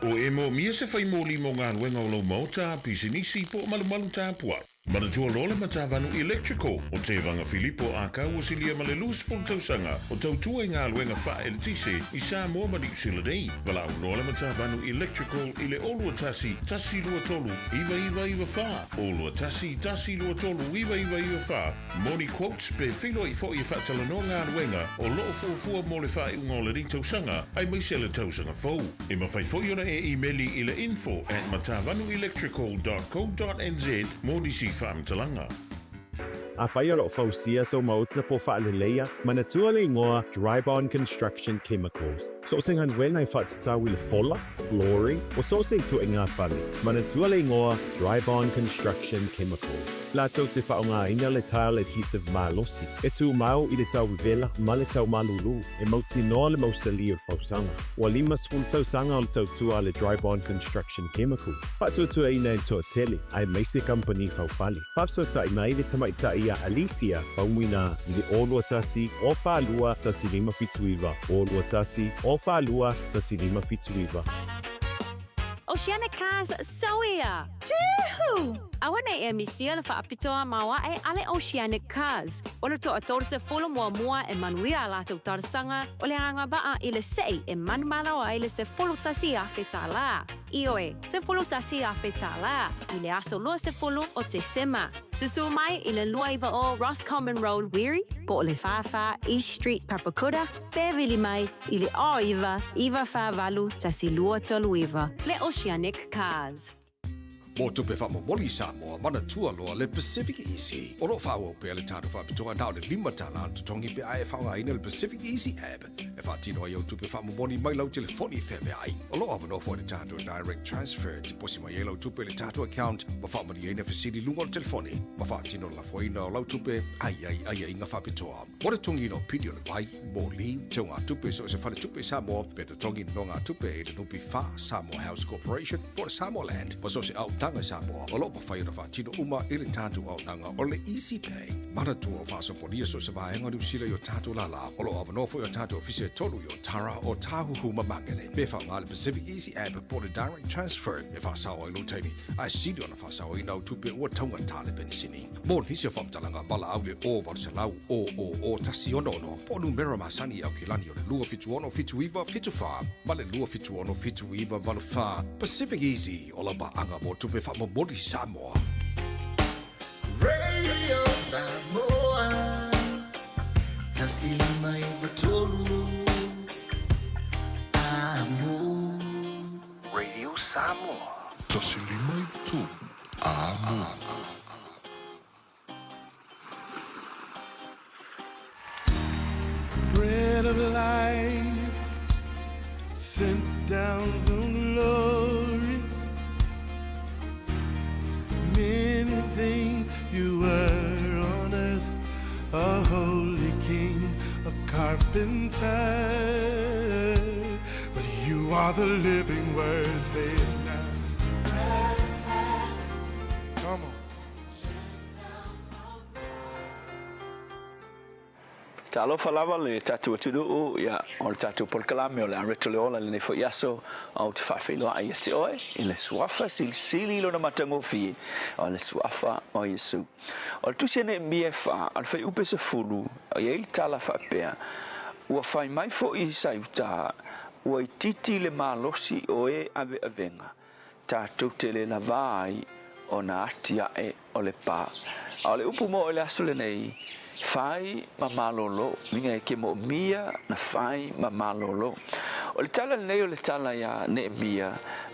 Speaker 4: O e moomia se fai moli mo galuega o lou maota, pisinisi po o malumalu tapuai. Manatua loa le Matavanu Electrical o Tevaga Filipo Akau ua silia ma le 20 tausaga o tautua i galuega faaeletise i Samoa ma Niu Sila nei. Valaau loa le Matavanu Electrical i le 021 123 9994, 021 123 9994 mo ni quotes pe feiloai foi e faatalanoa galuega o lo o fuafua mo le faaiuga o lenei tausaga aemaise le tausaga fou. E mafai foi ona e imeli i le info at matavanuelectrical dot co dot nz mo nisi faamatalaga.
Speaker 21: Afai o lo o fausia sou maota po o faaleleia, manatua le igoa Drybond Construction Chemicals. So o se galuega e faatatau i le fola, flooring, ua so o se ituaiga fale. Manatua le igoa Drybond Construction Chemicals. Latou te faaaogaina le tile adhesive malosi, e tumau i le tau vevela ma le tau malulu, e mautinoa le mausali o le fausaga. Ua 50 tausaga o le tautua a le Drybond Construction Chemicals, faatuatuaina e le toatele, aemaise kamupani faufale. Faafesootai mai le tamaitai ia Alethea Faumuina i le 021 042 1579, 021 042 1579.
Speaker 7: Oceanic Cars Sauia! Juhu! Aua nei e misia le faapitoa maoae a le Oceanic Cars. O le toa 30 muamua e manuia a latou talosaga o le agavaa i le sei e manumalo ai le $11,000 tālā. Ioe, $11,000 tālā i le aso 20 o Tesema. Susu mai i le 29 Roscommon Road, Wiri, po o le 44 East Street, Papakura, pe vili mai i le 09 948 1239, le Oceanic Cars.
Speaker 5: Mo tupe faamomoli i Samoa, manatua loa le Pacific Easy. O lo o faaauau pea le tatou faapitoa na o le $5 le totogi pe a e faaaogaina le Pacific Easy app e faatino ai au tupe faamomoli mai lau telefoni i feaveai. O lo o avanoa foi le tatou Direct Transfer e tiposi mai ai lau tupe i le tatou account ma faamalieina fesili i luga o le telefoni ma faatino le lafoina o lau tupe a i ai aiaiga faapitoa. Mo le totogiina o pili o le vai, moli, teugatupe i so o se faletupe i Samoa, pe totogi nonogatupe i le NPF, Samoa House Corporation, po o le Samoa Land, ma so o se auaunaga i Samoa, o lo o mafai ona faatino uma i le tatou auaunaga o le Easy Pay. Manatua o faasopolia so o se vaega o Niu Sila i o tatou lālā. O lo o avanoa foi o tatou ofisa e tolu i Otara, Ōtāhuhu ma Māngere. Me faaaoga le Pacific Easy App po o le Direct Transfer e faasao ai lou taimi, ae sili ona faasaoina au tupe ua taugata le penisini. Mo nisi o faamatalaga, valaau i le 0800 000 166 po o numera masani i Aukilani o le 276 7974 ma le 276 7984. Pacific Easy, o lau paaga mo tupe faamomoli Samoa.
Speaker 8: Radio Samoa 153 Amo.
Speaker 18: Radio Samoa. 153 Amo.
Speaker 10: Bread of life sent down from glory. Many things you were on earth, a holy king, a carpenter. But you are the living word, say it now. Come on.
Speaker 2: Talofa lava le tatou atunuu, ia, o le tatou polokalame o le Areto le Ola i lenei foi aso, ou te faafeiloai ia te oe i le Suafa Silisili lona matagofie, o le Suafa o Iesu. O le tusi a Neemia e fa, o le fuaiupu e 10, e i ai le tala faapea, Ua fai mai foi i Saiutā, ua itiiti le malosi o e aveavega, tatou te le lavā ai ona atiae o le pā. A o le upu moʻo i le aso lenei, fai ma malolo, uiga e ke moʻomia na fai ma malolo. O le tala lenei o le tala iā Neemia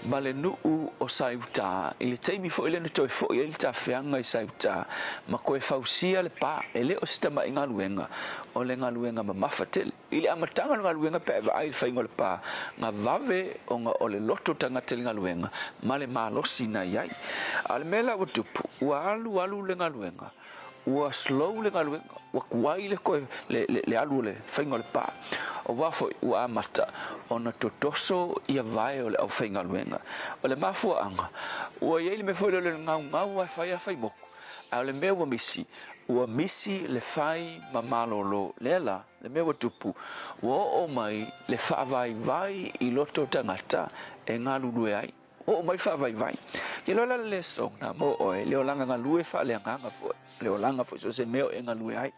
Speaker 2: ma le nuu o Saiutā i le taimi foi lea na toe foi ai le tafeaga i Saiutā ma koe fausia le pā, e le o se tamaʻi galuega, o le galuega mamafa tele. I le amataga o le galuega pe a e vaai i le faiga o le pā, na vave ona o le loto tagata i le galuega ma le malosi na i ai. A o le mea la ua tupu, ua alualu le galuega, ua slow le galuega, ua tuai le toe le, le, le alu o le faiga o le pā. Aua foi ua amata ona totoso ia vae o le aufaigaluega. O le mafuaaga, ua i ai le mea foi lea o le gaugau lava e fai a fai moku, a o le mea ua misi, ua misi le fai ma malolo. Lea la, le mea ua tupu, ua oo mai le faavaivai i loto o tagata e galulue ai. Oo mai faavaivai. Ke loa la le leso na mo oe, le olaga galue faaleagaga foi, le olaga foi so o se mea o e galue ai.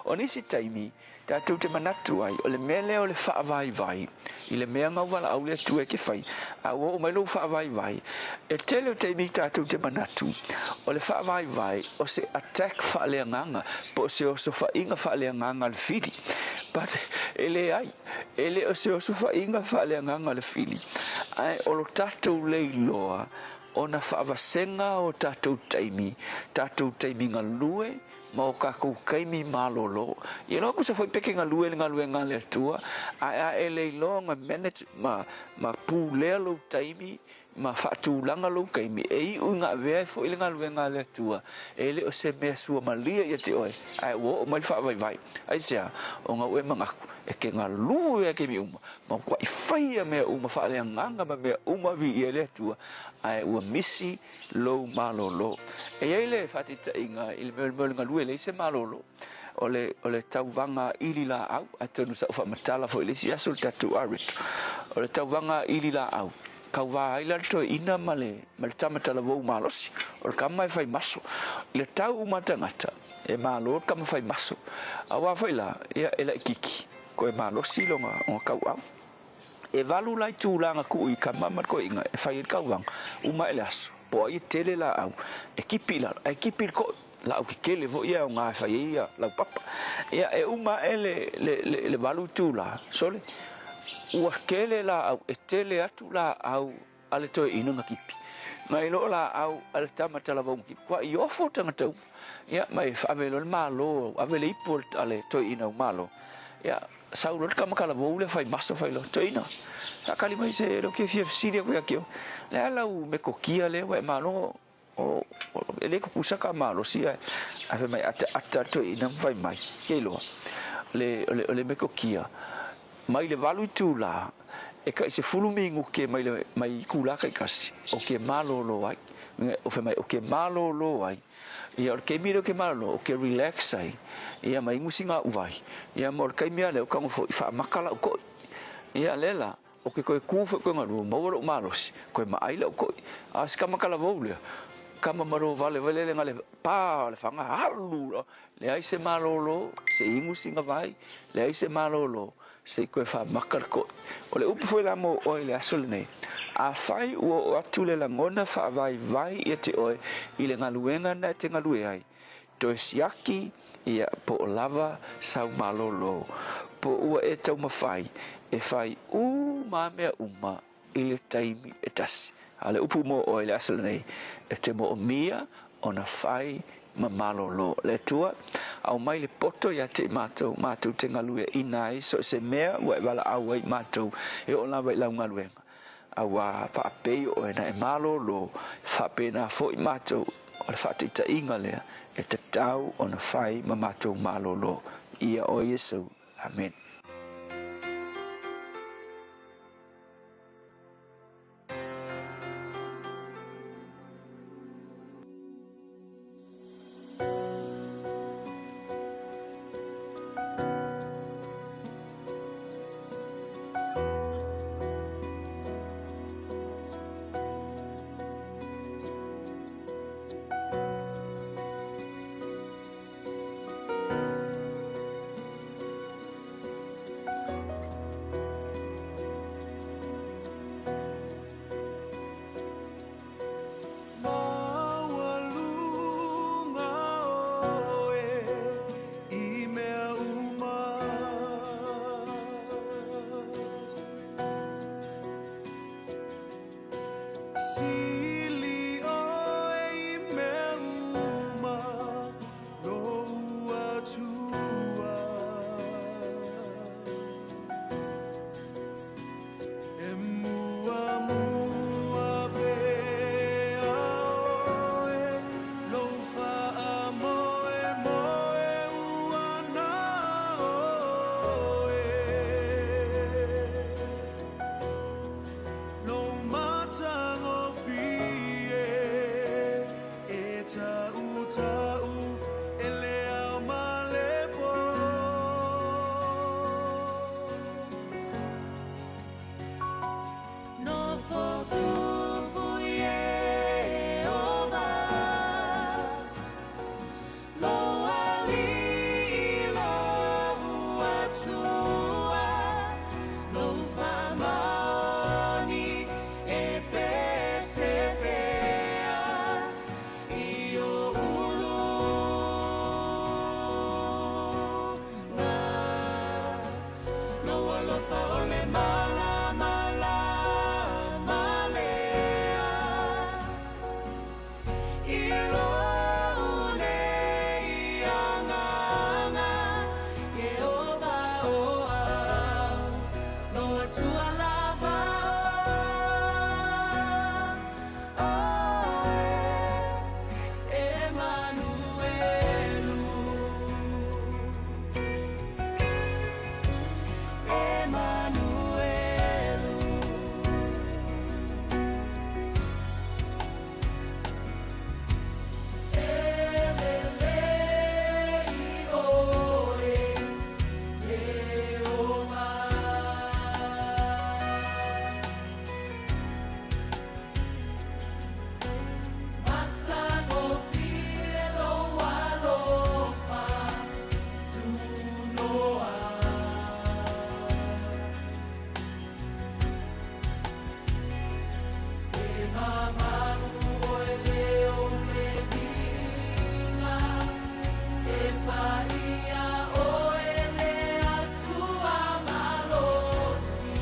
Speaker 2: O nisi taimi, tatou te manatu ai, o le mea lea o le faavaivai i le mea na uvalaau le Atua e ke fai, a ua oo mai lou faavaivai, e tele o taimi tatou te manatu, o le faavaivai o se attack faaleagaga, po o se osofaiga faaleagaga a le fili. But e leai, e le o se osofaiga faaleagaga a le fili, ae o lo tatou leiloa ona faavasega o tatou taimi, tatou taimi galue, ma o kakou taimi malolo. Ia loa kusa foi peke galue le galuega a le Atua, ae a e leiloa ona manage ma, ma pulea lou taimi, ma faatulaga lou taimi, e iu ina avea ai foi le galuega a le Atua, e le o se mea suamalie ia te oe, ae ua oo mai le faavaivai. Aisea? Ona ua e manatu, e te galue a i taimi uma, ma matuai faia mea uma faaleagaga ma mea uma viia i le Atua, ae ua misi lou malolo. E i ai le faataitaiga i le mea o le galue e leai se malolo, o le, o le tauvaga ili laau, atonu sa ou faamatala foi i le isi aso le tatou areto, o le tauvaga ili laau, kauvā ai la le toeaina ma le, ma le tama talavou malosi, o le kama e fai maso. I le tau uma a tagata, e malo le kama fai maso, auā foi la, ia e laitiiti, koe malosi lona, lona tauau. E valu la itulā na tuu i kama ma le toeaina e fai ai le tauvaga, uma ae le aso, po o ai e tele laau, e kipi i lalo, ae kipi i le koʻi, laau kekele foi ia aoga e fai ai ia laupapa. Ia, e uma ae le, le, le, le valu itulā, sole, ua tele laau, e tele atu laau a le toeaina na kipi. Ngai loa laau a le tama talavou na kipi, kua i ofo tagata uma. Ia, ma e ave loa le malo, ave le ipu a le toeaina u malo. Ia, sau loa le tama talavou lea fai maso fai loa, Toeaina, taakali mai se leo ke fia fesili aku ia te oe. Le a lau metotia lea ua e malo o, e le tutusa ka malosi ae, ae fai mai ataata le toeaina ma fai mai, ke iloa, le, o le, o le metotia, mai le 8 itula, e tai 10 minute mai le, mai itula taitasi, ou te malolo ai. O fai mai, ou te malolo ai. Ia, o le taimi lea ou te malolo, ou te relax ai, ia ma inu sina au vai. Ia, ma o le taimi lava lea, ou te tago foi, faamata lau toi. Ia, lea la, ou te toe tu foi toe galue, maua lou malosi, toe maai lau toi. A o si tama talavou lea, tama malo vale vai lele na le pa o le faga, alu loa, leai se malolo, se inu sina vai, leai se malolo, Se i toe faamaka le koʻi. O le upu foi la mo oe i le aso lenei, afai ua oo atu le lagona faavaivai ia te oe i le galuega na e te galue ai, toe siaki ia po o lava sau malolo, po ua e taumafai e fai uma mea uma i le taimi e tasi. A o le upu mo oe i le aso lenei, e te moomia ona fai ma malolo. Le Atua, aumai le poto ia te i matou, matou te galueaina ai so o se mea ua e valaau ai i matou e oo lava i lau galuega. Auā faapei oe na e malolo, faapena foi matou, o le faataitaiga lea e tatau ona fai ma matou malolo. Ia oe Iesu. Amene.
Speaker 9: Maualuga oe i mea uma. Sili oe i mea uma lou Atua. E muamua pea oe lou faamoemoe ua na oe. Lou matagofie e tautau e le ao ma le po. Nofo tupu Ieova, Lou Alii lou Atua, Lou faamaoni e pese pea i ou uluga. Lou alofa o le malamalama lea i lou nei agaga, Ieova o au, lou Atua lava oe, Emanuelu. Emanuelu. E lelei oe, Ieova. Matagofie lou alofa tunoa. E mamalu oe le o le viiga, e paia oe le Atua malosi.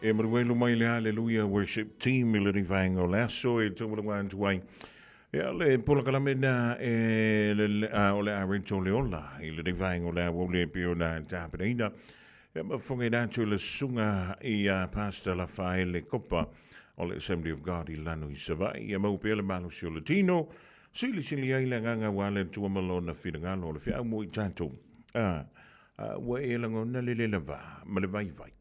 Speaker 4: E maruelu mai le Hallelujah Worship Team i lenei vaega o le aso e taualaga atu ai. Ia le polokalame na e le, a, o le a Rachel Leola i lenei vaega o le aoauli e pei ona tapenaina. Ia mafofoga atu i le susuga i a Pastor Lafaele Kopa o le Assembly of God i Lano i Savaii. Ia mau pea le malosi o le tino, silisili ai le agaga aua le Atua ma lona finagalo o le feau mo i tatou. A, a, ua e lagona le lelava ma le vaivai.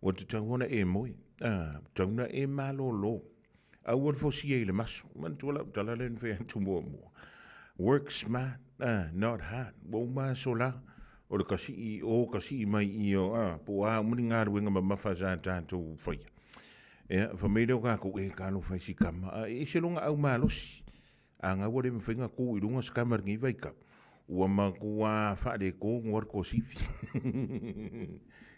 Speaker 4: Ua tatau ona e moe, a, tatau ona e malolo. Aua le fosia i le maso. Manatua lau tala lea na fai atu muamua. Work smart, a, not hard. Ua uma aso la. O le kasii i o, kasii mai i o, a, po o a uma ni galuega mamafa sa tatou faia. Ia, fai mai lea o kākou, e talofa e si kama, a e ese lona au malosi. A gau ua le mafai ona tu i luga se kama i lenei vaitau, ua matua faaletonu lava le tuasivi.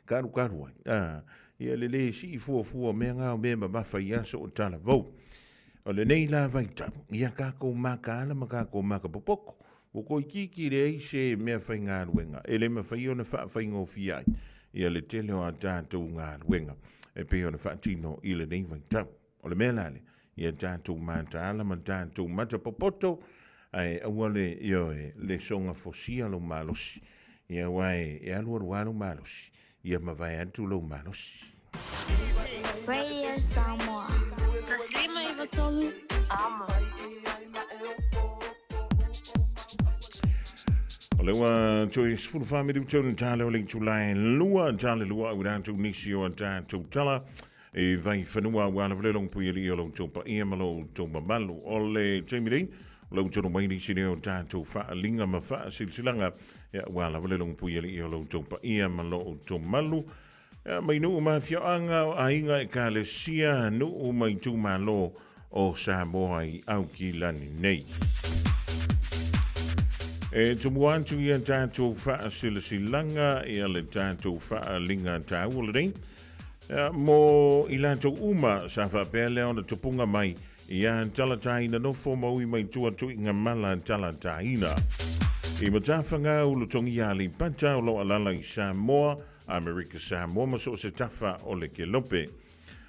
Speaker 4: Kalukalu ai, a, ia le le sii fuafua o mea na o mea e mamafa i aso o talavou. O lenei la vaitau, ia tatou mataala ma tatou matapopoto, ua toeitiiti leai se mea faigaluega e le mafai ona faafaigofie ai ia le tele o a tatou galuega e pei ona faatino i lenei vaitau. O le mea la lea, ia tatou mataala ma tatou matapopoto, ae aua le, ioe, le soga fosia lou malosi, ia aua e alualu lava lou malosi, ia mavae atu lou malosi.
Speaker 20: Radio Samoa. 153 Amo.
Speaker 4: O le ua toe 14 minuto na tala o le itula e lua, tala lua au rātou nisi o a tātou tala. E vaifanua aua lava le longopui alii o lo outou paia ma lo outou mamalu. O le taimi nei, o le tonu mai nisi nei o tatou faaaliga ma faasilasilaga, ia aua lava le longopui alii o lo outou paia ma lo outou mamalu. Ia, mai nuu ma afioaga o aiga ekalesia, nuu ma itumalo o Samoa i Aukilani nei. E tumu atu ia tatou faasilasilaga ia le tatou faaaliga taua lenei, Mo i latou uma sa faapea lea ona tupunga mai ia talataina nofo ma ui mai tua tuiga mala talataina. I Matafagā Ulutogia Aleipata o lo alala i Samoa, Amerika Samoa ma so o se tafa o le kelope.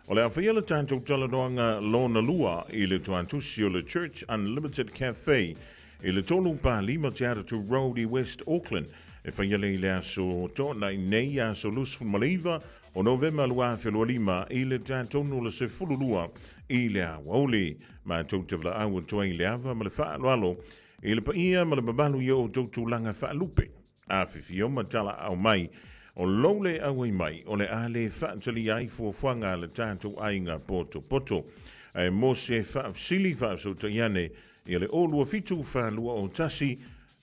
Speaker 4: O le a faia le tatou talanoaga lona lua i le toatusi o le Church Unlimited Cafe i le 3 pa 5 Te Atatu Road i West Auckland, e faia lea i le aso Toonai nei, aso 29 o Novema 2025 i le ta tonu o le 12 i le aoauli. Matou te valaau atu ai i le ava ma le faaaloalo i le paia ma le mamalu i o outou tulaga faalupe. Afifio ma talaau mai, o lou le auai mai, o le a le faatalia ai fuafuaga a le tatou aiga potopoto. Ae mo se faafesili faafesootai ane ia le 027 421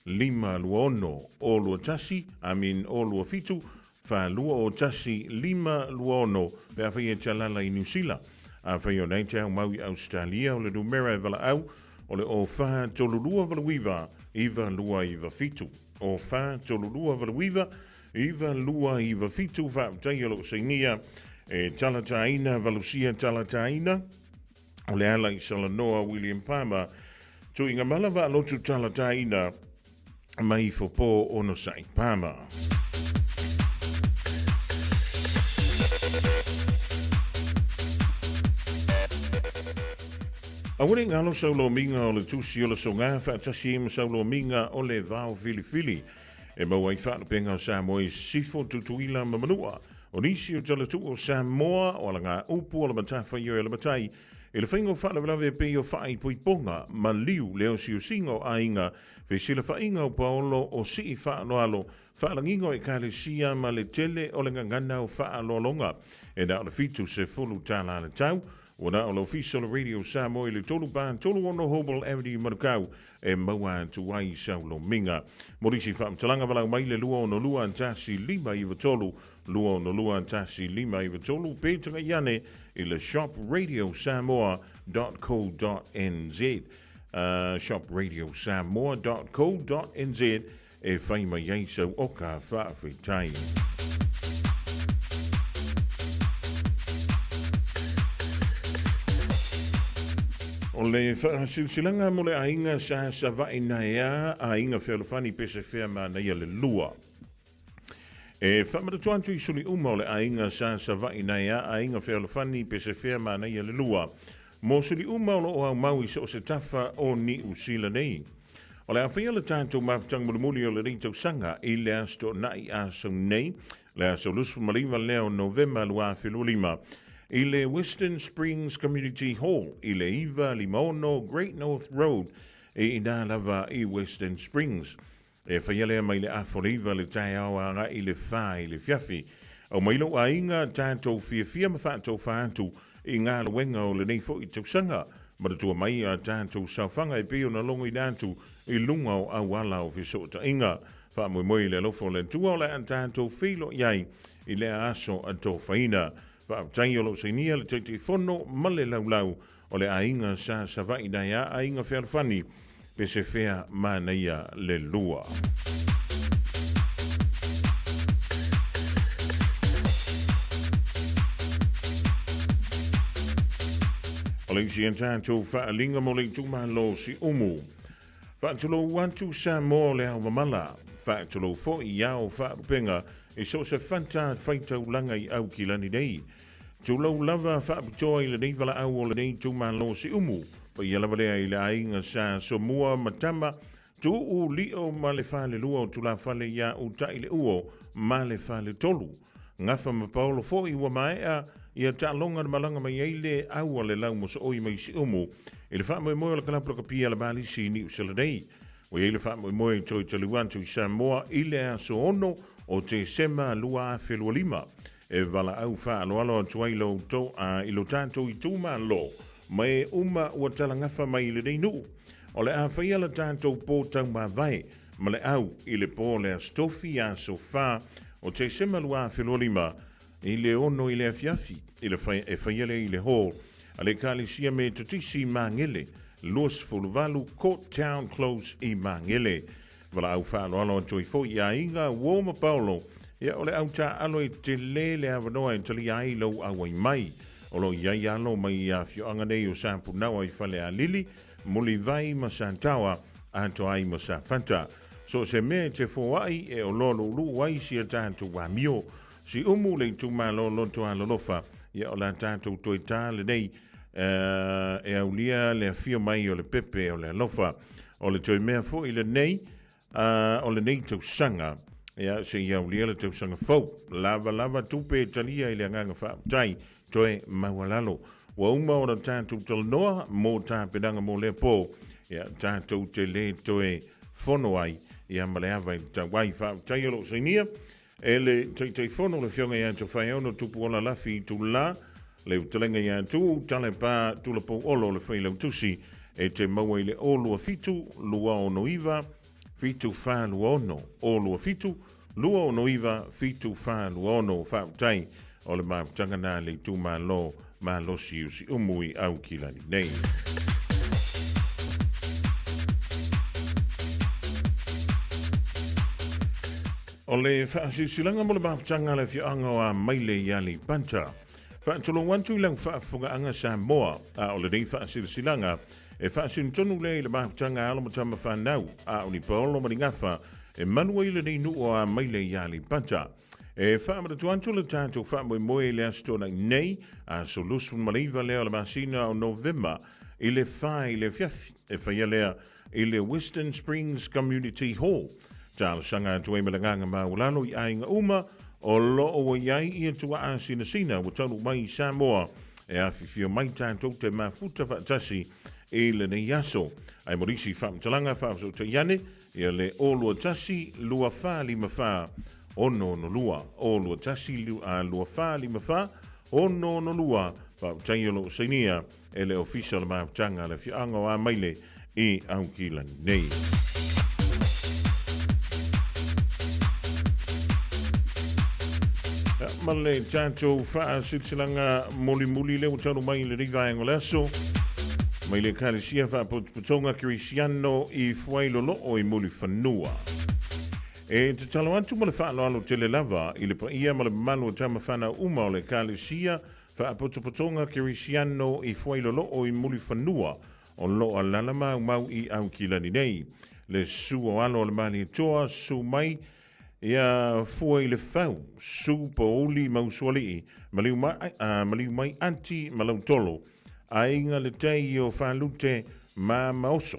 Speaker 4: 526 021, I mean 027 421 526 pe afai e te alala i Niu Sila. Afai o nei te au mau i Ausetalia, o le numera e valaau o le 04 32 89 9297. 04 32 89 9297. Faafetai o loo sainia e Talataina Valusia Talataina o le ala i Salanoa William Palmer Tuiga mala vaalotu talataina mai Fofo Onosai Palmer. Aua ne i galo sau lomiga o le tusi o le soga faatasi ai ma sau lomiga o le vao filifili e maua ai faalupega o Samoa i Sisifo, Tutuila ma Manua. O nisi o talatuu o Samoa o alagaupu o le matafaioi a le matai I le faiga o faalavelave e pei o faaipoipoga, maliu, le osiosiga o aiga, fesilafaiga o paolo o sii faaaloalo, faalagiga o ekalesia ma le tele o le gagana o faaaloaloga. E na o le $70 le tau. Ua na o le Ofisa o le Radio Samoa i le 3 pa 36 Hobel Avenue i Manukau e maua atu ai sau lomiga. Mo nisi faamatalaga valaau mai le 262 1593 262 1593 pe tagai ane i le shopradiosamoa.co.nz shopradiosamoa.co.nz e whai mai ai sau oka whaawhitai. O le whaasilasilaga mo le aiga sa savaʻi naea aiga fealofani pese fea manaia le lua. E faamanatua atu i suli uma o le aiga sa Savaii nai a aiga fealofani Pesefea manaia le lua. Mo suli uma o lo o aumau i so o se tafa o Niu Sila nei. O le a faia le tatou mafutaga mulimuli o lenei tausaga i le Aso Toonai aso nei, le aso 29 lea o Novema 2025, i le Western Springs Community Hall i le 956 Great North Road i inā lava i Western Springs. E faia lea mai le afa o le 9 le taeao agai i le 4 i le fiafi. Aumai lou aiga, tatou fiafia ma faatofa atu i galuega o lenei foi tausaga. Manatua mai a tatou saofaga e pei ona logoina atu i luga o auala o fesootaiga. Faamoemoe i le alofa o le Atua o le a tatou feiloai ai i lea aso atofaina. Faafetai o lo o sainia le Taitaifono ma le Laulau o le aiga sa Savaii nai a aiga fealofani Pesefea manaia le lua. O le isi a tatou faaaliga mo le itumalo Siumu. Faatulou atu Samoa o le ao mamala, faatulou foi i ao faalupega i so o se fata faitaulaga i Aukilani nei. Tulou lava faapitoa i lenei valaau o lenei itumalo Siumu, paia lava lea i le aiga sa Somua ma Tama, Tuuu Lio ma le falelua o Tulafale ia Utaileuo ma le faletolu. Gafa ma Paolo foi ua maea ia taaloga na malaga mai ai le au a le lau mosooi mai Siumu i le faamoemoe o le kalapu lakapi a le Malisi i Niu Sila nei. Ua i ai le faamoemoe i toe taliu atu i Samoa i le aso 6 o Tesema 2025 e valaau faaaloalo atu ai lo outou, a, i lo tatou itumalo ma e uma ua talagafa mai i lenei nuu. O le a faia la tatou pō taumavae ma le au i le pō o le Aso Tofi, aso 4 o Tesema 2025 i le 6 i le afiafi, i le fai, e faia lea i le hall a le Ekalesia Metotisi i Magele, 28 Court Town Close i Magele. Valaau faaaloalo atu ai foi i aiga, uo ma paolo, ia o le au taaalo e tele le avanoa e talia ai lou auai mai. O lo o i ai alo mai i afioaga nei o Sapunaoa i Falealili, Mulivai ma Sataoa, atoa ai ma Safata. So o se mea e te foai e oloa luuluu ai si a tatou amio. Siumu le itumalo loto alolofa, ia o la tatou toe tā lenei e aulia le afio mai o le pepe o le alofa. O le toe mea foi lenei o lenei tausaga, ia se i aulia le tausaga fou. Lava lava tupe e talia i le agaga faafetai toe maualalo. Ua uma ona tatou talanoa mo tapenaga mo lea pō, ia tatou te le toe fono ai ia ma le ava i le tauai. Faafetai o loo sainia e le Taitaifono le Afioga ia Tofaeono Tupuola Lafi Itulā, le Fetalaiga ia Tuuu Talepa Tulapouolo le Failautusi e te maua i le 027 269 7426, 027 269 7426. Faafetai o le mafutaga na le itumalo malosi o Siumu i Aukilani nei. O le faasilasilaga mo le mafutaga a le afioaga o Amaile i Aleipata. Faatulou atu i lau faafofogaaga Samoa, a o lenei faasilasilaga e faasino tonu lea i le mafutaga a alo ma tama fanau, a o ni paolo ma ni gafa e malu ai lenei nuu o Amaile i Aleipata. E faamanatu atu le tatou faamoemoe i le Aso Toonai nei, aso 29 lea o le masina o Novema i le 4 i le afiafi. E faia lea i le Western Springs Community Hall. Talosaga atu ai ma le agaga maualalo i aiga uma o lo o ua i ai ia tuaa sinasina ua taunuu mai i Samoa e afifio mai tatou te mafuta faatasi i lenei aso. Ae mo nisi faamatalaga faafesootai ane, ia le 021 2454 662, 021 2454 662, faafetai o lo o sainia e le Ofisa o le Mafutaga a le Afioaga o Amaile i Aukilani nei. Ma le tatou faasilasilaga mulimuli lea ua talu mai i lenei vaega o le aso, mai le Ekalesia Faapotopotoga Kerisiano i Fuailoloo i Mulifanua. E tatalo atu ma le faaaloalo tele lava i le paia ma le mamalu o tama fanau uma o le Ekalesia Faapotopotoga Kerisiano i Fuailoloo i Mulifanua o lo o alala maumau i Aukilani nei. Le susu o alo o le Malietoa, susu mai. Ia fua i le fau, su pouli ma usoalii, maliu mai, maliu mai anti ma lautolo, aiga le tai o Falute ma Maoso.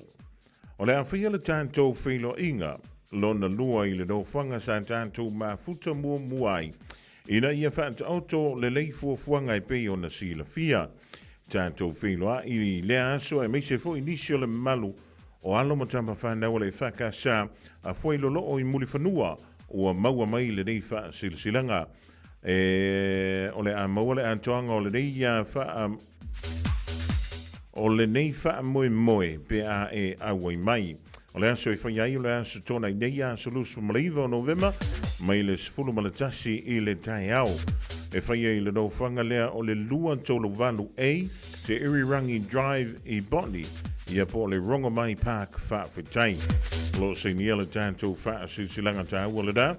Speaker 4: O le a faia le tatou feiloaiga lona lua i le nofoaga sa tatou mafuta muamua ai, ina ia faataoto lelei fuafuaga e pei ona silafia. Tatou feiloai i lea aso aemaise foi nisi o le mamalu o alo ma tama fanau a le EFKS a Fuailoloo i Mulifanua ua maua mai lenei faasilasilaga. E, o le a maua le atoaga o lenei faa o lenei faamoemoe pe a e auai mai. O le aso e fai ai o le aso tona i nei aso 29 o Novema mai le 11 i le taeao. E fai ai le nofoaga lea o le 238A Te Irirangi Drive i Botany, ia po o le Rongomai Park Faafetai. O lo o sainia le tatou faasilasilaga taua lena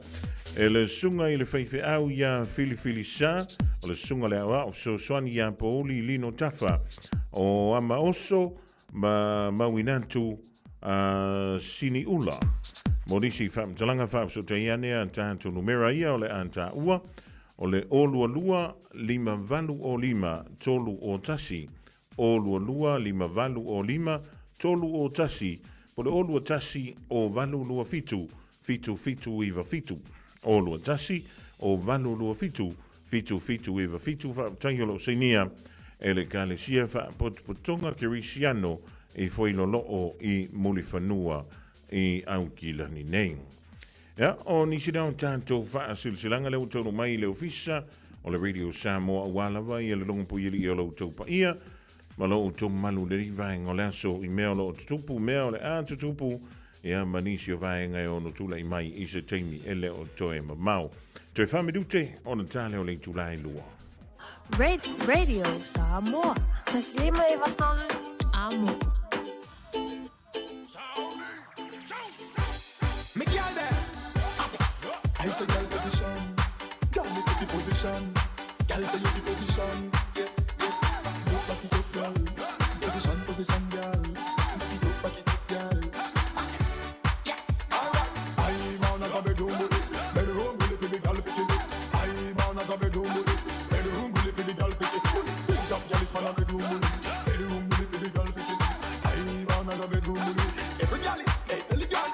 Speaker 4: e le susuga i le faifeau iā Filifili Sa, o le susuga le aoao fesoasoani iā Pouli Lino Tafa o Amaoso ma Mauinatu a Siniula. Mo nisi faamatalaga faafesootai ane a tatou numera ia o le a taua, o le 022 505 301, 022 505 301, po o le 021 0827 7797, 021 0827 7797. Faafetai o lo o sainia e le Ekalesia Faapotopotoga Kerisiano i Fuailoloo i Mulifanua i Aukilani nei. Ia, o nisi lea o tatou faasilasilaga lea ua taunuu mai i le ofisa o le Radio Samoa aua lava ia le logopuialii o lo outou paia ma lo outou mamalu i lenei vaega o le aso i mea o lo o tutupu, mea o le a tutupu, ia ma nisi o vaega e ono tulai mai i se taimi e le o toe mamao. Toe 4 minute ona ta lea o le itula e 2.
Speaker 3: Radio Samoa. 153 Amo.
Speaker 10: Me girl there. I say girl position. Girl me say the position. Girl say you the position. Yeah, yeah. Look back it up, girl. Position, position, girl. Back it up, back it up, girl. Yeah. Alright. I'm on as a bedroom bully. Bedroom bully for the girl fi kill it. I'm on as a bedroom bully. Bedroom bully for the girl fi kill it. Big top girl is man a bedroom bully. Bedroom bully for the girl fi kill it. I'm on as a bedroom bully. Every girl is, hey, tell the girl.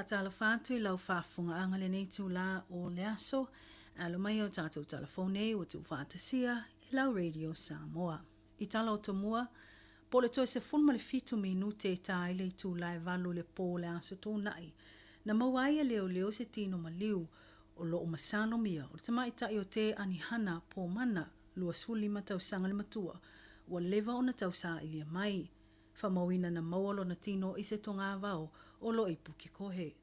Speaker 1: Faatalofa atu i lau faafofogaaga lenei itulā o le aso. Alo mai o tatou talafou nei ua tuufaatasia e lau Radio Samoa. I tala o tomua, po o le toe 17 minute e tā ai le itulā e valu i le pō o le Aso Toonai, na maua ai e leoleo se tino maliu o lo o masalomia o le tamaitai o Te Anihana Pōmana, 25 tausaga le matua, ua leva ona tausaailia mai. Faamauina na maua lona tino i se togavao o lo i Pukekohe.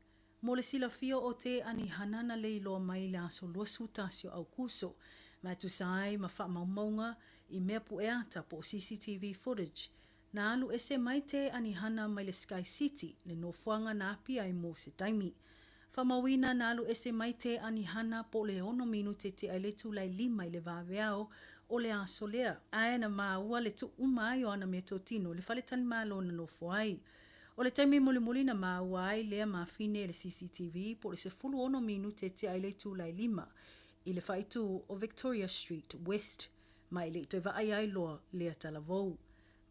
Speaker 1: Mo le silafia o Te Anihana na leiloa mai i le aso 21 o Aukuso, ma e tusa ai ma faamaumauga i mea pueata po o CCTV footage, na alu ese mai Te Anihana mai le Sky City le nofoaga na api ai mo se taimi. Faamauina na alu ese mai Te Anihana po o le ono minute tea i le itula e lima i le vaveao o le aso lea, ae na māua le tuu uma ai o ana meatotino i le faletalimalo na nofo ai. O le taimi mulimuli na māua ai lea mafine e le CCTV po o le 16 minute tea i le itula e lima i le faaitu o Victoria Street West, ma e le i toe vaaia ai loa lea talavou.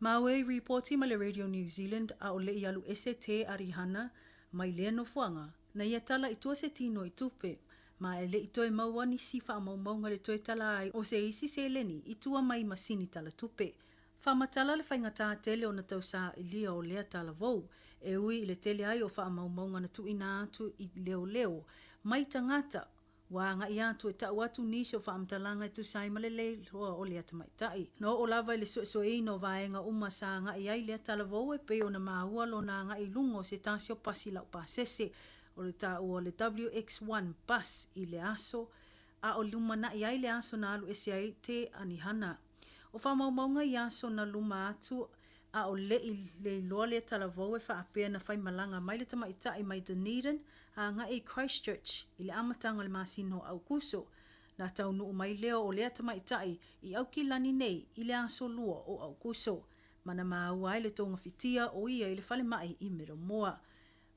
Speaker 1: Maua i ripoti mai le Radio New Zealand a o le i alu ese Te Arihana mai lea nofoaga, na ia tala i tua se tino i tupe, ma e le i toe maua nisi faamaumauga le toe tala ai o se isi seleni i tua mai masini tala tupe. Faamatala le faigata tele ona tausaailia o lea talavou, e ui i le tele ai o faamaumauga na tuuina atu i leoleo mai tagata Ua agai atu e tau atu nisi o faamatalaga e tusa ai ma le leiloa o lea tamaitai. Na oo lava i le suesueina o vaega uma sa agai ai lea talavou e pei ona maua lona agai i luga o se tasi o pasi laupasese o le taua o le WX1 bus i le aso a o lumanai ai le aso na alu ese ai Te Anihana. O faamaumauga i aso na luma atu a o leʻi leiloa lea talavou e faapea na faimalaga mai le tamaitai mai Dunedin a agai i Christchurch i le amataga o le masina o Aukuso. Na taunuu mai lea o lea tamaitai i Aukilani nei i le aso 2 o Aukuso. Ma na maua ai le togafitia o ia i le falemai i Middlemore.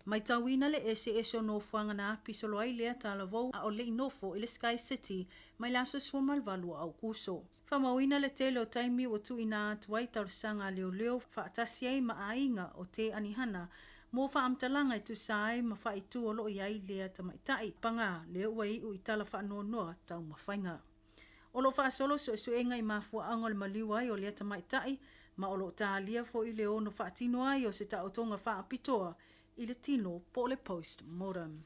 Speaker 1: Maitauina le eseese o nofoaga na api solo ai lea talavou a o leʻi nofo i le Sky City mai le aso 18 o Aukuso. Faamauina le tele o taimi ua tuuina atu ai talosaga a leoleo faatasi ai ma aiga o Te Anihana mō faamatalaga e tusa ai ma faaitu o lo o i ai lea tamaitai pagā lea ua iu i tala faanoanoa taumafaiga. O lo o faasolo suesuega i mafuaaga o le maliu ai o lea tamaitai ma o lo o talia foi le ono faatino ai o se taotoga faapitoa i le tino po o le post mortem.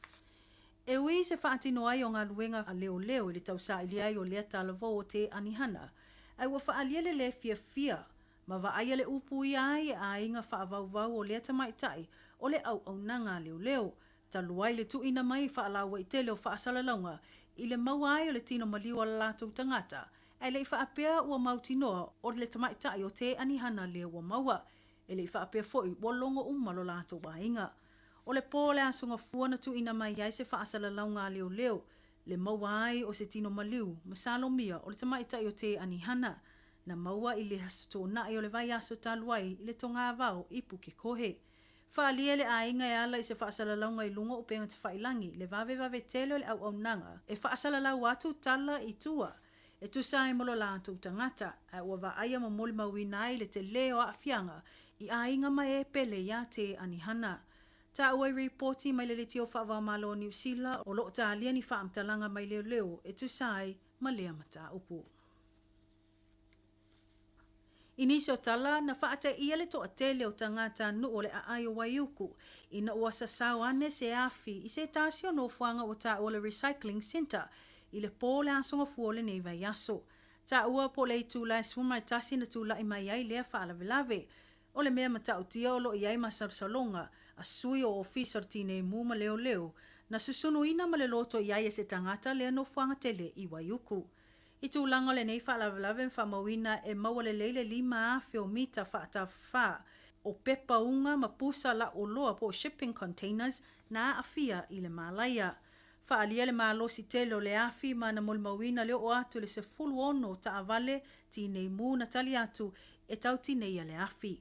Speaker 1: E ui i se faatino ai o galuega a leoleo i le tausaili ai o lea talavou o Te Anihana, ae ua faaalia le lē fiafia ma vaaia le upu ia ai e aiga faavauvau o lea tamaitai o le auaunaga a leoleo, talu ai le tuuina mai faalauaitele o faasalalauga i le maua ai o le tino maliu a le latou tagata, ae le i faapea ua mautinoa o le tamaitai o Te Anihana lea ua maua. E le i faapea foi ua logo uma lo latou aiga. O le pō o le Aso Gafua na tuuina mai ai se faasalalauga a leoleo, le maua ai o se tino maliu ma salomia o le tamaitai o Te Anihana, na maua i le Aso Toonai o le vaiaso talu ai i le togavao i Pukekohe. Faaalia le aiga e ala i se faasalalauga i luga o upega tafailangi le vavevave tele o le auaunaga e faasalalau atu tala i tua e tusa ai ma lo latou tagata, ae ua vaaia ma molimauina ai le telē o aafiaga i aiga ma e pele iā Te Anihana. Taua i ripoti mai le Leitio Faavaomalo o Niu Sila o lo o talia ni faamatalaga mai leoleo e tusa ai ma lea mataupu. I nisi o tala, na faateia le toatele o tagata nuu o le aai o Waiuku ina ua sasao ane se afi i se tasi o nofoaga ua taua le Recycling Centre i le pō o le Aso Gafua o lenei vaiaso. Taua po o le itula e 11 na tulai mai ai lea faalavelave. O le mea matautia o lo o i ai masalosaloga a sui o Ofisa o le Tinei Mu ma Leoleo na susunuina ma le loto i ai e se tagata lea nofoaga tele i Waiuku. I tulaga o lenei faalavelave ma faamauina e maua lelei le 5,000 o mita faatafafā o pepa uga ma pusa lauoloa po o shipping containers na aafia i le mālaia. Faaalia le malosi tele o le afi ma na molimauina le oo atu i le 16 o taavale tinei mu na tali atu e tau tineia le afi.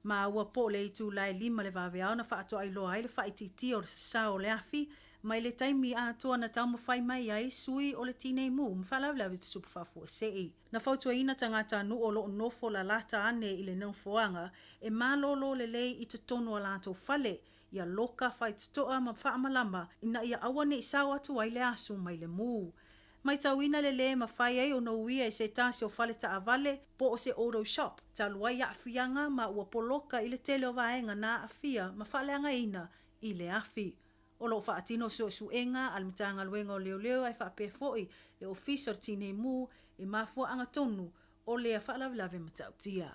Speaker 1: Maua po o le itula e lima le vaveao na faatoailoa ai le faaitiitia o le sasao o le afi mai le taimi atoa na taumafai mai ai sui o le tinei mu ma faalavelave tutupu faafuasei. Na fautuaina tagata nuu o lo o nofo lalata ane i le nofoaga e malōlō lelei i totonu o latou fale. Ia loka faitotoa ma faamalama ina ia aua ne i sao atu ai le asu mai le mū. Maitauina le lē mafai ai ona uia e se tasi o fale taavale po o se auto shop talu ai aafiaga ma ua poloka i le tele o vaega na aafia ma faaleagaina i le afi. O lo o faatino suesuega a le Matagaluega o Leoleo ae faapea foi le Ofisa o le Tinei Mu i mafuaaga tonu o lea faalavelave matautia.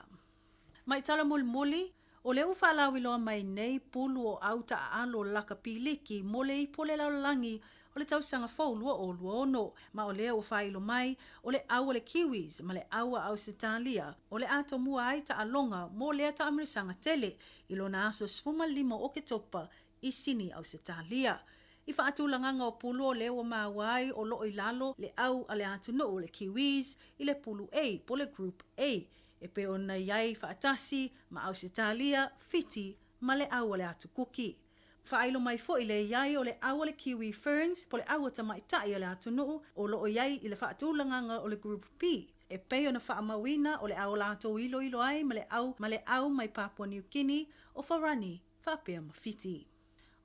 Speaker 1: Mai tala mulimuli, o lea ua faalauiloa mai nei pulu o au taaalo lakapi liki mo le ipu o le lalolagi o le tausaga fou 2026, ma o lea ua faailo mai o le au a le Kiwis ma le au a Ausetalia o le a tomua ai taaloga mo lea taamilosaga tele i lona aso 15 o Oketopa i Sini, Ausetalia. I faatulagaga o pulu o lea ua maua ai o lo o i lalo le au a le atunuu o le Kiwis i le pulu A po o le Group A e pei ona i ai faatasi ma Ausetalia, Fiti ma le au a le Atu Kuki. Faailo mai foi le i ai o le au a le Kiwi Ferns po o le au a tamaitai a le atunuu o lo o i ai i le faatulagaga o le Group B e pei ona faamauina o le a o latou iloilo ai ma le au ma le au mai Papua Niu Kini o Farani faapea ma Fiti.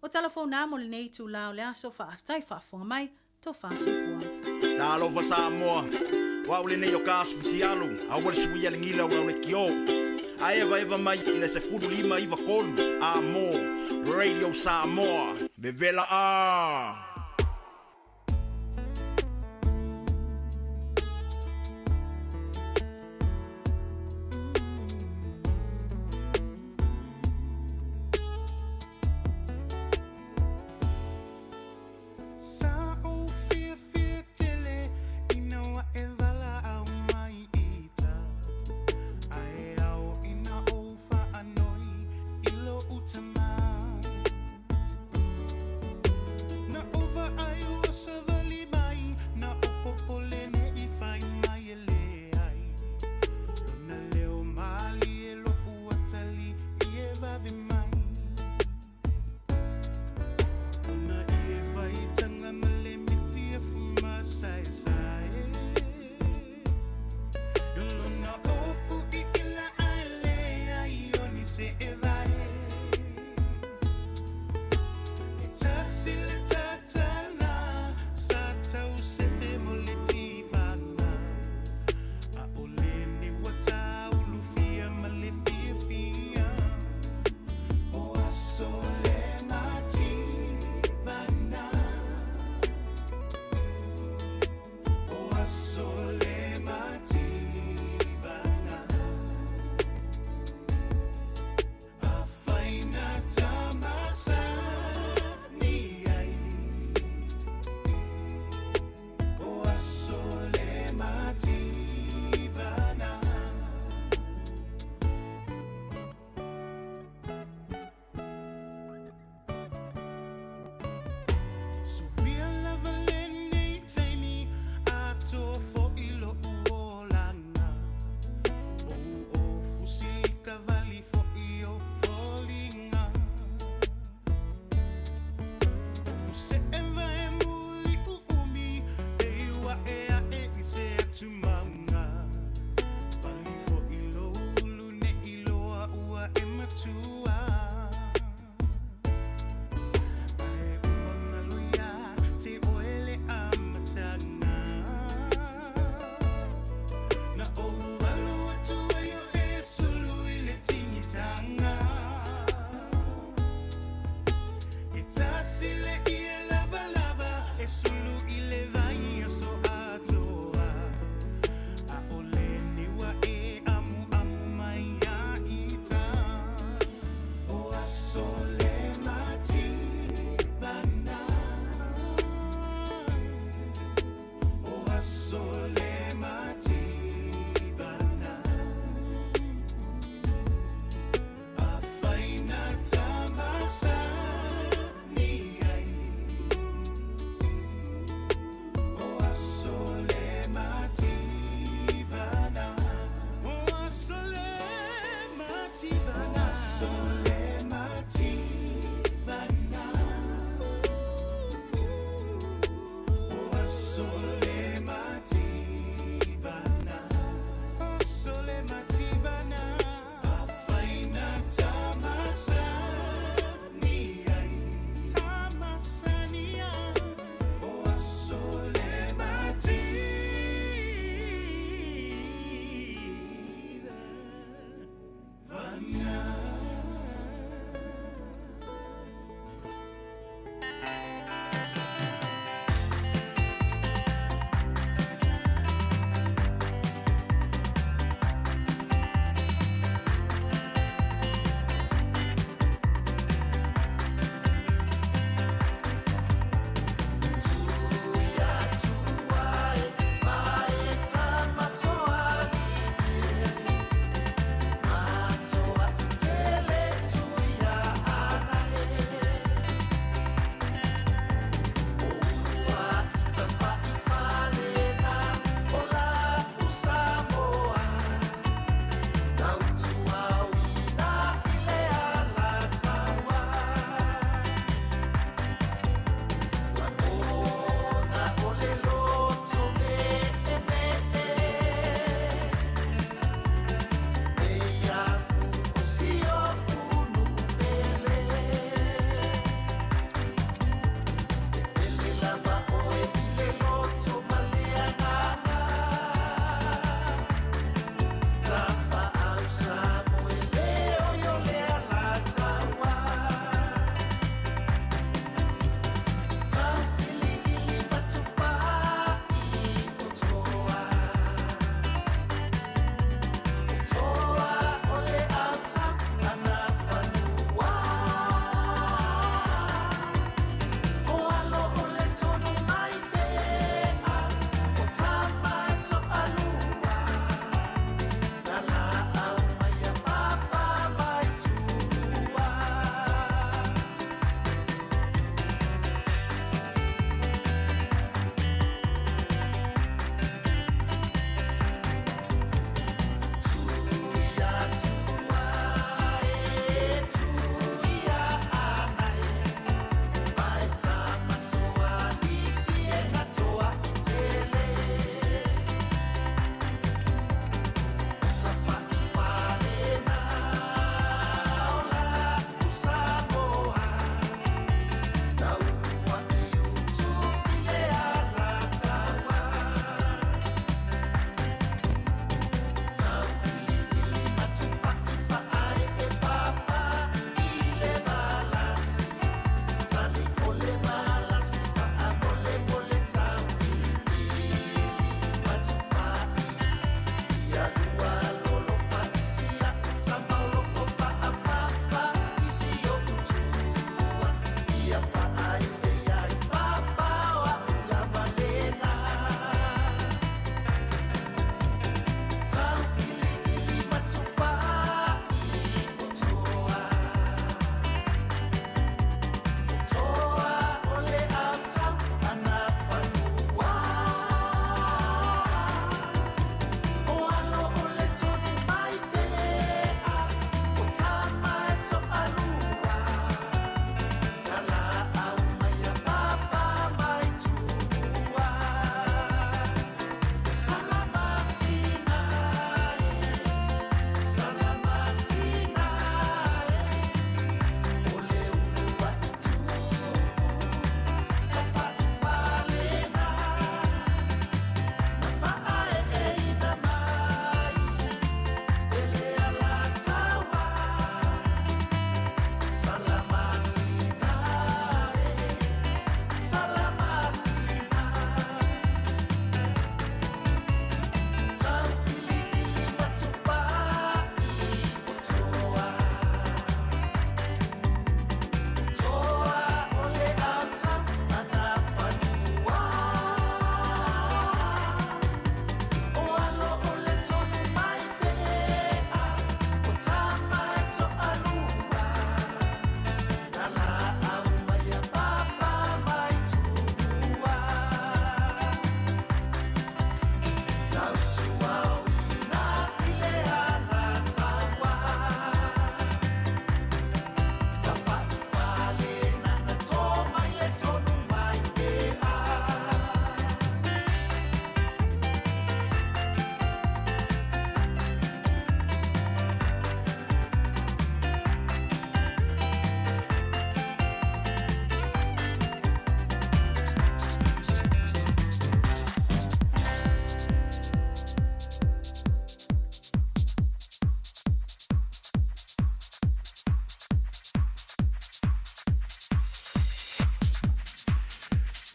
Speaker 1: O tala fou nā mo lenei itulā o le aso, faafetai faafofoga mai, tofa soifua.
Speaker 11: Talofa Samoa, o au lenei o ka asu fitialu, aua le suia le gila ua le kio. A evaeva mai i le 15 93 a mo Radio Samoa, vevela a!
Speaker 10: Sa ou fiafia tele ina ua e valaau mai ita, Ae ao ina ou faanoi i lo'u tama. Na ou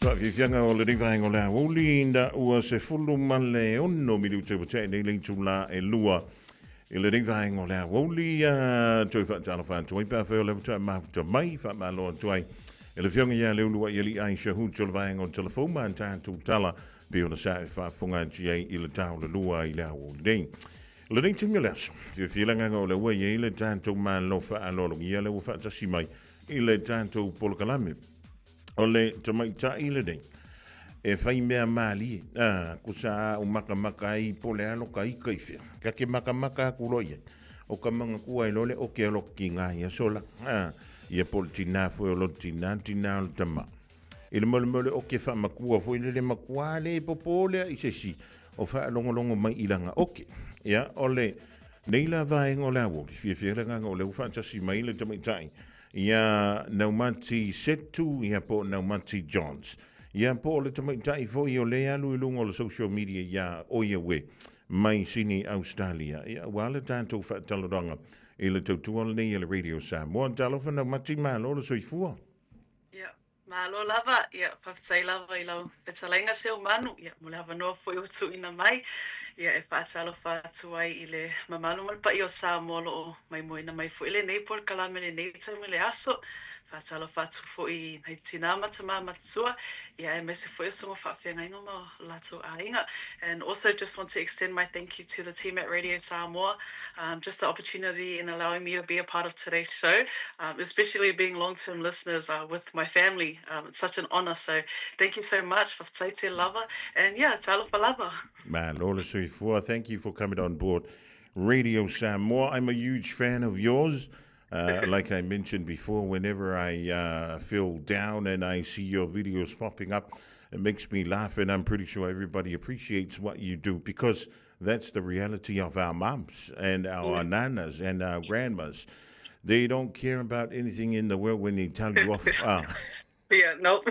Speaker 4: Faafiafiaga o lenei vaega o le aoauli na ua 16 minute ua tea nei le itula e lua i lenei vaega o le aoauli toe faatalofa atu ai pe afai o lea faatoa mafuta mai faamalo atu ai i le Afioga ia Leuluai Alii Aisha Hoots o le vaega o Telefou ma tatou tala pei ona sa e faafofoga atu ai i le taolalua i le aoauli nei. Lenei taimi o le aso, fiafia le agaga o lea ua i ai le tatou Malo faaaloalogia lea ua faatasi mai i le tatou polokalame. O le tamaitai lenei, e fai mea malie, a, kusa a u makamaka ai po le alo ka ika i fea. Ka ke makamaka aku loa i ai, o ka mangakua e lole o ke alo ki ngā ia sola. A, ia po le tinā foi o lo tinā, tinā o le tama. I le molemole o ke whaamakua foi lele makua le popo lea i se si o whaalongolongo mai i langa oke. Ia, o le nei la vaenga o le aoauli, fiafia le agaga o lea ua faatasi mai le tamaitai ia Naumati Setu, ia po o Naumati Johns. Ia po o le tamaitai foi o lea alu i luga o le social media ia Oia Ue mai Sini Australia. Ia, ua le tatou faatalanoaga i le tautua lenei a le Radio Samoa. Talofa Naumati, malo le soifua.
Speaker 6: Ia, malo lava, ia, faafetai lava i lau fetalaiga Seumanu, ia, mo le avanoa foi ua tuuina mai, ia, e faatalofa atu ai i le mamalu ma le paia o Samoa o lo o maimoaina mai foi lenei polokalame lenei taimi o le aso. Faatalofa atu foi i nai tinā ma tamā matua, ia, aemaise foi o susuga faafeagaiga ma o latou aiga. And also just want to extend my thank you to the team at Radio Samoa, um, just the opportunity in allowing me to be a part of today's show, um, especially being long-term listeners uh, with my family. Um, it's such an honor. So thank you so much for Te Lava. And yeah, talofa lava.
Speaker 4: Malo le soifua, thank you for coming on board Radio Samoa. I'm a huge fan of yours. Like I mentioned before, whenever I feel down and I see your videos popping up, it makes me laugh, and I'm pretty sure everybody appreciates what you do because that's the reality of our mums and our nanas and our grandmas. They don't care about anything in the world when they tell you off.
Speaker 6: Yeah, nope.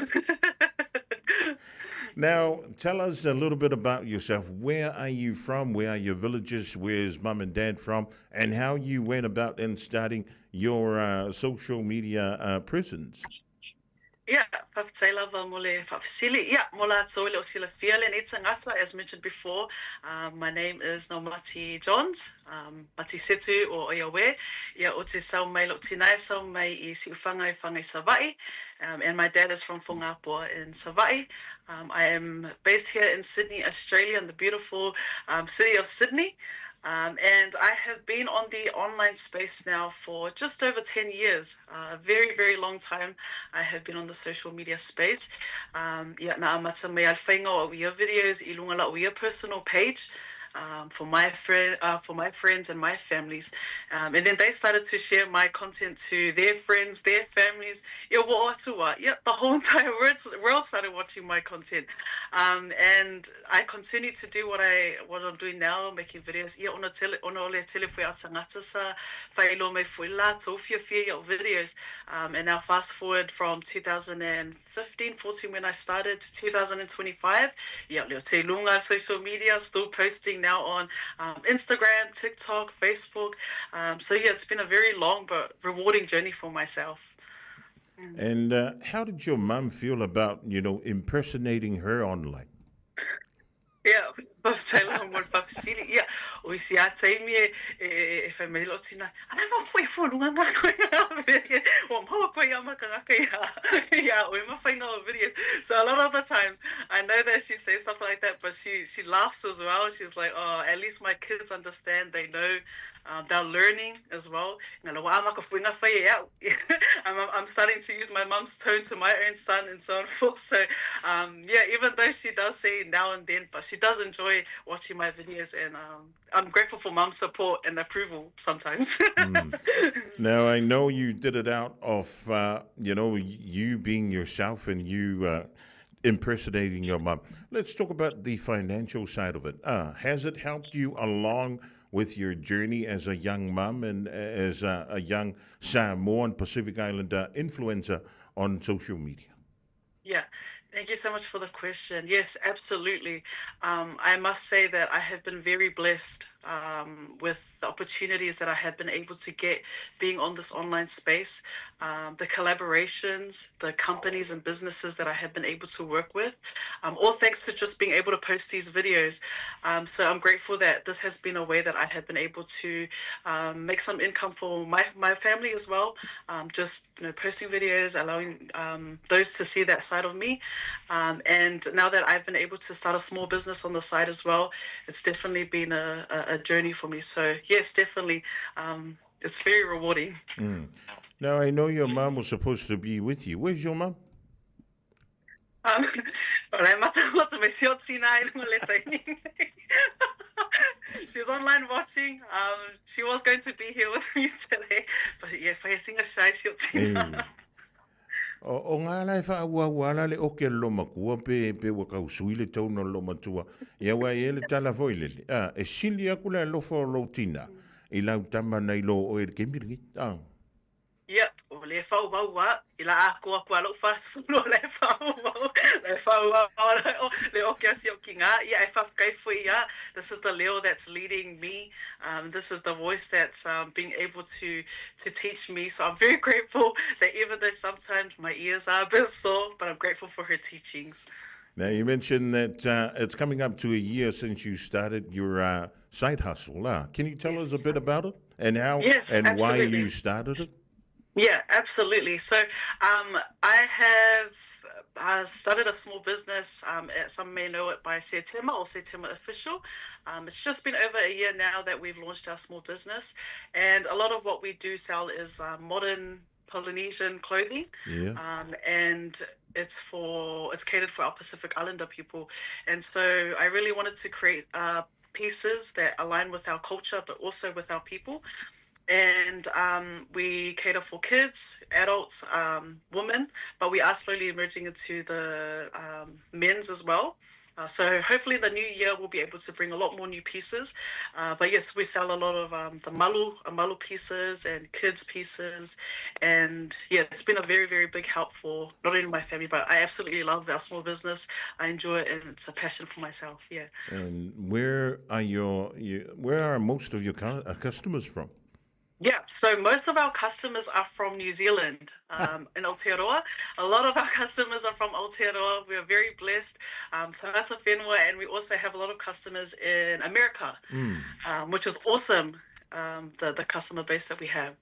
Speaker 4: Now, tell us a little bit about yourself. Where are you from? Where are your villages? Where's mum and dad from? And how you went about in starting your social media presence?
Speaker 6: Ia, faafetai lava mo le faafesili. Ia, mo latou e le o silafia lenei tagata, as mentioned before, my name is Naumati Johns, Mati Setu o Oiawe. Ia, o te sau mai lou tina e sau mai i Siufaga i Whangai Savaii, and my dad is from Whangapoa in Savaii. I am based here in Sydney, Australia, in the beautiful city of Sydney. And I have been on the online space now for just over 10 years. A very, very long time I have been on the social media space. Ia, na amata mai ai le whainga o au ia videos i lunga la o ia personal page for my friend, for my friends and my families. And then they started to share my content to their friends, their families. Ia, ua o atu a. Ia, the whole entire world, world started watching my content. And I continue to do what I what I'm doing now, making videos. Ia, ona tele, ona o le tele foi a tagata sa whailoa mai foi latou fiafia i au videos. And now fast forward from 2015, 14 when I started to 2025, ia, leo te lunga social media, still posting now on Instagram, TikTok, Facebook. So yeah, it's been a very long but rewarding journey for myself.
Speaker 4: And how did your mum feel about, you know, impersonating her online?
Speaker 6: Ia, faafetai lava mo le faafesili. Ia, o isi a taimi e, e, e, e whai mai lo tina, ana mau koe fo lunga ngā koe ngā mea, wa maua koe ia makangaka ia, ia oe ma whainga o videos. So a lot of the times, I know that she says stuff like that, but she, she laughs as well. She's like, oh, at least my kids understand, they know they're learning as well. Ngā lawa a maka fuinga whai e au. I'm, I'm starting to use my mum's tone to my own son and so on forth. So yeah, even though she does say now and then, but she does enjoy watching my videos, and I'm grateful for mum's support and approval sometimes.
Speaker 4: Now, I know you did it out of, you know, you being yourself and you impersonating your mum. Let's talk about the financial side of it. Has it helped you along with your journey as a young mum and as a young Samoan Pacific Islander influencer on social media?
Speaker 6: Yeah, thank you so much for the question. Yes, absolutely. I must say that I have been very blessed um, with the opportunities that I have been able to get being on this online space, um, the collaborations, the companies and businesses that I have been able to work with, um, all thanks to just being able to post these videos. Um, so I'm grateful that this has been a way that I have been able to um, make some income for my, my family as well. Um, just you know, posting videos, allowing um, those to see that side of me. Um, and now that I've been able to start a small business on the side as well, it's definitely been a, a, a journey for me. So yes, definitely, um, it's very rewarding.
Speaker 4: Now I know your mom was supposed to be with you. Where's your mom?
Speaker 6: Um, She's online watching. Um, she was going to be here with me today, but yeah,
Speaker 4: Hey. O, o ngā lai whaauau ala le oke lo makua pe, pe ua kausui le tauna lo matua. Ia wai e le tala foi lele. Ah, e sili aku le alofa o lou tina. I lau tama nei lo o e le kemiringi. Ah.
Speaker 6: Ia, o le faaauau a, i la atoa aku a lou 40 o la e faaauau, la e faaauau le oke a si ou kinā, ia e faafetai foi ia, this is the leo that's leading me, um, this is the voice that's um, being able to, to teach me, so I'm very grateful that even though sometimes my ears are a bit sore, but I'm grateful for her teachings.
Speaker 4: Now, you mentioned that it's coming up to a year since you started your side hustle. Can you tell us a bit about it and how
Speaker 6: Yes,
Speaker 4: and why
Speaker 6: absolutely.
Speaker 4: you started it?
Speaker 6: Yeah, absolutely. So, um, I have started a small business. Um, some may know it by Setema or Setema Official. Um, it's just been over a year now that we've launched our small business, and a lot of what we do sell is modern Polynesian clothing.
Speaker 4: Yeah.
Speaker 6: And it's for it's catered for our Pacific Islander people. And so I really wanted to create pieces that align with our culture, but also with our people. And um, we cater for kids, adults, um, women, but we are slowly emerging into the um, men's as well. So hopefully the new year we'll be able to bring a lot more new pieces. But yes, we sell a lot of um, the malu, malu pieces and kids pieces. And yeah, it's been a very, very big help for not only my family, but I absolutely love our small business. I enjoy it and it's a passion for myself. Yeah.
Speaker 4: And where are your, you, where are most of your customers from?
Speaker 6: Yeah, so most of our customers are from New Zealand, um, in Aotearoa. A lot of our customers are from Aotearoa. We are very blessed. Um, tangata whenua, and we also have a lot of customers in America, um, which is awesome, um, the, the customer base that we have.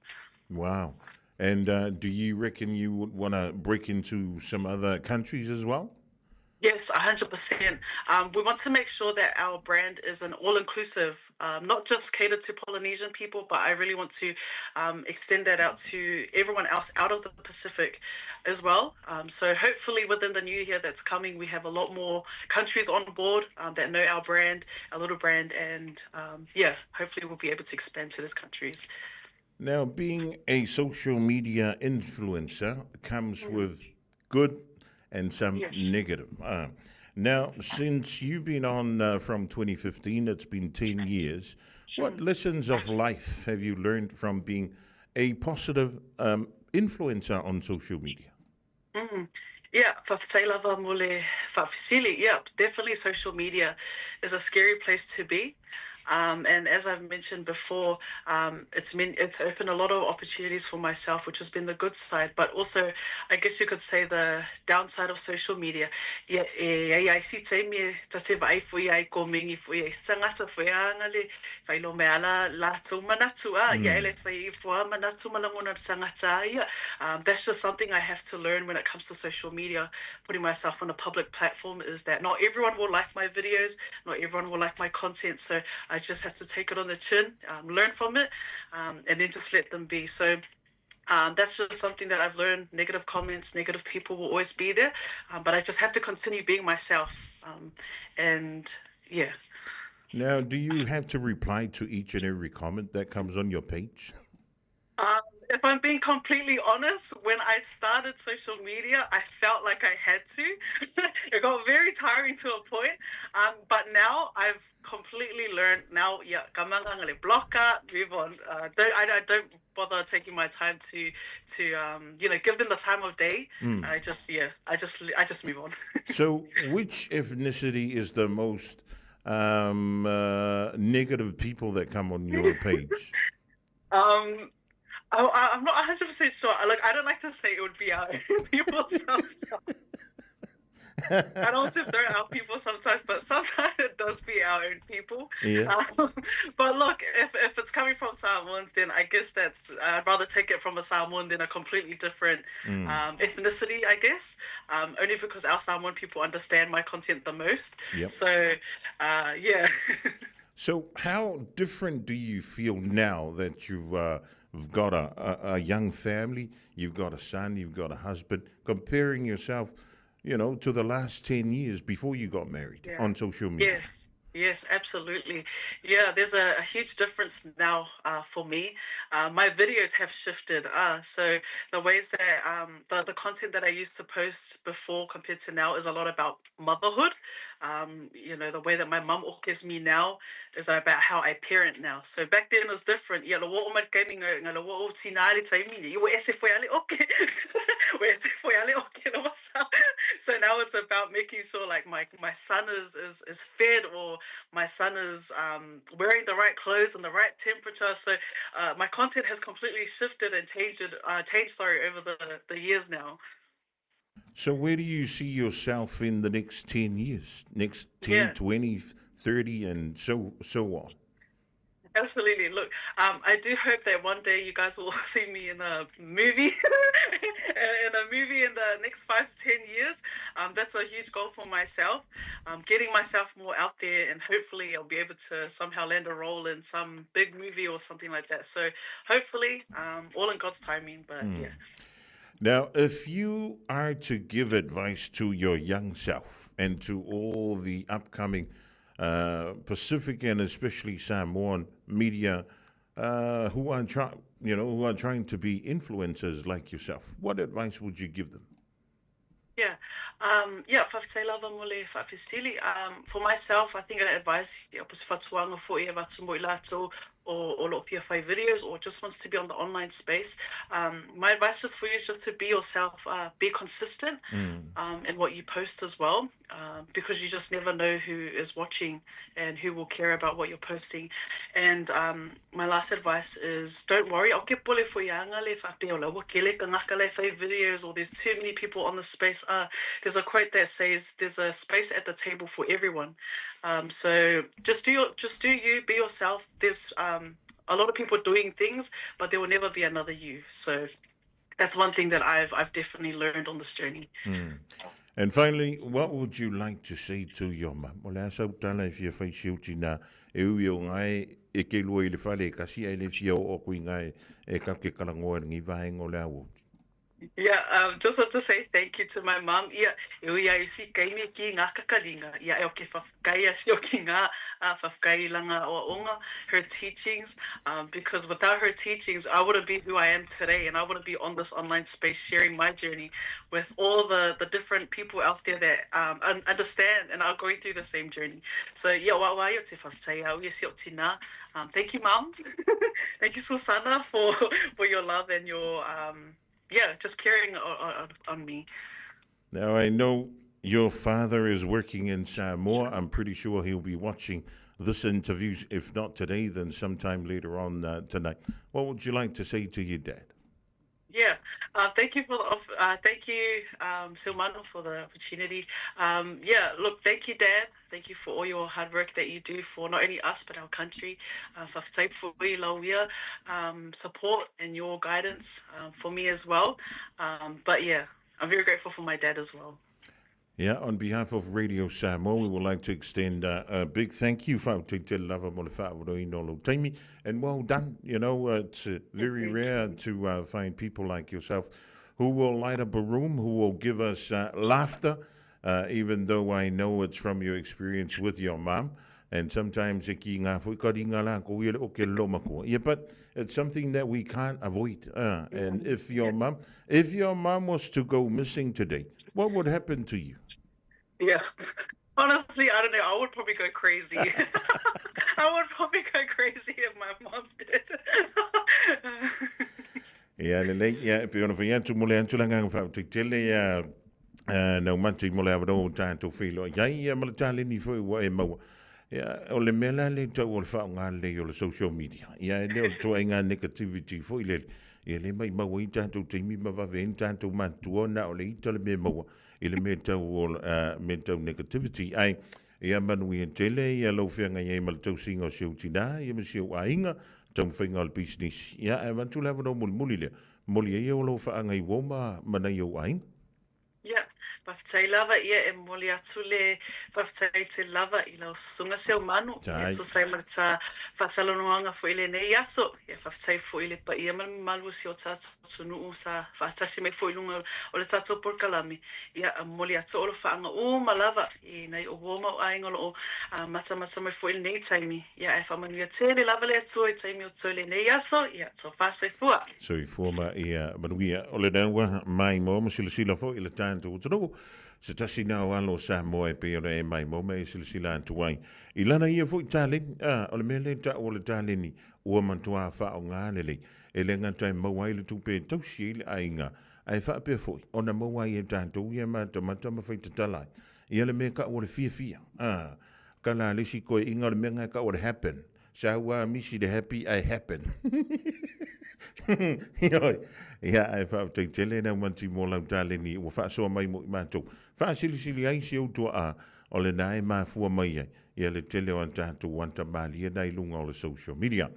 Speaker 4: Wow. And do you reckon you would want to break into some other countries as well?
Speaker 6: Yes, 100%. Um, we want to make sure that our brand is an all-inclusive, um, not just catered to Polynesian people, but I really want to um, extend that out to everyone else out of the Pacific as well. Um, so hopefully within the new year that's coming, we have a lot more countries on board um, that know our brand, our little brand, and um, yeah, hopefully we'll be able to expand to those countries.
Speaker 4: Now, being a social media influencer comes with good and some
Speaker 6: Yes.
Speaker 4: negative. Now, since you've been on from 2015, it's been 10 years. What lessons of life have you learned from being a positive influencer on social media?
Speaker 6: Yeah, faafetai lava mo le faafesili. Yeah, definitely social media is a scary place to be. Um, and as I've mentioned before, um, it's meant it's opened a lot of opportunities for myself, which has been the good side. But also, I guess you could say the downside of social media. Ia, e ai ai si taimi e ta te vaai fo ia i ko mingi fo ia i sangata fo ia anga le whai lo me ala lātou manatu a ia ele whai i foa manatu malangona sangata ia. That's just something I have to learn when it comes to social media. Putting myself on a public platform is that not everyone will like my videos, not everyone will like my content. So I just have to take it on the chin, um, learn from it, um, and then just let them be. So um, that's just something that I've learned. Negative comments, negative people will always be there, um, but I just have to continue being myself. Um, and yeah.
Speaker 4: Now, do you have to reply to each and every comment that comes on your page?
Speaker 6: Um, if I'm being completely honest, when I started social media, I felt like I had to. It got very tiring to a point. Um, but now I've completely learned. Now, yeah, block out, move on. Don't I don't bother taking my time to um, you know give them the time of day. I just yeah, I just move on.
Speaker 4: So, which ethnicity is the most negative people that come on your page?
Speaker 6: I'm not 100% sure. Like, I don't like to say it would be our own people sometimes. I don't want to throw out people sometimes, but sometimes it does be our own people. But look, if it's coming from Samoans, then I guess I'd rather take it from a Samoan than a completely different ethnicity, I guess. Only because our Samoan people understand my content the most.
Speaker 4: So how different do you feel now that you've got a young family, you've got a son, you've got a husband, comparing yourself, to the last 10 years before you got married on social media?
Speaker 6: Yes. Yes, absolutely. Yeah, there's a huge difference now for me. My videos have shifted. So the ways that the content that I used to post before compared to now is a lot about motherhood. The way that my mum okes me now is about how I parent now. So back then it was different. Yeah, lo wo o mai kaimi nga, nga lo wo o tina ale taimi ni. Iwa ese foi ale oke. Wa ese foi ale oke lo wasa. So now it's about making sure my son is fed, or my son is wearing the right clothes and the right temperature. So my content has completely shifted and changed, changed sorry, over the years now.
Speaker 4: So where do you see yourself in the next 10 years? Next 10, 20, 30, and so on?
Speaker 6: Absolutely. Look, I do hope that one day you guys will see me in a movie, in a movie in the next 5 to 10 years. That's a huge goal for myself. Getting myself more out there, and hopefully I'll be able to somehow land a role in some big movie or something like that. So hopefully, all in God's timing, but yeah.
Speaker 4: Now, if you are to give advice to your young self and to all the upcoming Pacific and especially Samoan media who are try, you know, who are trying to be influencers like yourself, what advice would you give them?
Speaker 6: Yeah, yeah, fa'afetai lava mo le fa'afesili. For myself, I think an advice, ia, po se fatuanga fo ia vatu mo i latou o lo fia fai videos or just wants to be on the online space. My advice just for you is just to be yourself, be consistent in what you post as well, because you just never know who is watching and who will care about what you're posting. And my last advice is don't worry. I'll get pole for yanga le fa pe ola wa kele ka ngaka le fai videos, or there's too many people on the space. There's a quote that says there's a space at the table for everyone. So just do your, just do you, be yourself. There's a lot of people doing things, but there will never be another you. So that's one thing that I've definitely learned on this journey.
Speaker 4: And finally, what would you like to say to your mum? O le asa utala e fia whai siuti nā, e ui o ngai, e ke lua i le whale, e kasi ai le fia o o kui ngai, e ka ke kalangoa ngi vaengo le awo.
Speaker 6: Yeah, just want to say thank you to my mum. Yeah, e ui ai si kaimi ki ngā kakaringa. Yeah, e o ke whawhkai a si o ki ngā, whawhkai langa o onga, her teachings, because without her teachings, I wouldn't be who I am today, and I wouldn't be on this online space sharing my journey with all the different people out there that understand and are going through the same journey. So, yeah, wa wa yo te whawhtai au, si o tina. Thank you, Mum. Thank you, Susana, for your love and your... Yeah, just caring on me.
Speaker 4: Now, I know your father is working in Samoa. I'm pretty sure he'll be watching this interview, if not today, then sometime later on tonight. What would you like to say to your dad?
Speaker 6: Yeah, thank you for the thank you Silmano, for the opportunity. Yeah, look, thank you, Dad. Thank you for all your hard work that you do for not only us but our country. Fa'afetai foi lau ia, support and your guidance for me as well. But I'm very grateful for my dad as well.
Speaker 4: Yeah, on behalf of Radio Samoa, we would like to extend a big thank you for te te lava mo le whaavaro i nolo taimi, and well done. It's very
Speaker 6: Thank
Speaker 4: rare
Speaker 6: you.
Speaker 4: to find people like yourself who will light up a room, who will give us laughter, even though I know it's from your experience with your mom. And sometimes e ki ngā fo, ka ringa la ko ia o ke loma ko. Yeah, but it's something that we can't avoid. And if your mom was to go missing today, what would happen to you?
Speaker 6: Yeah. Honestly, I don't know. I would probably go crazy. I would probably go crazy if my mom did.
Speaker 4: Yeah, le le, yeah, pe ona whai atu mo le atu langa ngā whau te tele, nau mati mo le awaro o tātou whilo. Ia, ia, ma le tāleni fo ua e maua. Ia, o le mea la lea tau o le faaaoga lelei o le social media. Ia, e le o le ituaiga negativity foi lele. Ia, lea e maimau ai tatou taimi ma vave ai ni tatou matutua na o le ita le mea maua i le mea tau o mea tau negativity. Ae, ia manuia tele ia lau feagai ai ma le tausiga o si ou tina ia ma si ou aiga, taumafaiga o le pisinisi. Ia, ae avatu le avanoa mulimuli lea, momoli ai o lou faagai uo ma ma nai ou aiga.
Speaker 6: Ia, faafetai lava ia e momoli atu le faafetai tele lava i lau Susuga Seumanu e tusa ai ma le ta faatalanoaga foi i lenei aso. Ia, faafetai foi i le paia ma le mamalu o si o tatou atunuu sa faatasi mai foi i luga o le tatou polokalame. Ia, e momoli atu o alofaaga uma lava i nai ou uo ma ou aiga o lo o matamata mai foi i lenei taimi. Ia, ae faamanuia tele lava le Atua i taimi o totoe lenei aso. Ia, tofa soifua.
Speaker 4: Soifua ma ia manuia. O lena ua maimoa ma silasila foi i le tatou atunuu, se tasi na o alo o Samoa e pei ona e maimoa ma e silasila atu ai i lana ia foi taleni. A, o le mea lea e tau o le taleni, ua matua faaaoga lelei. E le gata e maua ai le tupe e tausi ai le aiga, ae faapea foi ona maua ai e tatou ia matamata ma faitatala ai ia le mea e tau o le fiafia. A, kala a le isi toeaiina o le mea lena e tau o le happen. Sau a misi le happy ae happen. Ioe. Ia, ae faafetai tele lau manti mo lau taleni ua faasoa mai mo i matou. Faasilisili ai si ou tuaa o lena e mafua mai ai ia le tele o a tatou ata malie na i luga o le social media.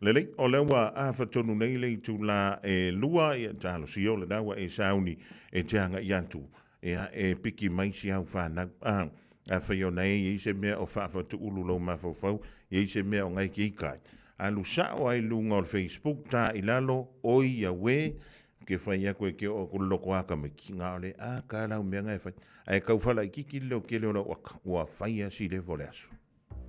Speaker 4: Lelei, o lea ua afa tonu nei le itula e 2, ia talosia o lena ua e sauni e te agai atu Ia, e piki mai si au whanau. A, afai ona e iai se mea o faafatuulu lou mafaufau, iai se mea o ngai ki kai. Alu sao ai luga o le Facebook, ta i lalo, oi ia we, ke whai aku e ke o aku loko aka me ki ngā ole, a, ka lau mea ngai whai. Ai kau whala i kiki leo kele o lau aka, ua whai a si le vole aso.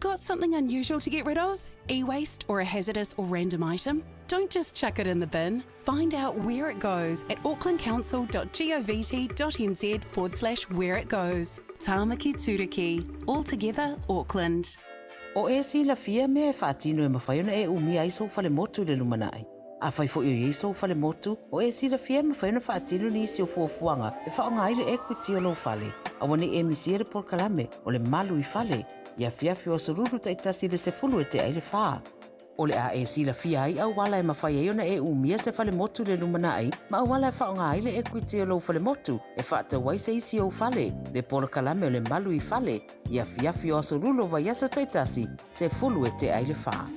Speaker 12: Got something unusual to get rid of? E-waste or a hazardous or random item? Don't just chuck it in the bin. Find out where it goes at aucklandcouncil.govt.nz forward slash where it goes. Tāmaki Tūruki. All together, Auckland.
Speaker 22: O e silafia mea e faatino e mafai ona e umia ai sou falemotu i le lumanai. Afai foi o i ai sou falemotu, o e silafia e mafai ona faatino nisi o fuafuaga e faaaoga ai le equity o lou fale. Aua ne i e misia le polokalame o le malu i fale i afiafi o aso lulu taitasi i le 10 e tea i le fa. O le a e silafia ai auala e mafai ai ona e umia se falemotu i le lumanai ma auala e faaaoga ai le equity o lou falemotu e faatau ai se isi ou fale, le polokalame o le malu i fale i afiafi o aso lulu o vaiaso taitasi, 10 e tea i le fa.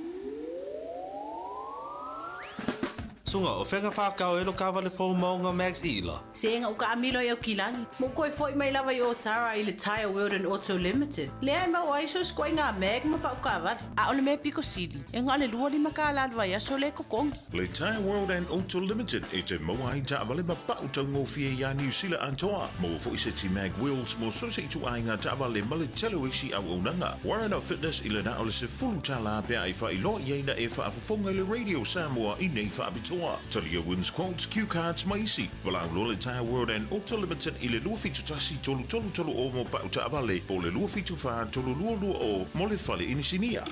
Speaker 23: Suga, o fea ka whakao e lo kawale fou maunga Max Ila?
Speaker 24: Sega u kaamilo i Aukilani, ma u koe foi mai lava i Otara i le Tyre World and Auto Limited, lea e maua ai so sikoaiga mag ma pau kaavale. A o le mea piko sili, e na o le 25 kālā le vaiaso lea e totogi.
Speaker 4: Le Tyre World and Auto Limited e te maua ai taavale ma pau taugofie iā Niu Sila atoa. Maua foi se ti mag wheels mo so se ituaiga taavale ma le tele o isi auaunaga. Warren Fitness i le na o le $10 pe a e faailoa i ai na e faafofoga i le Radio Samoa i nei faapitoa. Talia wins quotes, cue cards ma isi. Valaau loa le Tyre World and Auto Limited i le 271 333 o mo pau taavale po o le 274 322 mo le fale inisinia.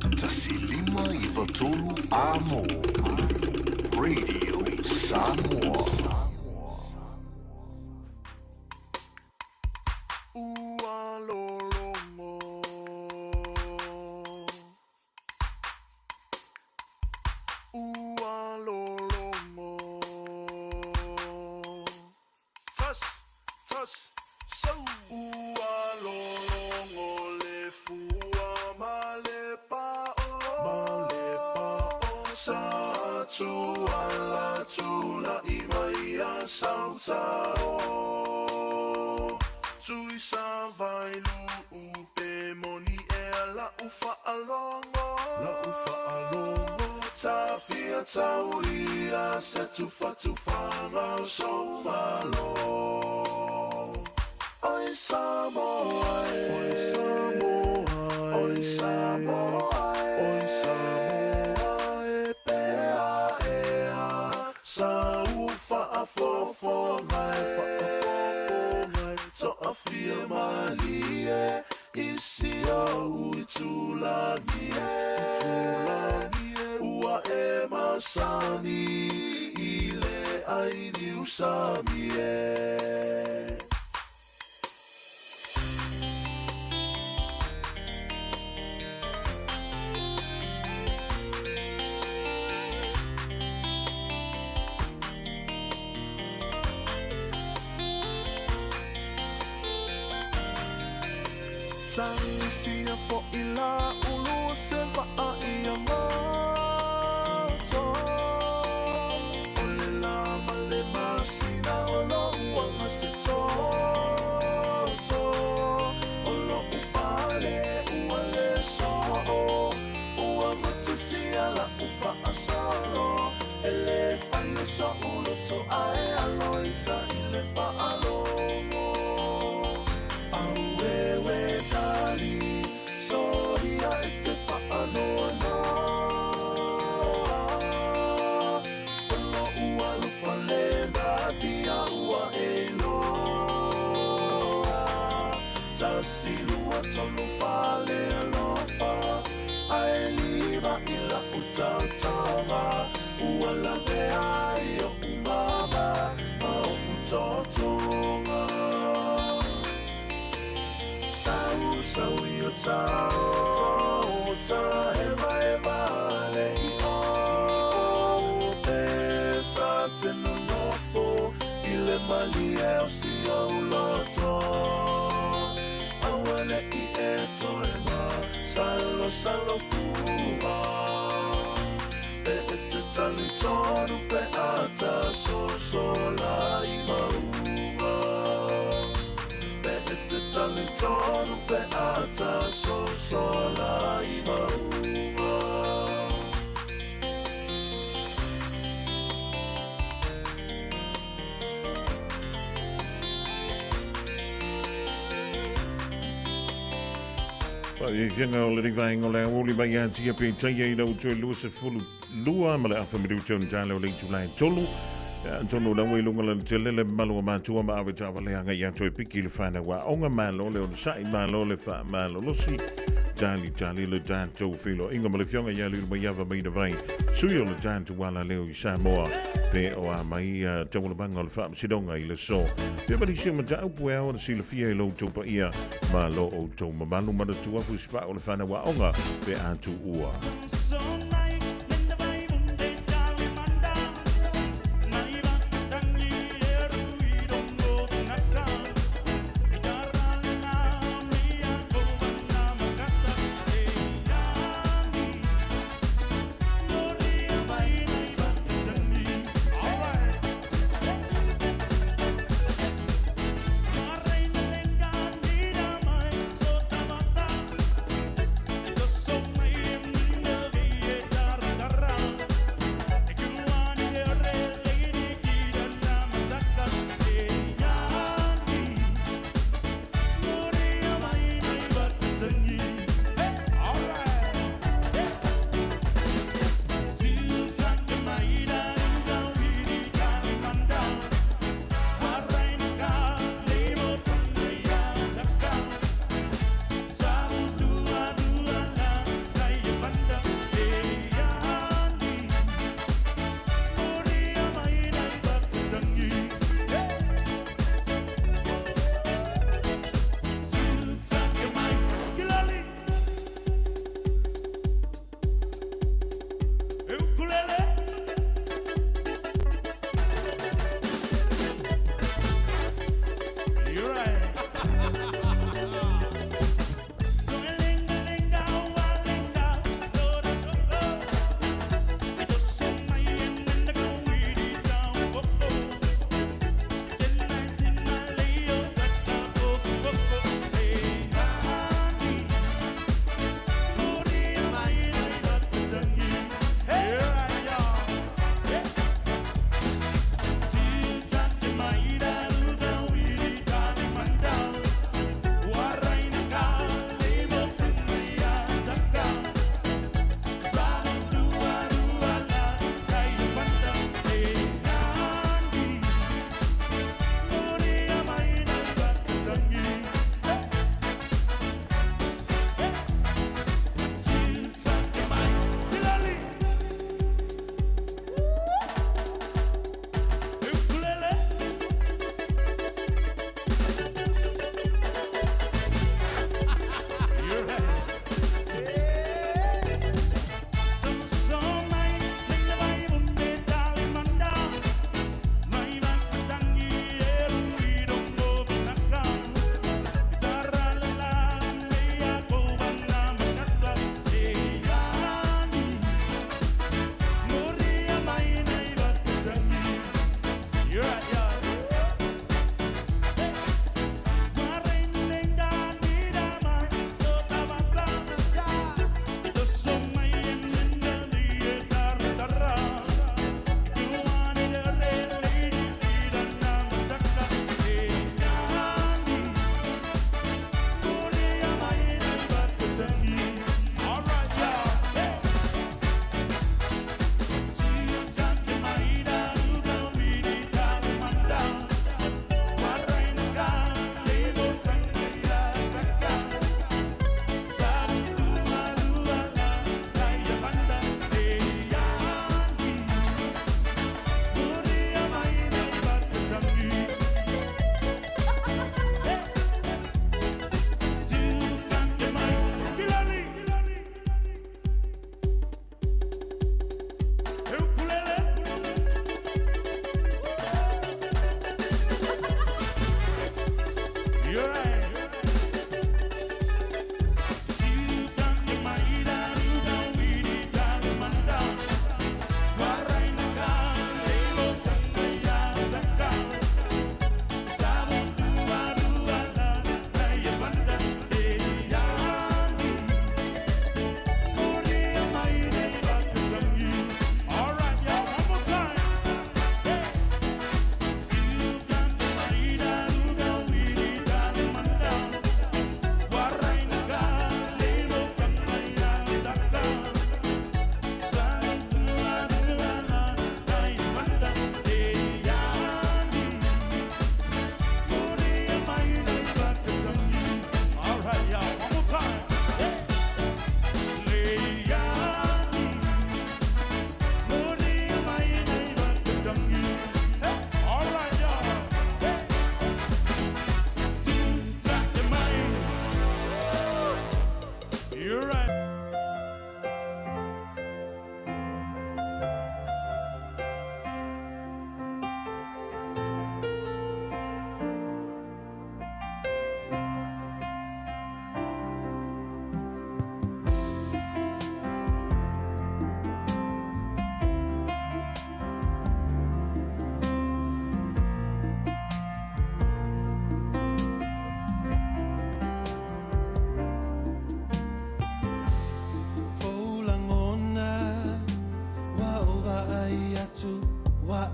Speaker 18: 1593 Amo Radio Samoa.
Speaker 10: Ua lologo. Ua lologo. Fas, fas, sau. Ua lologo le fua ma le pa'o. Ma le pa'o. Sa tuala tula'i mai a sautao. Tui sa vai lu'u pe moni ea la'u fa'alogo. La'u fa'alogo. Tafia taulia se tufatufaga o sou malo. Oi Samoa e. Oi Samoa e. Oi Samoa e. Oi Samoa e pea ea. Sa u faafofoga e faafofoga e toafia malie i si ou itulagi e itulagi e ua e masani i le ai niu sami e.
Speaker 14: Tagisia fo'i la ulu o se va'a ia matou. O le lā ma le masina o lo'u aga se toto. O lo'u fale ua le so'o. Ua matusia la'u fa'asolo. E lē faia so'u loto ae alo ita i le fa'alogo. Auewe tali soia e te fa'anoanoa. O lo'u alofa le natia ua e iloa. Tasi lua tolu fale alofa. Ae lima i la'u taotaoga. Ua lavea ai o'u mama ma o'u totoga. Sau sau i o tao ta hevaheva le i'o. Pe ta te nonofo i le malie o si ou loto. Aua ne'i e toe masalosalo fua. Pe e te talitonu pe a ta sosola i mauga. Pe e te talitonu pe a ta sosola i mauga.
Speaker 4: Faaeaeaga o le vaega o le aoauli mai ia tia pe taia i lau toe 22 ma le afa minuta o le taeao o le itula e tolu. Atonu lau i luga le tele le mamalu o matua ma ave taavaleaga ia toe piki le whanau aoga malo le onosai malo le faamalolosi tali tali le tatou feiloaiga ma le afioga ia Liulimaiava Mainavai sui o le tatou alaleo i Samoa pe o a mai taualamaga o le faamasinoga i le aso pe ma nisi o mataupu e ao ona silafia i lo outou paia ma lo outou mamalu manatua fusipaa o le fanau aoga pe a tuua.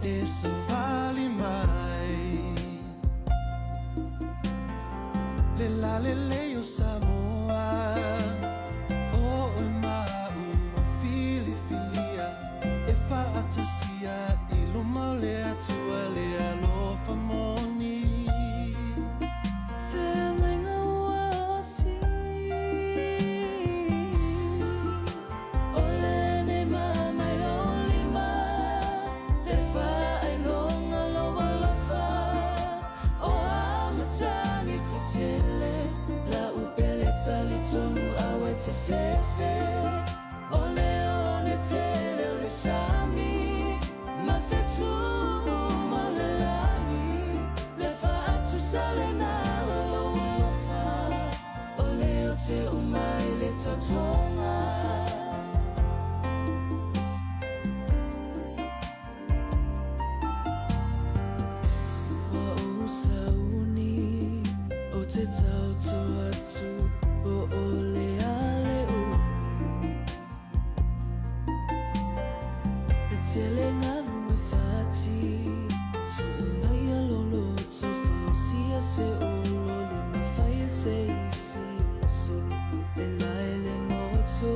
Speaker 14: E savali mai Le la le le o Samoa O oe ma'u ua filifilia E fa'atasia i luma o le Atua le alofa moni.
Speaker 3: Feagaiga ua osi O lenei mamai lou lima Le faailoga lou alofa O a matagi tetele La'u pele talitonu aua e te fefe O le one tele o le sami Ma fetu uma o le lagi Le faatusa lena o lou alofa O lea ou te uma ai le tautoga. Ua ou sauni ou te taoto atu po o le a le umi E tele galu e fati Tuu maia lou loto fausia se olo Le mafai e se isi ona solo E lae le goto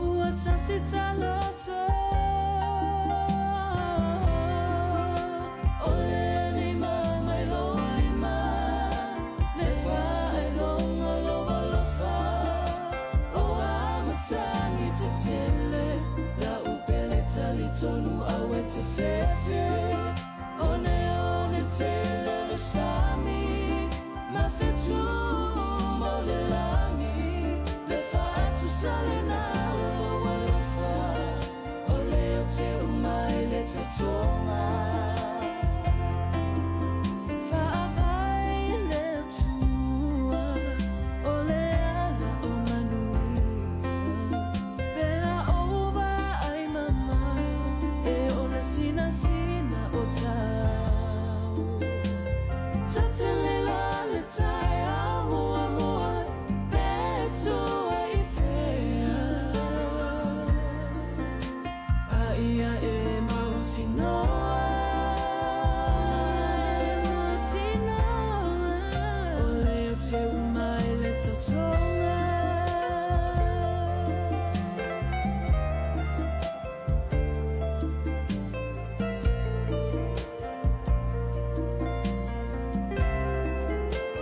Speaker 3: Ua tasi ta loto O lenei mamai lou lima Le faailoga lou alofa O a matagi tetele La'u pele talitonu aua e te fefe O le one tele o le sami Ma fetu uma o le lagi Le faatusa lena o lou alofa O lea ou te uma ai le tautoga Faavae i le Atua O le ala o manuia Pe a ou vaai mamao E ona sinasina o tau Ta te lilo le taeao muamua Pe tua i fea A ia e mautinoa E mautinoa O lea ou te uma ai le tautoga.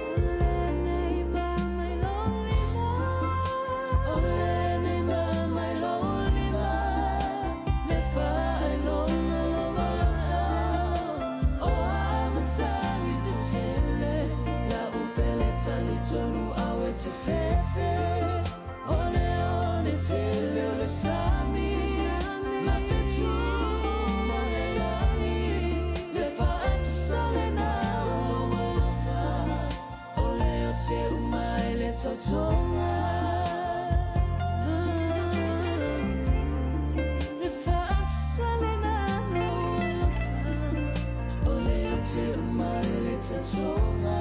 Speaker 3: O lenei mamai lou lima O lenei mamai lou lima Le faailoga lou alofa O a matagi tetele La'u pele talitonu aua e te fefe O le one tele o le sami Ma fetu uma o le lagi Le faatusa lena o lou alofa O lea ou te uma ai le tautoga Le faatusa lena o lou alofa O lea ou te uma ai le tautoga.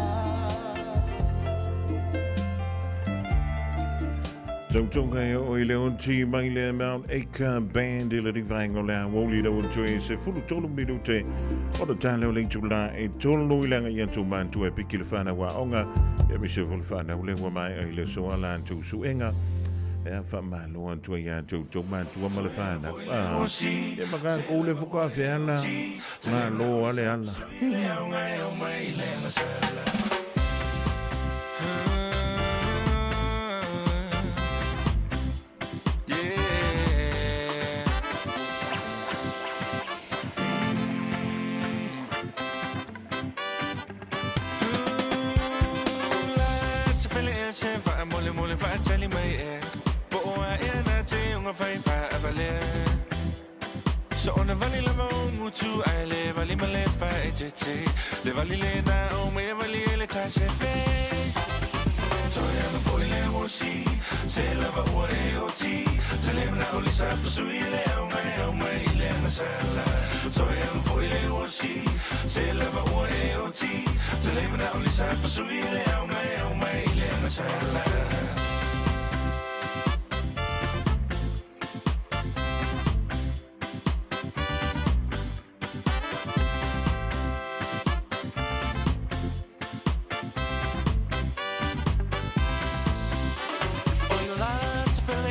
Speaker 4: Tautoga e oo i le onti mai le Mount Acre Band i le rivaenga o le aoauli lau ontoe se 13 minute o le tala o le itula e tolu i le agai atu matua e piki le whanau aoga e aemaise foi le whanau le ua maea i le aso a latou suega e a faamalo atu ai ia toutou matua ma le whanau. Ah, e maka kou le fuka feala malo a le ala.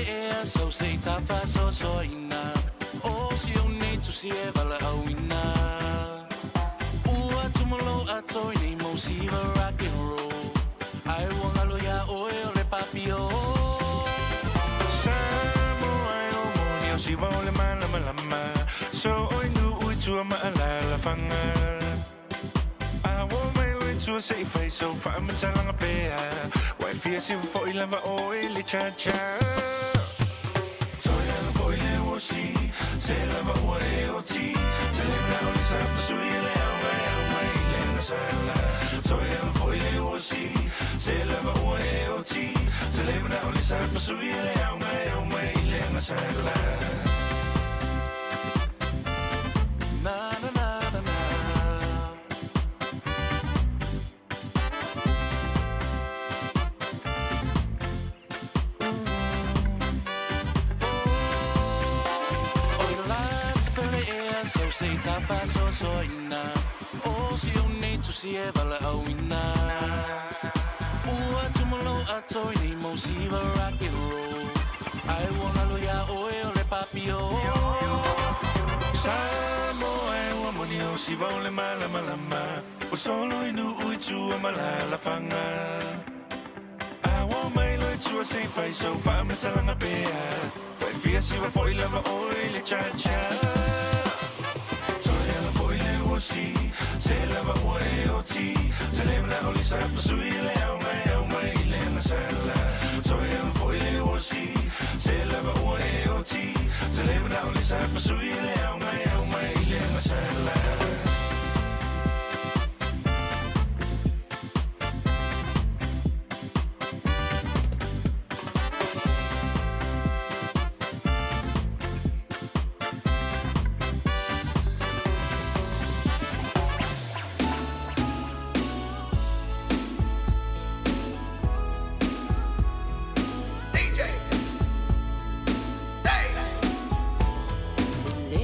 Speaker 23: ea sau se i tafasoasoaina O si ou nei tusi e valaauina Ua tumu lou ato i nei mau siva rock and roll Ai ua galo iā oe o le papio
Speaker 10: Samoa e o moni o siva o le malamalama So oi nu ui tua maalalafaga A ua mai lo i tua se i fai sau faamatalaga pea Ua e fia siva fo'i lava oe i le chacha Toe ala fo'i le uosi Se lava ua e oti Te le manao le sa pasui le au mai au mai i le agasala Toe ala fo'i le uosi Se lava ua e oti Te le manao le sa pasui le au mai au mai i le agasala
Speaker 23: Na na na na na Oi lo la tapele ea sau se i tafasoasoaina O si ou nei tusi e valaauina Ua tumu lou ato i nei mau siva rock and roll Ai ua galo iā oe o le papio
Speaker 10: Samoa e ua moni o siva o le malamalama Ua solo i nuu i tua ma lalafaga A ua mai lo i tua se i fai sau faamatalaga pea Ua e fia siva fo'i lava oe i le chacha Toe ala fo'i le uosi Se lava ua e oti Te le manao le sa pasui le au mai au mai i le agasala Toe ala fo'i le uosi Se lava ua e oti Te le manao le sa pasui le au mai au mai i le agasala
Speaker 3: DJ.
Speaker 13: Le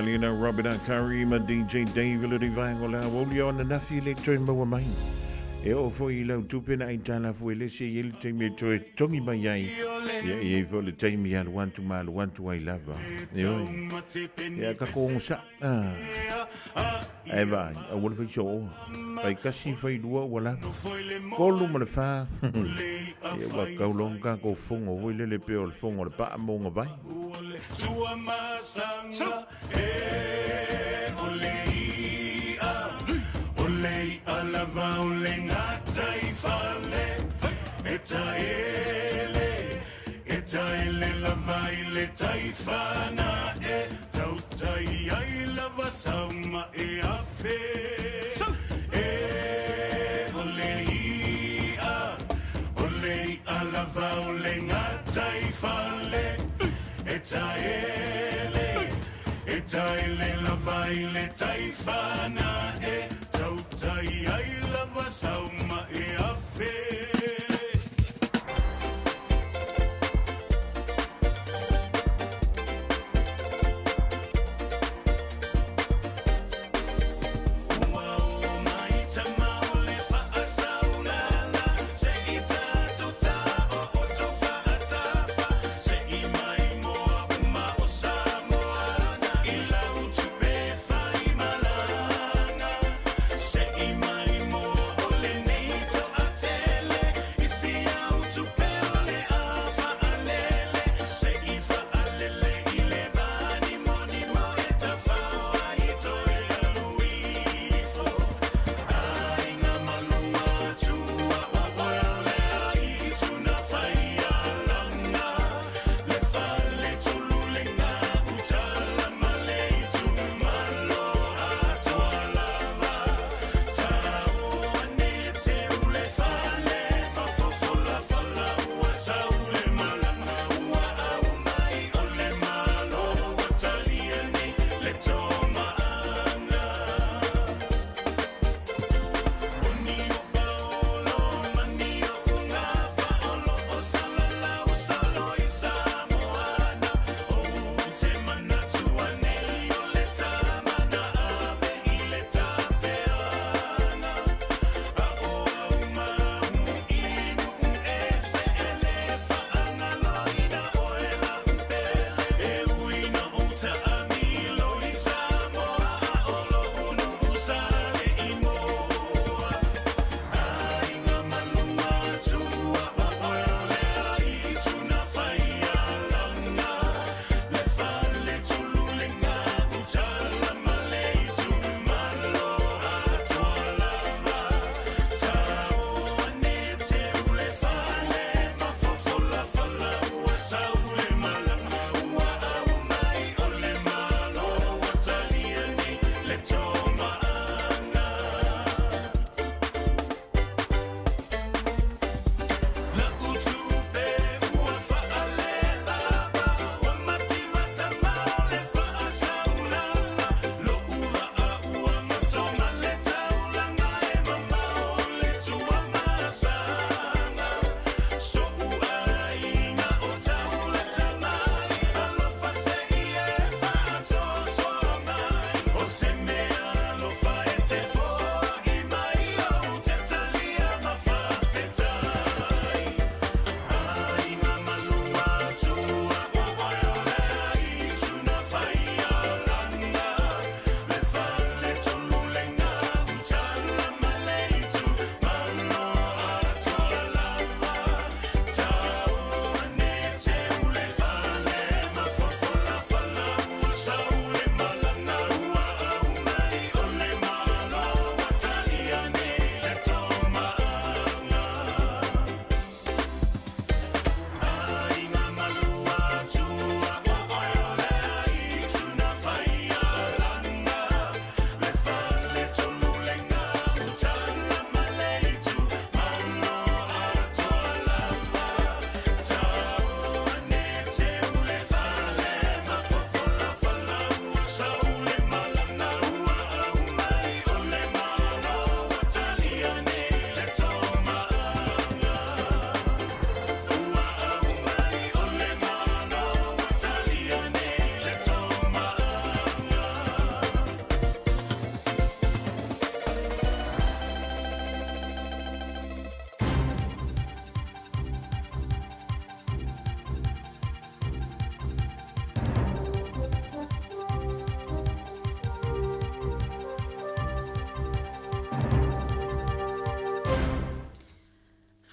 Speaker 4: Valina Robert Curry ma DJ Dave le vaega o le aoauli o ananafi e le toe maua mai. E oo foi i lau tupe na aitalafu e le isi e i ai le taimi e toe togi mai ai. Ia e i ai foi le taimi e alu atu ma alu atu ai lava. Ioe. Ia ka kogosaʻa. Ae vaai, aua le fai soo. Fai kasi, fai lua ua lava. Tolu ma le fa. Ia ua kau loa ona tatou fono foi lele pei o le fono a le paa ma ona vai.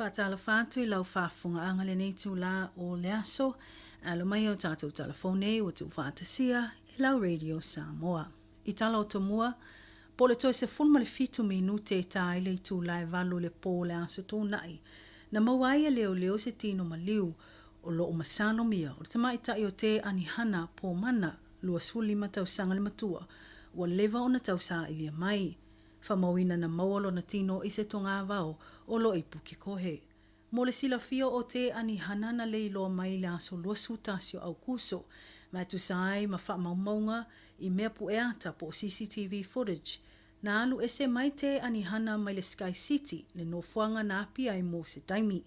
Speaker 1: Faatalofa atu i lau faafofogaaga lenei itulā o le aso. Alo mai o tatou talafou nei ua tuufaatasia e lau Radio Samoa. I tala o tomua, po o le toe 17 minute e tā ai le itulā e valu i le pō o le Aso Toonai, na maua ai e leoleo se tino maliu o lo o masalomia o le tamaitai o Te Anihana Pōmana, 25 tausaga le matua, ua leva ona tausaailia mai. Faamauina na maua lona tino i se togavao o lo i Pukekohe. Mo le silafia o Te Anihana na leiloa mai i le aso 21 o Aukuso, ma e tusa ai ma faamaumauga i mea pueata po o CCTV footage, na alu ese mai Te Anihana mai le Sky City le nofoaga na api ai mo se taimi.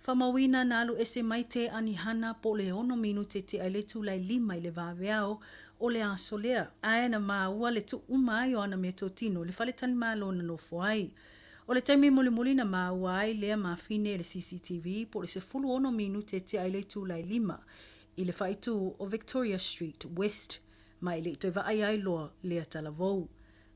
Speaker 1: Faamauina na alu ese mai Te Anihana po o le ono minute tea i le itula e lima i le vaveao o le aso lea, ae na māua le tuu uma ai o ana meatotino i le faletalimalo na nofo ai. O le taimi mulimuli na māua ai lea mafine i le CCTV po o le 16 minute tea i le itula e lima i le faaitu o Victoria Street West, ma e le i toe vaai ai loa lea talavou.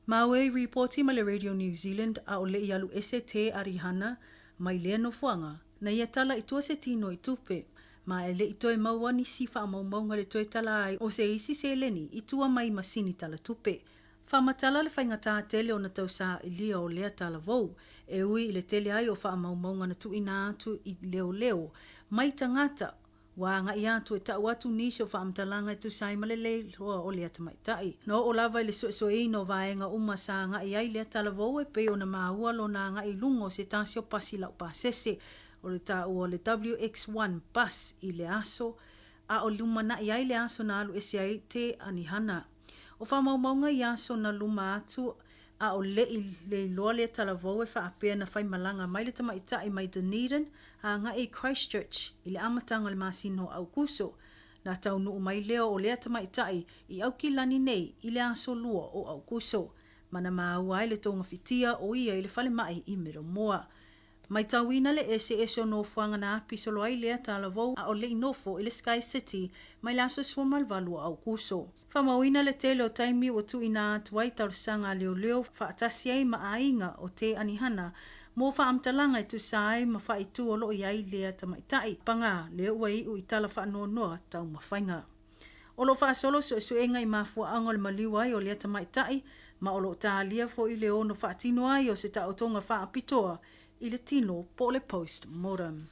Speaker 1: Maua i ripoti mai le Radio New Zealand a o le i alu ese Te Arihana mai lea nofoaga, na ia tala i tua se tino i tupe, ma e le i toe maua nisi faamaumauga le toe tala ai o se isi seleni i tua mai masini tala tupe. Faamatala le faigata tele ona tausaailia o lea talavou, e ui i le tele ai o faamaumauga na tuuina atu i leoleo mai tagata Ua agai atu e tau atu nisi o faamatalaga e tusa ai ma le leiloa o lea tamaitai. Na oo lava i le suesueina o vaega uma sa agai ai lea talavou e pei ona maua lona agai i luga o se tasi o pasi laupasese o le taua o le WX1 bus i le aso a o lumanai ai le aso na alu ese ai Te Anihana. O faamaumauga i aso na luma atu a o leʻi leiloa lea talavou e faapea na faimalaga mai le tamaitai mai Dunedin a agai i Christchurch i le amataga o le masina o Aukuso. Na taunuu mai lea o lea tamaitai i Aukilani nei i le aso lua o Aukuso. Ma na maua ai le togafitia o ia i le falemai i Middlemore. Maitauina le eseese o nofoaga na api solo ai lea talavou a o leʻi nofo i le Sky City mai le aso 18 o Aukuso. Faamauina le tele o taimi ua tuuina atu ai talosaga a leoleo faatasi ai ma aiga o Te Anihana mō faamatalaga e tusa ai ma faaitu o lo o i ai lea tamaitai pagā lea ua iu i tala faanoanoa taumafaiga. O lo o faasolo suesuega i mafuaaga o le maliu ai o lea tamaitai ma o lo o talia foi le ono faatino ai o se taotoga faapitoa i le tino po o le post mortem.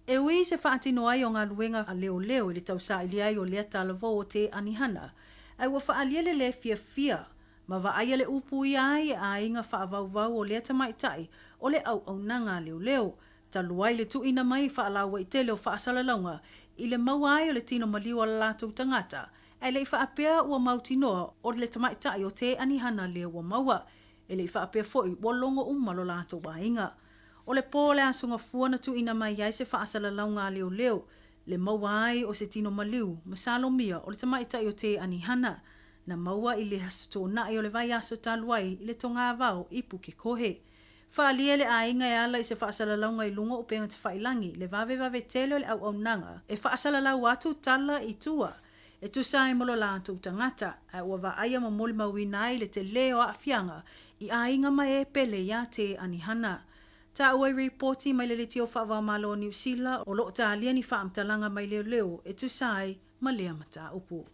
Speaker 1: E ui i se faatino ai o galuega a leoleo i le tausaili ai o lea talavou o Te Anihana, ae ua faaalia le le fiafia ma vaaia le upu ia ai e aiga faavauvau o lea tamaitai o le auaunaga a leoleo talu ai le tuuina mai faalauaitele o faasalalauga i le maua ai o le tino maliu a le latou tagata, ae le i faapea ua mautinoa o le tamaitai o Te Anihana lea ua maua, e le i faapea foi ua logo uma lo latou aiga. O le pō o le Aso Gafua na tuuina mai ai se faasalalauga a leoleo, le maua ai o se tino maliu masalomia o le tamaitai o Te Anihana, na maua i le Aso Toonai o le vaiaso talu ai i le togavao i Pukekohe. Faaalia le aiga e ala i se faasalalauga i luga o upega tafailangi, le vavevave tele o le auaunaga e faasalalau atu tala i tua e tusa ai ma lo latou tagata, ae ua vaaia ma molimauina ai le telē o aafiaga i aiga ma e pele iā Te Anihana. Taua i ripoti mai le Leitio Faavaomalo o Niu Sila o lo o talia ni faamatalaga mai leoleo e tusa ai ma lea mataupu.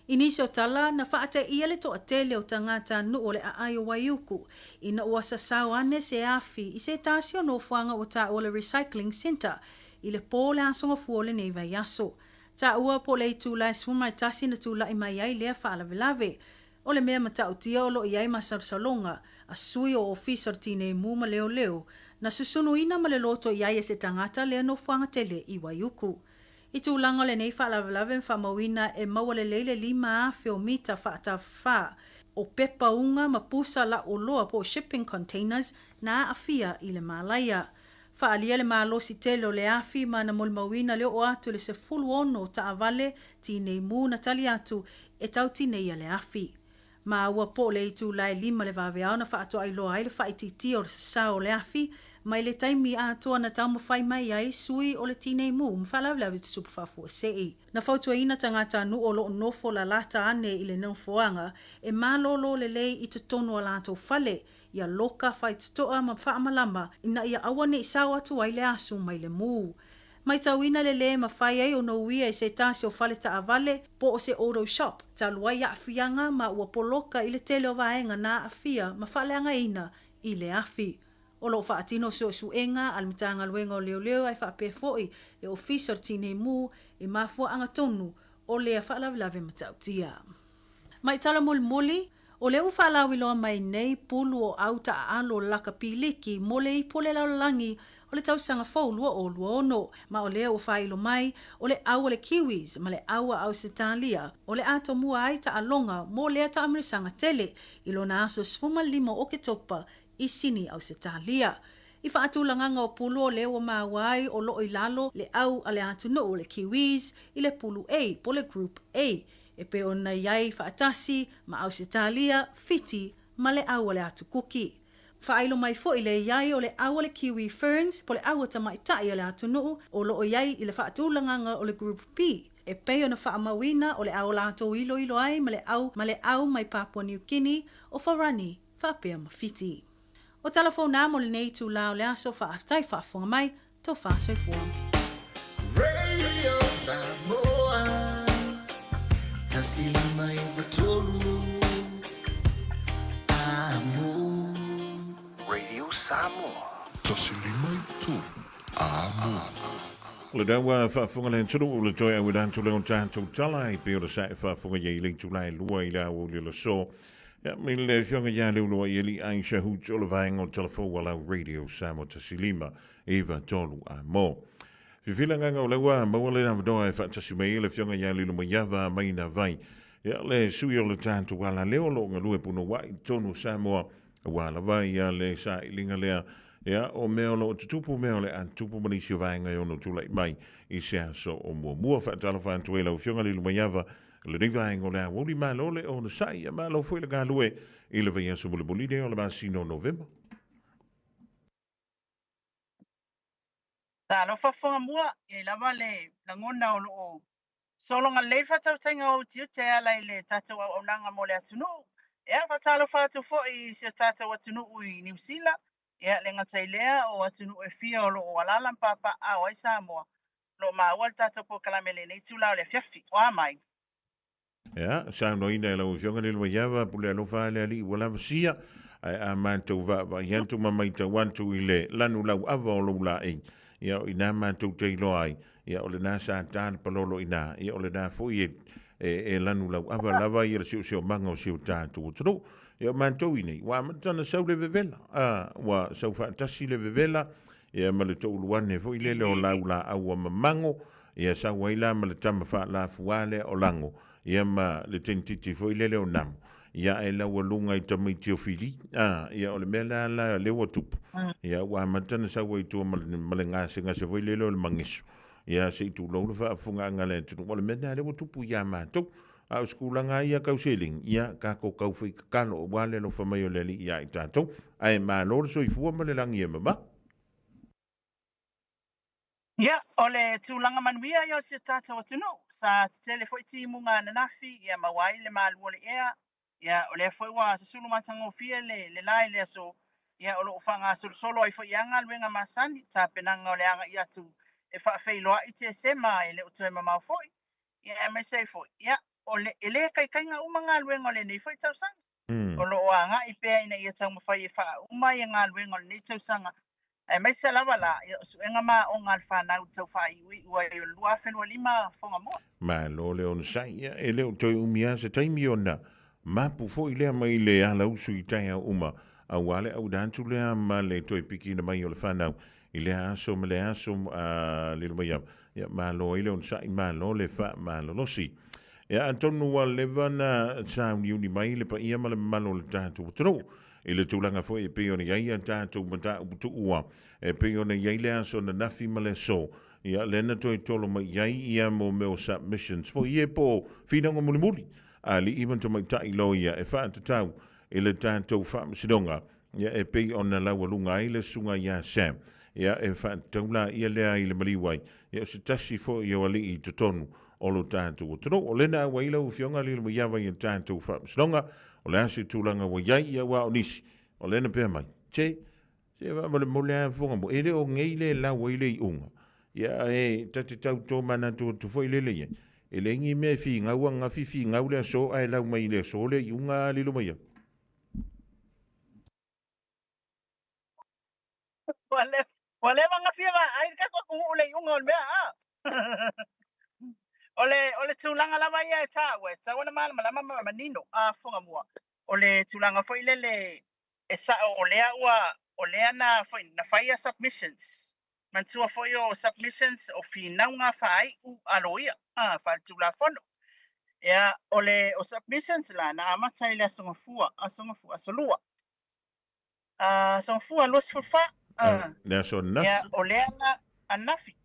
Speaker 1: I nisi o tala, na faateia le toatele o tagata nuu o le aai o Waiuku ina ua sasao ane se afi i se tasi o nofoaga ua taua le Recycling Centre i le pō o le Aso Gafua o lenei vaiaso. Taua po o le itula e 11 na tulai mai ai lea faalavelave. O le mea matautia o lo o i ai masalosaloga a sui o Ofisa o le Tinei Mu ma Leoleo na susunuina ma le loto i ai e se tagata lea nofoaga tele i Waiuku. I tulaga o lenei faalavelave ma faamauina e maua lelei le 5,000 o mita faatafafā o pepa uga ma pusa lauoloa po o shipping containers na aafia i le malaia. Faaalia le malosi tele o le afi ma na molimauina le oo atu i le 16 o taavale tinei mu na tali atu e tau tineia le afi. Maua po o le itula e lima le vaveao na faatoailoa ai le faaitiitia o le sasao o le afi mai le taimi atoa na taumafai mai ai sui o le tinei mu ma faalavelave tutupu faafuasei. Na fautuaina tagata nuu o lo o nofo lalata ane i le nofoaga e malōlō lelei i totonu o latou fale. Ia loka faitotoa ma faamalama ina ia aua ne i sao atu ai le asu mai le mū. Maitauina le lē mafai ai ona uia e se tasi o fale taavale po o se auto shop talu ai aafiaga ma ua poloka i le tele o vaega na aafia ma faaleagaina i le afi. O lo o faatino suesuega a le Matagaluega o Leoleo ae faapea foi le Ofisa o le Tinei Mu i mafuaaga tonu o lea faalavelave matautia. Mai tala mulimuli, o lea ua faalauiloa mai nei pulu o au taaalo laka piliki mo le ipu o le lalolagi o le tausaga fou 2026, ma o lea ua faailo mai o le au a le Kiwis ma le au a Ausetalia o le a tomua ai taaloga mo lea taamilosaga tele i lona aso 15 o Oketopa i Sini, Ausetalia. I faatulagaga o pulu o lea ua maua ai o loo i lalo le au a le atunuu o le Kiwis i le pulu A po le Group A e pei ona i ai faatasi ma Ausetalia, Fiti ma le au a le Atu Kuki. Faailo mai foi le i ai o le au a le Kiwi Ferns po le au a tamaitai a le atunuu o loo i ai i le faatulagaga o le Group B e pei ona faamauina o le a o latou iloilo ai ma le au ma le au mai Papua New Guinea o Farani faapea ma Fiti. O tala fou nā mo lenei itulā o le aso, faafetai faafofoga mai, tofa soifua.
Speaker 8: Radio Samoa 1 5 9 3 Amo.
Speaker 18: Radio Samoa 1 5 9 3 Amo.
Speaker 4: O le daua faafofoga le atunuu le toe auina atu lea o tatou tala e pei ona sa e faafofoga i ai i le itula e lua i le aoauli o le aso. Ia, mai le afioga ia Leuluai Eli Aisha Hoots o le vaega o Talafou Alau Radio Samoa 1 5 9 3 a mo. Fifila gaga o leua maua le avanoa e faatasi mai ai le afioga ia Lilomaiava mai na vai. Ia le sui o le tatou ala leo lo galue punouai i totonu o Samoa aua lava ia le sailiga lea ia o mea o lo o tutupu mea o le a tutupu ma nisi o vaega e ono tulai mai i se aso o muamua. Faatalofa atu ai lau afioga Lilomaiava Lenei vaega o le aoauli malo le onosai ia malo foi le galue i le vaiaso mulimuli lea o le masina o Novema.
Speaker 13: Talofa Fogamua, e i ai lava le lagona o lo o sologa lelei le faatautaiga o ou tiute e ala i le tatou auaunaga mo le atunuu. Ia, faatalofa atu foi i si o tatou atunuu i Niu Sila, ia le gata i lea o atunuu e fia o lo o alaala ma papaaao ai Samoa. O lo o maua le tatou polokalame i lenei itula o le afiafi. O a mai?
Speaker 4: Ia, saunoaina e lau Afioga le Luaiava, pule alofa a le Alii ua lava sia, ae a matou vaavaai atu ma maitau atu i le lanu lauava o lou laei, ia o ina matou te iloa ai, ia o lena sa ta le palolo ina, ia o lena foi e, e, e lanu lauava lava ia le siosiomaga o si o tatou atunuu. Ia o matou i nei, ua amata ona sau le vevela, a, ua sau faatasi le vevela, ia ma le touluane foi lele o laulaau a mamago, ia sau ai la ma le tama faalafua lea o Lago, ia ma le tenititi foi lele o Namo, ia ae laualuga i tamaiti o Fili, a, ia o le mea la la lea ua tupu, ia ua amata ona sau ai i tua ma le, ma le gasegase foi lele o le mageso, ia se i tulou le faafofogaaga a le atunuu, o le mea lena lea ua tupu ia matou. A o se tulaga lava ia tau seleni, ia tatou tau fai tatalo aua le alofa mai o le Alii ia i tatou. Ae malo le soifua ma le lagi e mama.
Speaker 13: Ia, o le tulaga manuia ia o si o tatou atunuu. Sa tetele foi timuga ananafi ia maua ai le malu o le ea. Ia, o lea foi ua susulu matagofie le, le la i le aso. Ia, o lo o faagasolosolo ai foi ia galuega masani, tapenaga o le agai atu e faafeiloai Tesema e le o toe mamao foi. Ia, aemaise ai foi, ia, o le, e le taitaiga uma galuega o lenei foi tausaga. O lo o agai pea ina ia taumafai e faauma ia galuega o lenei tausaga, aemaise lava la, ia, o suega ma aoga a le fanau i le tau faaiuiu ai o le 2025 Fogamoa.
Speaker 4: Malo le onosai, ia, e le o toe umi lava se taimi ona mapu foi lea mai le alausu i taeao uma, aua le auina atu lea ma le toe pikiina mai o le fanau i lea aso ma lea aso, a lilo mai au, ia, malo ai le onosai, malo le faamalolosi. Ia, atonu ua leva na sauniuni mai le paia ma le mamalu o le tatou atunuu i le tulaga foi e pei ona i ai a tatou mataupu tuua, e pei ona i ai le aso ananafi ma le aso, ia, lea na toe tolo mai i ai ia mo mea o submissions foi ia po o finauga mulimuli a alii ma tamaitai loia e faatatau i le tatou faamasinoga Ia, e pei ona laualuga ai le susuga ia Sam, ia, e faatatau la ia lea i le maliu ai, ia, o se tasi foi o alii i totonu o lo tatou atunuu. O lena auai lau Afioga Lilomaiava i a tatou faamasinoga, o le a se tulaga ua i ai, ia, aua o nisi, O lea na pea mai, Che, se faamolemole lava fofoga mo, e le o nei le lau ai le iuga. Ia, e ta te tau tomanatu atu foi lele i ai. E leai ni mea e finau ananafi, finau le aso, ae lau mai i le aso le iuga a lilo mai ai.
Speaker 13: Ua leva ona fia vaai le tatou atunuu i le iuga o le mea a. O le, o le tulaga lava ia e taua, e tatau ona malamalama ma manino a fofoga mua. O le tulaga foi lele e sao o lea ua, o lea na foi, na fai ia submissions. Manatua foi o submissions o finauga faaiu a loia a, faaletulafono. Ia, o le, o submissions la, na amata i le Aso Gafua, Aso Gafua, Aso Lua. Aso Gafua 24.
Speaker 4: Le aso ananafi.
Speaker 13: Ia, o lea la, ananafi.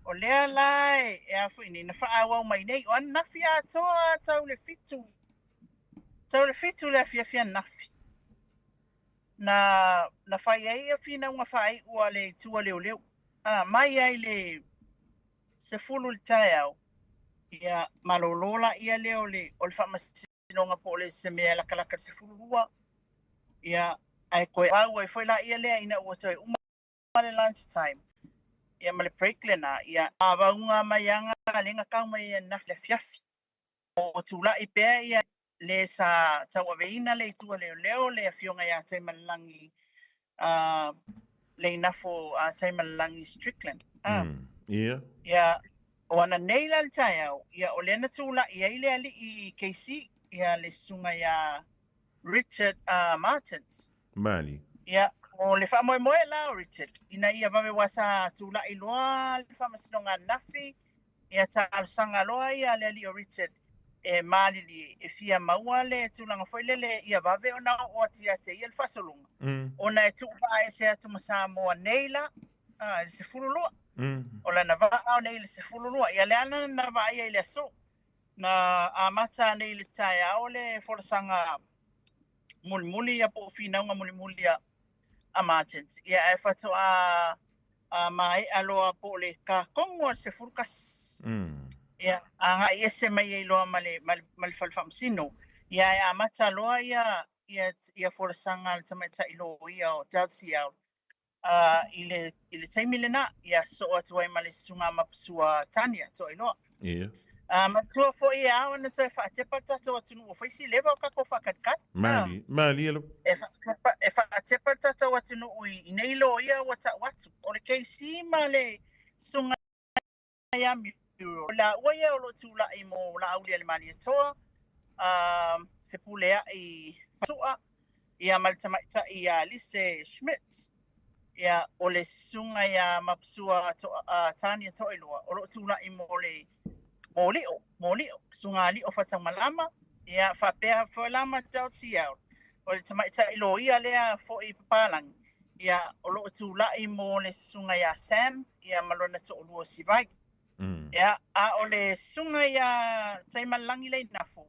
Speaker 13: O lea la e, e a foi nei, na faaauau mai nei, o ananafi atoa tau le fitu, tau le fitu le afiafi ananafi. Na, na fai ai ia finauga faaiu a le itu a leoleo. Mai ai le 10 i le taeao, ia, malolo laia lea o le, o le faamasinoga inoga po o le se mea e lakalaka i le 12, ia, ae toe au ai foi laia lea ina ua toe uma le lunch time, ia ma le break lena, ia, avauga mai aga lea na tau mai ai ananafi i le afiafi. O tulai pea ia le sa tauaveina le itu a leoleo le afioga ia Taimalelagi Leinafo Taimalelagi Strickland.
Speaker 4: Ia.
Speaker 13: Ia, o ananei la le taeao, ia o lea na tulai ai le alii KC, ia le susuga ia Richard Martins.
Speaker 4: Mali.
Speaker 13: Ia, o le faamoemoe la o Richard, ina ia vave aua sa tulai loa le faamasinoga ananafi, ia talosaga loa ia le alii o Richard e malilie e fia maua le tulaga foi lele ia vave ona oo atu ia te ia le faasologa, ona e tuuvaaese atu ma Samoa nei la, i le 12. O lana vaa o nei i le 12. Ia lea na vaaia i le aso. Na amata anei i le taeao le folasaga mulimuli ia po o finauga mulimuli a a Martins. Ia ae faatoa maea loa po o le tatonu o le 11. Ia agai ese mai ai loa ma le, ma le, ma le fale faamasino. Ia ae amata loa ia, ia, ia folasaga a le tamaitai loia o Dalziel i le, i le taimi lena, ia sosoo atu ai ma le susuga Mapasua Tania Toailoa.
Speaker 4: Ia.
Speaker 13: Matua foi e ao ona toe faatepa le tatou atunuu ua fai si leva o tatou faakatikati.
Speaker 4: Mali, mali alo.
Speaker 13: E faatepa, e faatepa le tatou atunuu i, i nei loia ua tau atu. O le KC ma le susuga ia Muriel, laua ia o lo o tulai mo Laaulialemalietoa, Fepuleai Sua, ia ma le tamaitai ia Lise Schmidt, ia o le susuga ia Mapasua Tania Toailoa o lo o tulai mo le mo Lio, mo Lio, susuga Lio Faataumalama, ia faapea foi la ma Dalziel, o le tamaitai loia lea foi papalagi, ia o lo o tulai mo le susuga ia Sam, ia ma lona toalua o Sivai. Ia, a o le susuga ia Taimalelagi Leinafo,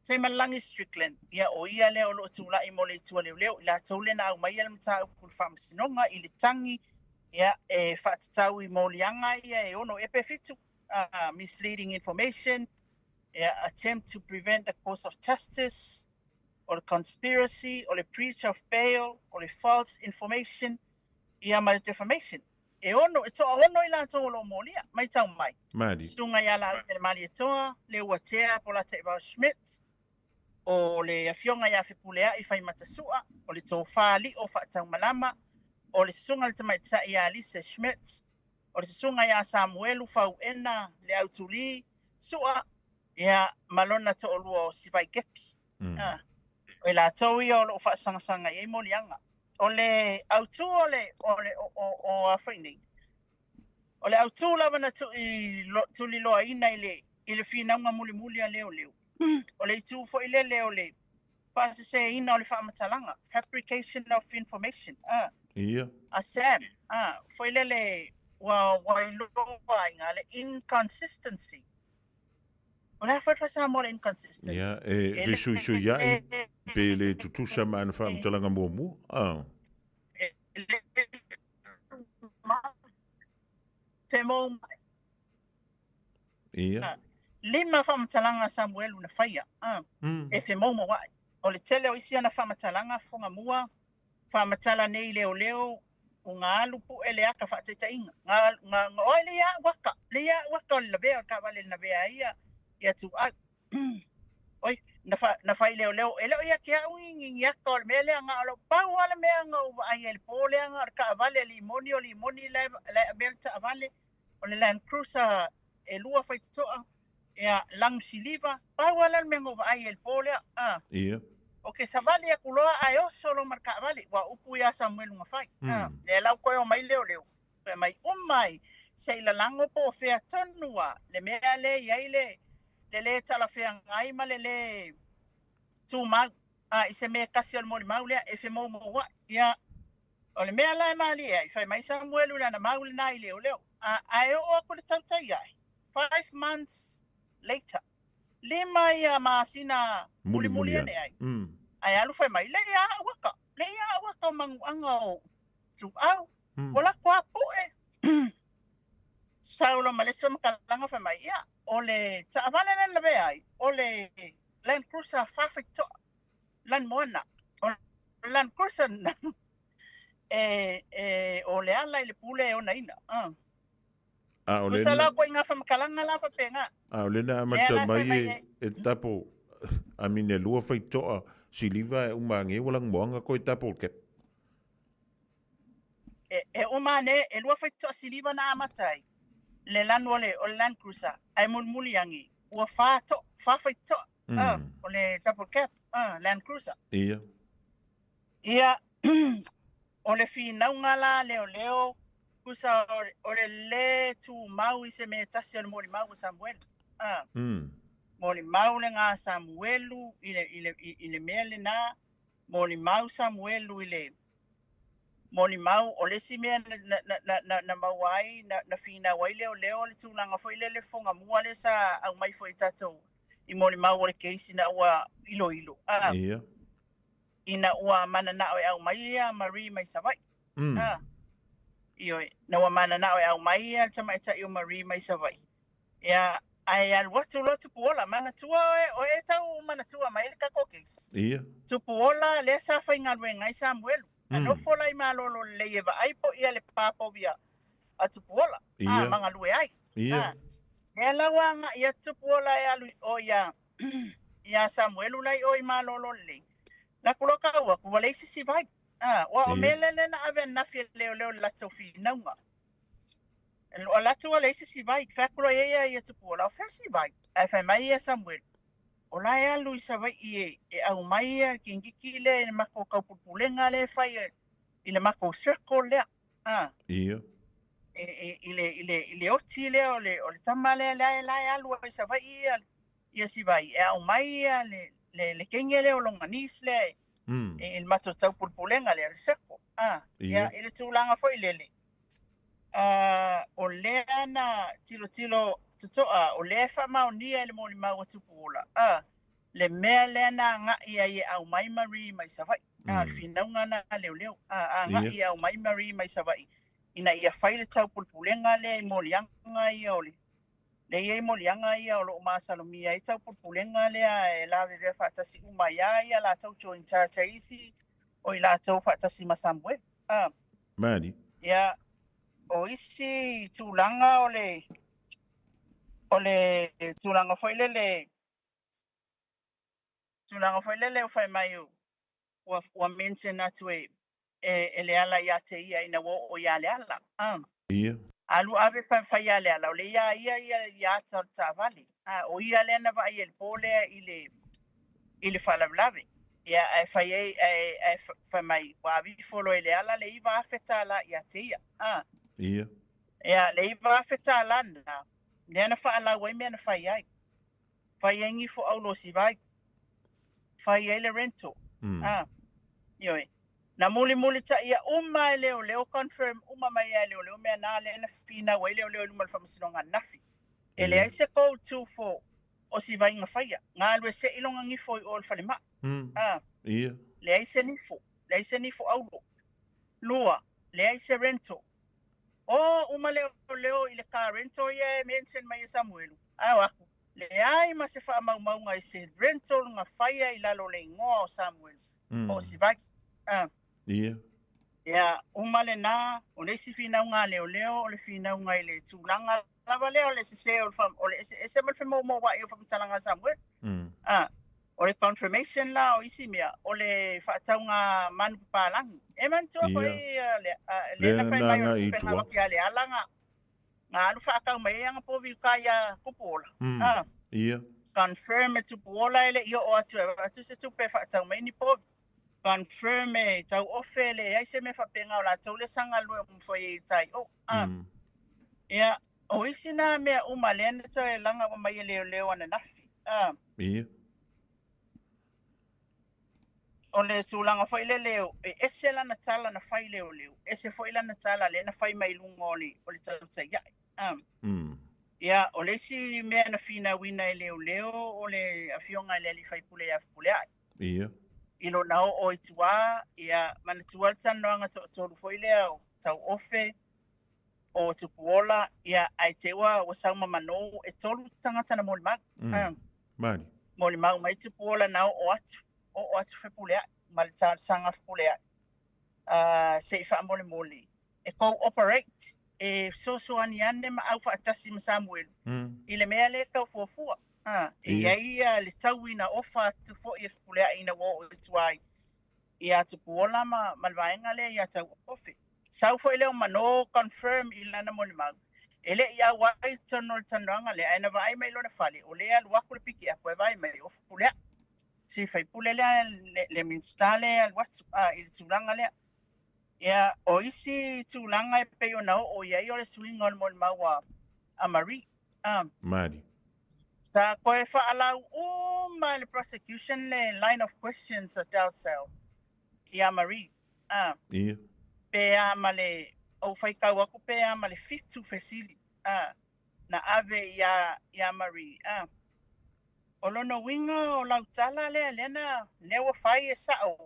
Speaker 13: Taimalelagi Strickland, ia o ia lea o lo o tulai mo le itu a leoleo, i latou lea na aumaia le mataupu i le faamasinoga i le tagi, ia, e faatatau i moliaga ia e ono ea pe fitu, misleading information, ia, attempt to prevent the course of justice, o le conspiracy, o le breach of bail, o le false information, ia ma le defamation. E ono, e toaono i latou o lo o molia, maitau mai.
Speaker 4: Mali.
Speaker 13: Susuga ia Laaulialemalietoa, Leuatea Polataivao Schmidt, o le Afioga ia Fepuleai Faimata-Sua, o le Tofa Lio Faataumalama, o le Susuga i le Tamaitai ia Lise Schmidt, o le Susuga ia Samuelu Fauena Leautuli Sua, ia, ma lona toalua o Sivai Kepi. O i latou ia o lo o faasagasaga i ai moliaga. O le autū o le, o le, o, o, o a foi nei, o le autū lava na tui, lo, tuliloaina i le, i le finauga mulimuli a leoleo. O le itu foi lele o le faaseseina o le faamatalaga, fabrication of information.
Speaker 4: Ia.
Speaker 13: A Sam, foi lele ua, ua iloa ai ngā le inconsistency. O le a foi le faa-Samoa le inconsistency?
Speaker 4: Ia, e fesuisuia'i pe le tutusa ma ana faamatalaga muamua.
Speaker 13: E le femouma'i.
Speaker 4: Ia.
Speaker 13: Lima faamatalaga a Samuelu na faia, e femoumoua'i. O le tele o isi ana faamatalaga fofoga mua, Faamatala nei leoleo uga alu pu'e le aka fa'ataitaiga ga ga ga o ai le ia a'u aka le ia a'u aka o le lavea o le taavale na lavea ai ia ia Tuuau. Oi na fa na fai leoleo e le o ia te a'u ni ni aka o le mea lea na o lou pau lava le mea na ou vaai ai i le po lea na o le taavale a limoni o limoni la e la e avea le taavale o le Land Cruiser e lua faitotoa ia lanu siliva pau lava lea o le mea na ou vaai ai i le po lea a.
Speaker 4: Ia.
Speaker 13: Ou te savali atu loa ae oso loa ma le taavale, ua upu ia Samuelu na fai. A, lea la ua toe omai leoleo, toe aumai uma ai se i lalago po o fea tonu a le mea lea e i ai le le lē talafeagai ma le lē tumau, a i se mea e tasi o le molimau lea e femoumoua'i. Ia, o le mea la e malie ai, fai mai Samuelu i lana mau lena i leoleo, a, ae oo atu i le tautai ae, 5 months later, 5 ia masina mulimuli ane ai, ae alu fai mai, le ia a'u aka, le ia a'u aka o manu'aga o Tuuau, ua lako a pu'e. Sau loa ma le isi faamatalaga fai mai, ia, o le taavale lea na lavea ai, o le Land Cruiser 4 faitotoa, lani moana. O le Land Cruiser na, e, e, o le ala i le pule e onaina.
Speaker 4: A o le
Speaker 13: Tusa la koe i ngā whamakalaga la whapenga.
Speaker 4: A o le na
Speaker 13: Lea
Speaker 4: amata
Speaker 13: la
Speaker 4: mai
Speaker 13: whai mai
Speaker 4: e,
Speaker 13: ai.
Speaker 4: e tapo, I mean, e lua faitotoa siliva e uma ange ua lanumoaga koe double cab.
Speaker 13: E, e uma ane, e lua faitotoa siliva na amata ai le lanu o le, o le Land Cruiser, ae mulimuli agi, ua fa to, fa faitotoa, o le double cab, Land Cruiser.
Speaker 4: Ia.
Speaker 13: Ia, o le finauga la a leoleo, tusa o le lē tumau i se mea e tasi o le molimau a Samuelu. A, molimau lena a Samuelu i le, i le, i le mea lena, molimau Samuelu i le molimau, o le isi mea na, na, na, na, na maua ai, na, na finau ai leoleo o le tulaga foi lele fogamua lea sa aumai foi i tatou i molimau o le keisi na ua iloilo. A,
Speaker 4: Ia.
Speaker 13: ina ua mananao e aumai ia Marie mai Savaii. A, ioe, na ua mananao e aumai ia le tamaitai o Marie mai Savaii. Ia, ae alu atu loa Tupuola, manatua oe, o e tau manatua mai le tatou case.
Speaker 4: Ia.
Speaker 13: Tupuola, lea sa faigaluega ai Samuelu. Na nofo la i Malolo lelei e vaai po ia le papovi a Tupuola, a, ma galue ai.
Speaker 4: Ia.
Speaker 13: A, lea la ua aga'i atu Tupuola e alu i o ia ia Samuelu la i o i Malolo lelei. Na atu loa tau atu, ua leai se isi vai. A, ua o mea lea lea na ave ananafi e leoleo i le latou finauga. O latou ua leai se isi vai. Fai atu loa i ai ia ia Tupuola, o fea si vai? Ae fai mai ia Samuelu, o la e alu i Savaii e, e aumai ia le kingiki lea i le matou taupulepulega lea e fai i le matou circle lea. A.
Speaker 4: Ia.
Speaker 13: E, e, i le, i le, i le oti lea o le, o le tama lea la e, la e alu ai i Savaii ia, ia si vai, e aumai ia le, le, le kenge lea o lona niece lea e, e, i le matou taupulepulega lea, le circle. A.
Speaker 4: Ia.
Speaker 13: Ia, i le tulaga foi lele, a, o lea na tilotilo toto'a, o lea e faamaonia e le molimau a Tupuola, a, le mea lea na aga'i ai e aumai Marie mai Savaii. A, le finauga na a leoleo, a, aga'i e aumai Marie mai Savaii, ina ia fai le taupulepulega lea i moliaga ia o le lea e i ai moliaga ia o lo o masalomia ai taupulepulega lea e lavevea faatasi uma ai lava ia latou joint charge ai isi o i latou faatasi ma Samuelu. A.
Speaker 4: Mani.
Speaker 13: Ia, o isi tulaga o le o le tulaga foi lele tulaga foi lele ua fai mai ua ua mention atu e e, e Leala ia te ia ina ua oo ia Leala. A.
Speaker 4: Ia.
Speaker 13: Alu ave fai fai ia Leala o lea ia ia ia ia ata o le taavale. A, o ia lea na vaai ai i le po lea i le i le faalavelave. Ia ae fai ai ae ae fai mai ua ave ifo loa e Leala le $9,000 ia te ia. A.
Speaker 4: Ia.
Speaker 13: Ia le $9,000 lena lea na faalau ai mea na fai ai. Fai ai nifo aulosi vai. Fai ai le rental. A. Ioe. Na mulimulitaia uma e leoleo confirm uma mai e leoleo mea na lea na finau ai leoleo i luma o le faamasinoga ananafi. E leai se code 24 o si vai na faia. Galue se'i lona nifo i o i le falemai. A.
Speaker 4: Ia.
Speaker 13: Leai se nifo. Leai se nifo aulo. Lua, leai se rental. O uma leoleo i le car rental ia e mention mai e Samuelu. Ae o aku, leai ma se faamaumauga i se rental na faia i lalo o le igoa o Samuel po o Sivaki. A.
Speaker 4: Ia.
Speaker 13: Ia, uma lena, o le isi finauga a leoleo o le finauga i le tulaga lava lea o le sese o le fa, o le eseese ma le femoumoua'i o faamatalaga a Samuel. A, o le confirmation la o isi mea, o le faatauga manupapalagi. E manatua foi le, lea
Speaker 4: Lea
Speaker 13: na fai
Speaker 4: na
Speaker 13: mai o le
Speaker 4: agai i
Speaker 13: tupe
Speaker 4: tua.
Speaker 13: gavaki a Leala ga, ga alu faatau mai ai ana povi i uka iā Tupuola. A,
Speaker 4: Ia.
Speaker 13: confirm e Tupuola e le i oo atu e avatu se tupe e faatau mai ni povi. Confirm e Tauofe e leai se mea faapena o latou le sa galue uma foi ai i uta i o. A, ia, o isi na mea uma lea na toe laga ua mai e leoleo ananafi. A,
Speaker 4: Ia.
Speaker 13: o le tulaga foi lele e ese lana tala na fai leoleo, ese foi lana tala lea na fai mai i luga o le, o le tautaia'i. A, ia, o le isi mea na finauina e leoleo o le afioga i le alii faipule ia Fepuleai.
Speaker 4: Ia.
Speaker 13: I lona oo i tua, ia, manatua le talanoaga toatolu foi lea o Tauofe, o Tupuola, ia, ae te ua ua sau ma manō, e tolu tagata na molimau. Ah,
Speaker 4: Mali.
Speaker 13: molimau mai Tupuola na oo atu, oo atu Fepuleai, ma le talosaga a Fepuleai. Ah, se i faamolemole, e cooperate, e fesoasoani ane ma au faatasi ma Samuelu, i le mea lea e tau fuafua. Ah, e i ai ia le taui na ofa atu foi e Fepuleai ina ua oo i tua iā Tupuola ma, ma le vaega lea iā Tauofe. Sau foi lea o manō confirm i lana molimau. E le i auai i totonu o le talanoaga lea, ae na vaai mai i lona fale, o lea e alu atu le pikiapu e vaai mai o Fepuleai. Sui faipule lea, le, le Minisita lea e alu atu ah, i le tulaga lea. Ia, o isi tulaga e pei ona oo i ai o le suiga o le molimau a, a Marie. Ah,
Speaker 4: Mali.
Speaker 13: sa toe faalau uma e le prosecution le line of questions a Dalzell iā Marie. Ah,
Speaker 4: Ia.
Speaker 13: pe a ma le, ou faitau atu pe a ma le fitu fesili ah, na ave iā, iā Marie. Ah, o lona uiga o lau tala lea, lea na, lea ua fai e sa'o,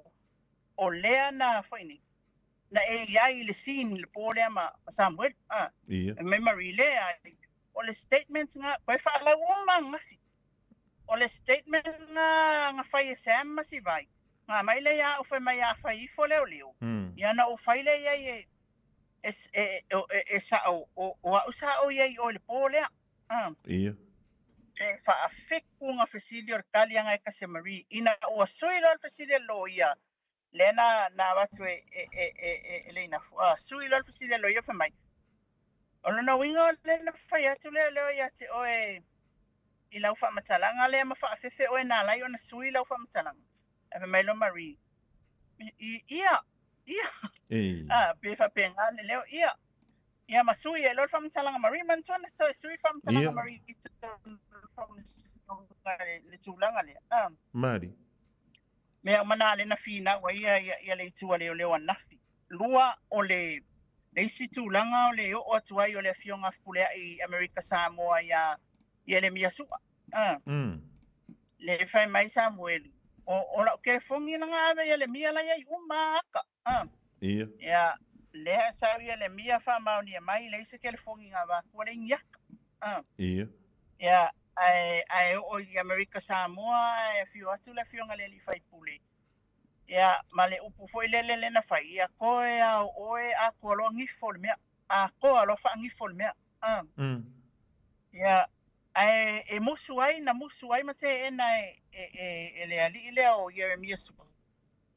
Speaker 13: o lea na foi nei, na e i ai i le scene i le pō lea ma, ma Samuel. Ah,
Speaker 4: Ia.
Speaker 13: e mai Marie lea, o le statement nga, koe faalau uma ananafi. O le statement nga, nga fai e Sam ma Sivai, nga mai lea ia au fai mai a fai ifo leoleo, ia na ou fai lea i ai e, e, e, e, e, e sa'o, o, o a'u sa o i ai i o i le pō lea. Ah.
Speaker 4: Ia.
Speaker 13: E faafeku nga fesili o le tali anga e kasi a Marie. Ina ua sui loa le fesili a le loia, lea na, na avatu e, e, e, e, e, e Leinafu. Ah, sui loa le fesili a le loia fai mai. O lona uiga o lea na fai atu leoleo ia te oe i lau faamatalaga lea ma faafefe oe na ala ai ona sui lau faamatalaga. Ae fai mai loa Marie, I, ia, ia.
Speaker 4: Ei.
Speaker 13: Ah, pe faapena le leo, ia. Ia ma sui ai loa le faamatalaga Marie, manatua na toe sui faamatalaga Marie i totonu o le faamasinoga le tulaga lea. Ah.
Speaker 4: Mali.
Speaker 13: Mea uma na lea na finau ai ia, ia, ia le itu a leoleo ananafi. Lua, o le, le isi tulaga o le oo atu ai o le afioga a Fepuleai i Amerika Samoa iā Ielemia Su'a. Ah. Le fai mai Samuelu, o, o lau telefoni na nga ave Ielemia la i ai uma aka. Ah.
Speaker 4: Ia.
Speaker 13: Ia, lea sau Ielemia faamaonia mai leai se telefoni na avatua le iniaka. Ah.
Speaker 4: Ia.
Speaker 13: Ia, ae, ae oo i Amerika Samoa ae afio atu le afioga i le alii faipule. Ia, ma le upu foi lele lea na fai, ia toe a o oe atoa loa gifo o le mea. Atoa loa faagifo le mea. Ah. Ia, ae e musu ai, na musu ai ma teena e, e, e, e le alii lea o Ieremia Su'a,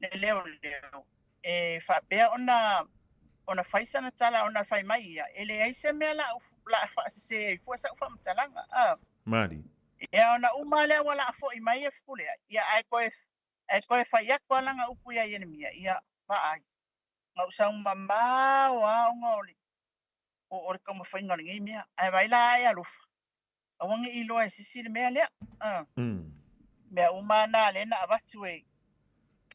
Speaker 13: le leoleo, e faapea ona, ona fai sana tala ona fai mai ia, e leai se mea la la faasese ai fua sa'u faamatalaga. Ah.
Speaker 4: Mali.
Speaker 13: Ia ona uma lea ua laafo'i mai e Fepuleai, ia ae toe, ae toe fai atu lava lana upu iā Ieremia, ia, vaai, na ou sau mamao lava ona o le, o, o le taumafaiga o lenei mea, ae vaai la e alofa, aua ne i iloa e se isi le mea lea. Ah. Mea uma lava na lea na avatu e,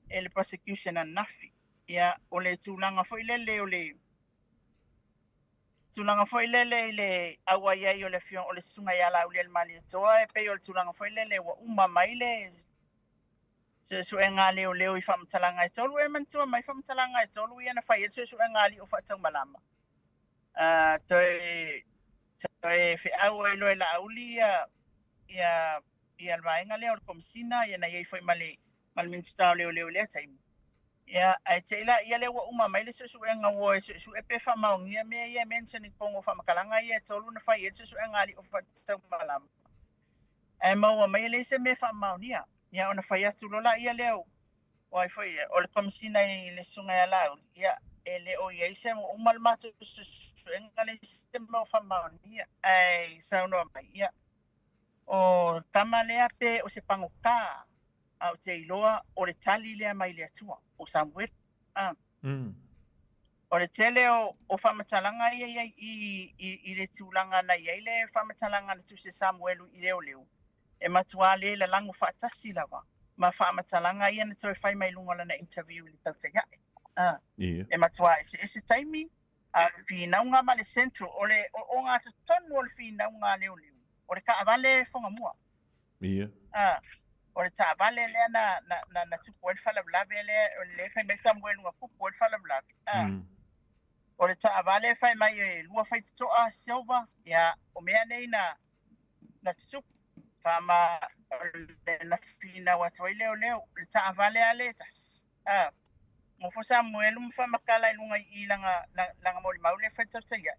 Speaker 13: e le prosecution ananafi. Ia, o le tulaga foi lele o le tulaga foi lele i le auai ai o le afioga o le susuga ia Laaulialemalietoa e pei o le tulaga foi lele ua uma mai le suesuega a leoleo i faamatalaga e tolu. E manatua mai faamatalaga e tolu ia na fai ai le suesuega a alii o faataumalama. Ah, toe toe feau ai loa e Laauli ia ia ia le vaega lea o le Komesina, ia na i ai foi ma le ma le Minisita o Leoleo i lea taimi. Ia, ae te i laia lea ua uma mai le suesuega ua e suesue pe faamaonia mea ia e mention i totonu o faamatalaga ia e tolu na fai ai le suesuega a alii o faataumalama. Ae maua mai e leai se mea e faamaonia. Ia ona fai atu loa laia lea o ai foi ia, o le Komesina i le Susuga ia Laauli, ia e le o i ai se, ua uma le matou suesuega leai se mea o faamaonia. Ae saunoa mai, ia o tama lea pe o se pagota, a ou te iloa o le tali lea mai le Atua, o Samuelu. A. O le tele o, o faamatalaga ia i ai i, i, i le tulaga na i ai le faamatalaga na tusi e Samuelu i leoleo, e matuā le lalago faatasi lava ma faamatalaga ia na toe fai mai luga o lana interview i le tautaiaʻe. A.
Speaker 4: Ia.
Speaker 13: E matuā eseese taimi, a o le finauga ma le central, o le ogatotonu o le finauga a leoleo, o le taavale fogamua.
Speaker 4: Ia.
Speaker 13: A, o le taavale lea na, na, na, na tupu ai le faalavelave lea, o le fai mai Samuelu na tupu ai le faalavelave. A, o le taavale fai mai e lua faitotoa silver, ia, o mea nei na, na tutupu. Faama, o le na finau atu ai leoleo, le taavale lava lea e tasi. A, nofo Samuelu ma faamatala i luga i i lana, lana molimau lea e faitautai ai.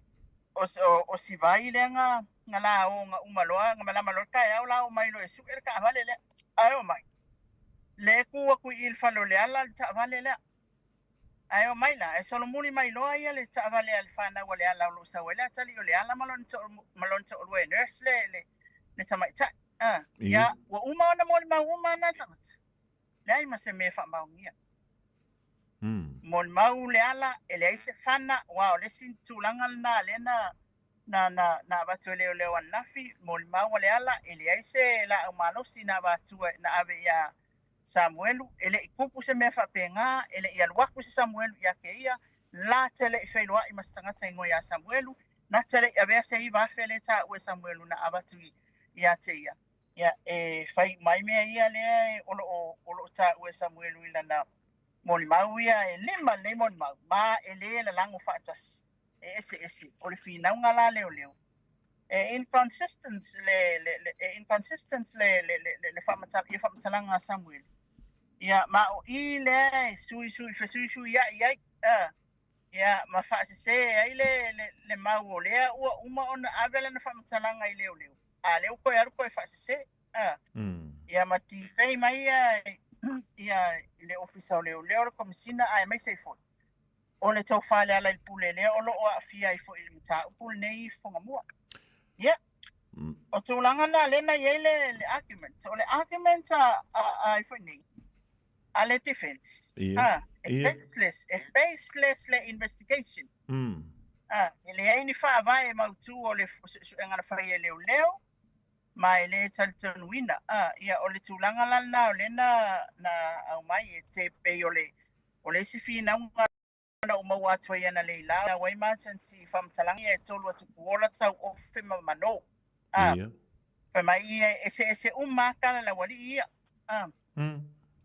Speaker 13: O, o, o si vai lea na, na la o na uma loa, na malama loa le taeao la o mai loa e sue le taavale lea. Ae o mai, le tu atu i i le fale o Leala le taavale lea. Ae o mai la, e solomuli mai loa ia le taavale a le fanau a Leala o lo o sau ai le atalii o Leala ma lona to, ma lona toalua e nurse le, le, le tamaitai. A, ia, ua uma ona molimau uma na tagata. Leai ma se mea e faamaonia. Molimau Leala, e leai se fana, aua o le isi tulaga lena lea na, na, na, na avatu e leoleo ananafi, molimau a Leala, e leai se laau malosi na avatua, na ave iā Samuelu, e le i tupu se mea faapena, e le i alu atu se Samuelu ia te ia, la te le i feiloai ma se tagata igoa iā Samuelu, na te le i avea se 9,000 lea e taua e Samuelu na avatu ia te ia. Ia, e fai mai mea ia lea o lo o, o lo o taua e Samuelu i lana molimau ia, e lima lenei molimau, ma e lē lalago faatasi, e eseese. O le finauga la leoleo, e inconsistent le, le, le, e inconsistent le, le, le, le, le faamatala, ia faamatalaga a Samuelu. Ia, ma o i lea e suisui, fesuisuiaʻi ai, a, ia, ma faasese ai le, le, le mau o lea ua uma ona ave lana faamatalaga i leoleo. A lea ua toe alu toe faasese. A. Ia ma tifei mai ia ia i le Ofisa o Leoleo le Komesina aemaise ai foi o le tofa Lealailepule lea o lo o aafia ai foi i le mataupu lenei i Fogamua. Ia, o tulaga na lea na i ai le, le argument. O le argument a, a, a ai foi nei, a le defense.
Speaker 4: Ia.
Speaker 13: A, e
Speaker 4: Ia.
Speaker 13: baseless, e baseless le investigation. A, e leai ni faavae mautu o le suesuega na fai e leoleo, ma e le talitonuina. A, ia, o le tulaga la lena o lea na, na aumai e te pei o le, o le isi finauga na ou maua atu ai analeila, na au emergency faamatalaga ia e tolu a Tupuola, Tauofe ma Manō. A, fai mai ia e eseese uma lava tala a le aualii ia. A,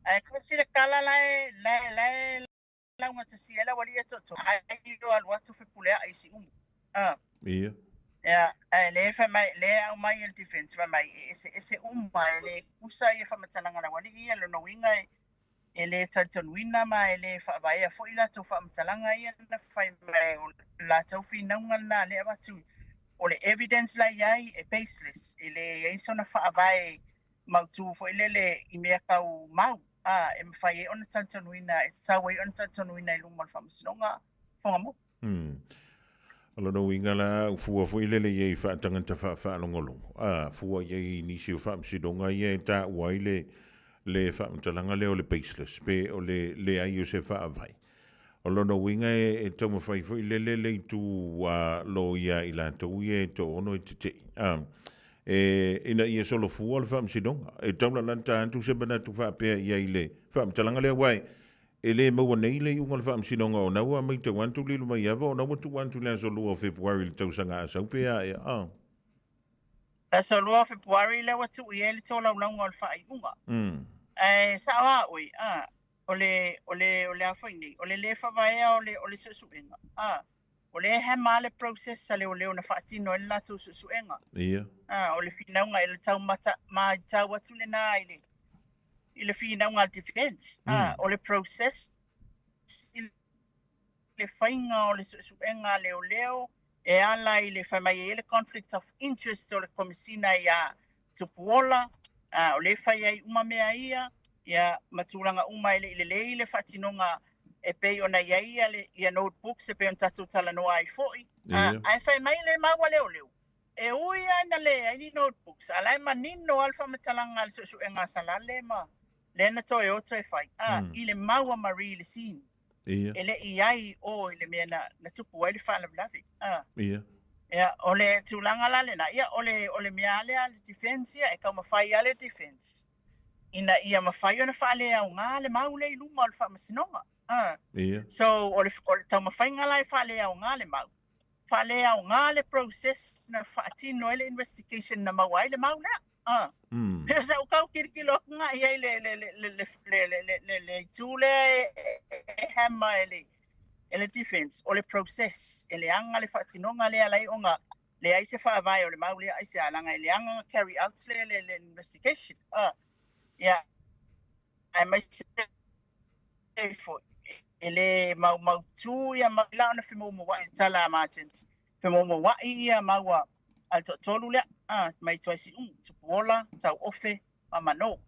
Speaker 13: ae tasi le tala la e, la e, la e laugatasia ai le aualii ia toatolu, ai o alu atu Fepuleai i Siumu. A.
Speaker 4: Ia.
Speaker 13: Ia, ae le fai mai, le aumai e le defense, fai mai e eseese uma, e le tutusa ia faamatalaga a le aualii ia, lona uiga e, e le talitonuina ma e le faavaea foi latou faamatalaga ia na fai mai, o latou finauga lena lea e avatu, o le evidence la e i ai e baseless, e leai sona faavae mautu foi lele i mea tau mau, a, e mafai ai ona talitonuina, e tatau ai ona talitonuina i luma o le Faamasinoga Fogamua.
Speaker 4: O lona uiga la, u fua foi lele i ai faatagata faafaalogologo, a, fua i ai i nisi o faamasinoga ia e taua ai le, le faamatalaga lea o le baseless, pe o le leai o se faavae. O lona uiga e, e taumafai foi lele le itu a loia i latou ia e toaono e tetei, a, e, ina ia solofua le faamasinoga. E taulalata atu se manatu faapea i ai i le faamatalaga lea, aua e, e le maua nei le iuga o le faamasinoga ona ua matau atu Lilomaiava ona ua tuu atu i le aso 2 o Fepuari i le tausaga a sau pe a ea, a.
Speaker 13: Aso 2 o Fepuari lea ua tuu i ai le tolaulauga o le faaiuga. Ae sao lava oe, a, o le, o le, o le a foi nei, o le lē faavaea o le, o le suesuega, a, o lea e hammer lava le process a leoleo na faatino ai le latou suesuega.
Speaker 4: Ia.
Speaker 13: A, o le finauga i le tau mata, matau atu lena i le, i le finauga a le defense, a, o le process. i le faiga o le suesuega a leoleo e ala i le fai mai e i ai le conflict of interest o le Komesina ia Tupuola, o lea e fai ai uma mea ia, ia ma tulaga uma e le i lelei le faatinoga e pei ona i ai ia, le, ia notebooks e pei ona tatou talanoa ai foi. Ae fai mai le mau a leoleo, e ui lava ina leai ni notebooks, a la e manino lava le faamatalaga a le suesuega a Salale ma lea na toe o toe fai, i le mau a Marie i le scene. E le i ai o i le mea na, na tupu ai le faalavelave. Ia, o le tulaga la lena, ia, o le, o le mea lea a le defense ia, e taumafai lava le defense ina ia mafai ona faaleaoga le mau lea i luma o le faamasinoga. So, o le, o le taumafaiga la e faaleaoga le mau, faaleaoga le process na faatino ai le investigation na maua ai le mau lea. Pe o sa kau kilokilo atu nga i ai le le le le le le le le le le itu lea e hammer e le e le defense o le process e leaga le faatinoga lea lai ona leai se faavae o le mau lea aisea leaga e leaga ona carry out le le le investigation. Ia aemaise foi e le maumautu ia mau la ona femoumouai le tala a Margent femoumouai ia mau a le toatolu lea mai Tuaisiumu, Tupuola, Tauofe ma Mano.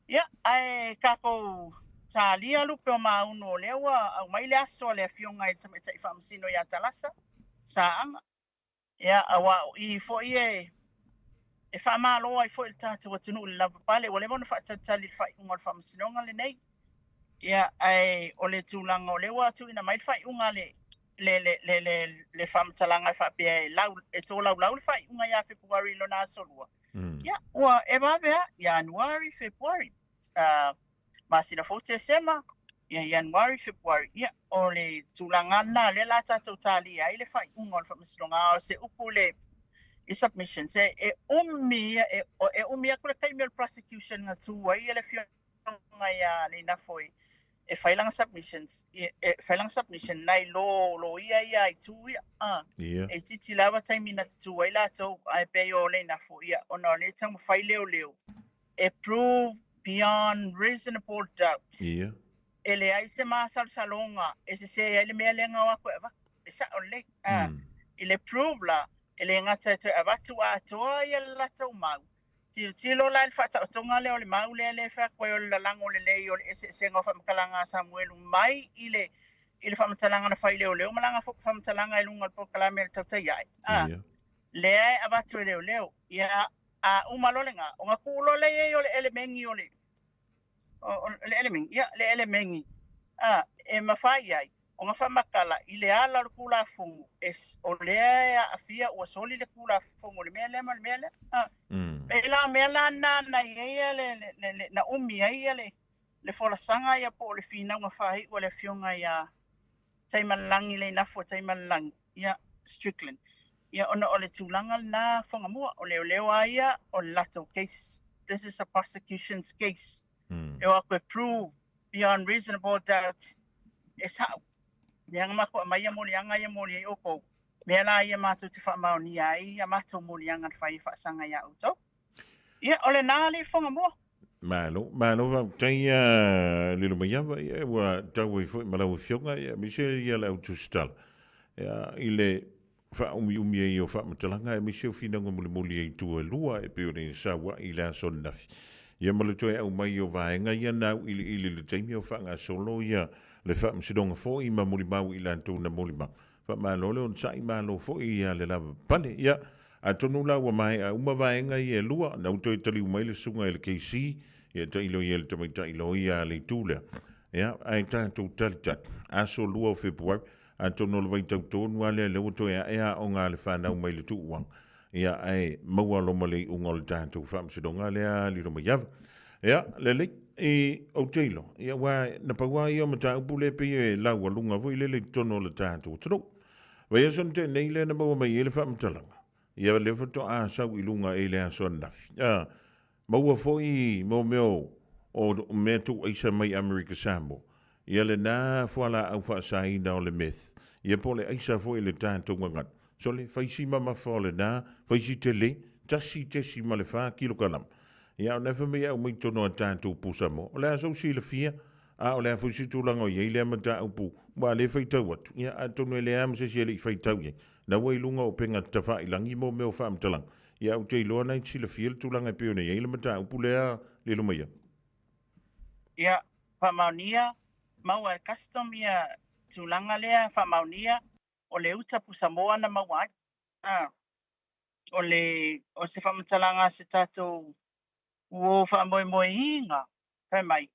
Speaker 13: Ia, ae tatou talia lupe o maunu o lea ua aumai le aso a le Afioga i le Tamaitai Faamasino ia Talasa, Saaga. Ia, aua o i foi e e faamalo ai foi le tatou atunuu i le lavapapale, ua leva ona faatalitali i le faaiuga o le faamasinoga lenei. Ia, ae o le tulaga o lea ua tuuina mai le faaiuga a le le le le le le faamatalaga e faapea e lau e tolaulau le faaiuga ia Fepuari i lona aso lua. Ia, ua e vave lava, Ianuari, Fepuari, masina fou Tesema, ia Ianuari, Fepuari. Ia, o le tulaga lena lea la tatou talia ai le faaiuga o le faamasinoga. A o se upu le i submissions, e, e umi ia, e, e umi atu le taimi o le prosecution na tu ai le afioga ia Leinafo e, e fai lana submissions, e, e fai lana submission nai lo loia ia i tu ia. E itiiti lava taimi na tutu ai latou, ae pei o Leinafo, ia, ona o lea e taumafai leoleo e prove beyond reasonable doubt. E leai se masalosaloga e sese ai le mea lea na o atu e avatu. E sao lelei. I le prove la, e le gata e toe avatu atoa ia le latou mau. Tilotilo la i le faataotoga lea o le mau lea lea e fai atu ai o le lalago lelei o le eseesega o faamatalaga a Samuelu mai i le i le faamatalaga na fai leoleo ma lana faamatalaga i luga o le polokalame a le tautai ae. Lea e avatu e leoleo. Ia, a uma loa lena, ona tuu loa lea i ai o le elemegi o le, o le elemegi, ia, le elemegi, a, e mafai ai ona faamatala i le ala o le Tulafono, e, o lea e aafia ua soli le Tulafono i le mea lea ma le mea lea. A, e la mea la na na i ai le, le, le, le, na umi ai le, le folasaga ia po o le finauga faaiu a le Afioga ia Taimalelagi Leinafua Taimalelagi, ia, Strickland. Ia, ona o le tulaga lena Fagamua, o leoleo lava ia, o le latou case. This is a prosecution's case. E o atu e prove beyond reasonable doubt e sa'o. Lea na matou aumaia moliaga ia moli ai outou. Mea la ia matou te faamaonia ai a matou moliaga na fai e faasaga ia outou. Ia, o lena alii Fagamua.
Speaker 4: Malo, malo faafetai ia Lilomaiava, ia ua tau ai foi ma lau Afioga, ia aemaise ia le au tusitala, ia i le faaumiumi ai o faamatalaga, aemaise o finauga mulimuli i itu e lua e pei ona ia saua'i i le aso ananafi. Ia ma le toe aumai o vaega ia na auiliili i le taimi o faagasolo ia le faamasinoga foi ma molimau i latou na molimau. Faamalo le onosai, malo foi ia le lava pale. Ia, atonu la ua maea uma vaega ia e lua, na ua toe taliu mai le susuga i le KC, ia tailo i ai le tamaitai loia a le itu lea. Ia, ae tatou talitali, aso 2 o Fepuari, atonu o le vaitau tonu lava lea lea ua toe ae aoga a le fanau mai le tuuaga. Ia, ae maua loa ma le iuga o le tatou faamasinoga lea Lilomaiava. Ia, lelei, i, ou te iloa, ia, aua na pau lava ia o mataupu lea e pei e laualuga foi lele i totonu o le tatou atunuu. Vaiaso na tea nei lea na maua mai ai le faamatalaga, ia lea faatoa sau i luga i le aso ananafi. A, maua foi mo mea o, o mea tuuaisa mai Amerika Samoa, ia lena fualaau faasaina o le meth, ia po o le aisa foi i le tatou gagana. Sole, fai si mamafa o lena, fai si tele, 1.4 kilokalama. Ia, o lena fai mai e aumai i totonu o a tatou pusa moa. O le a sou silafia? A o le a foi se tulaga o i ai lea mataupu, ua le faitau atu, ia atonu e leai lava ma se isi e le i faitau i ai. Na ua i luga o upega tafailagi mo mea o faamatalaga, ia ou te iloa na e te silafia le tulaga e pei ona i ai le mataupu lea Lilomaia.
Speaker 13: Ia, faamaonia, maua e le custom ia tulaga lea, faamaonia, o le uta pusamoa na maua ai. A, o le, o se faamatalaga a se tatou uo faamoemoeina, fai mai,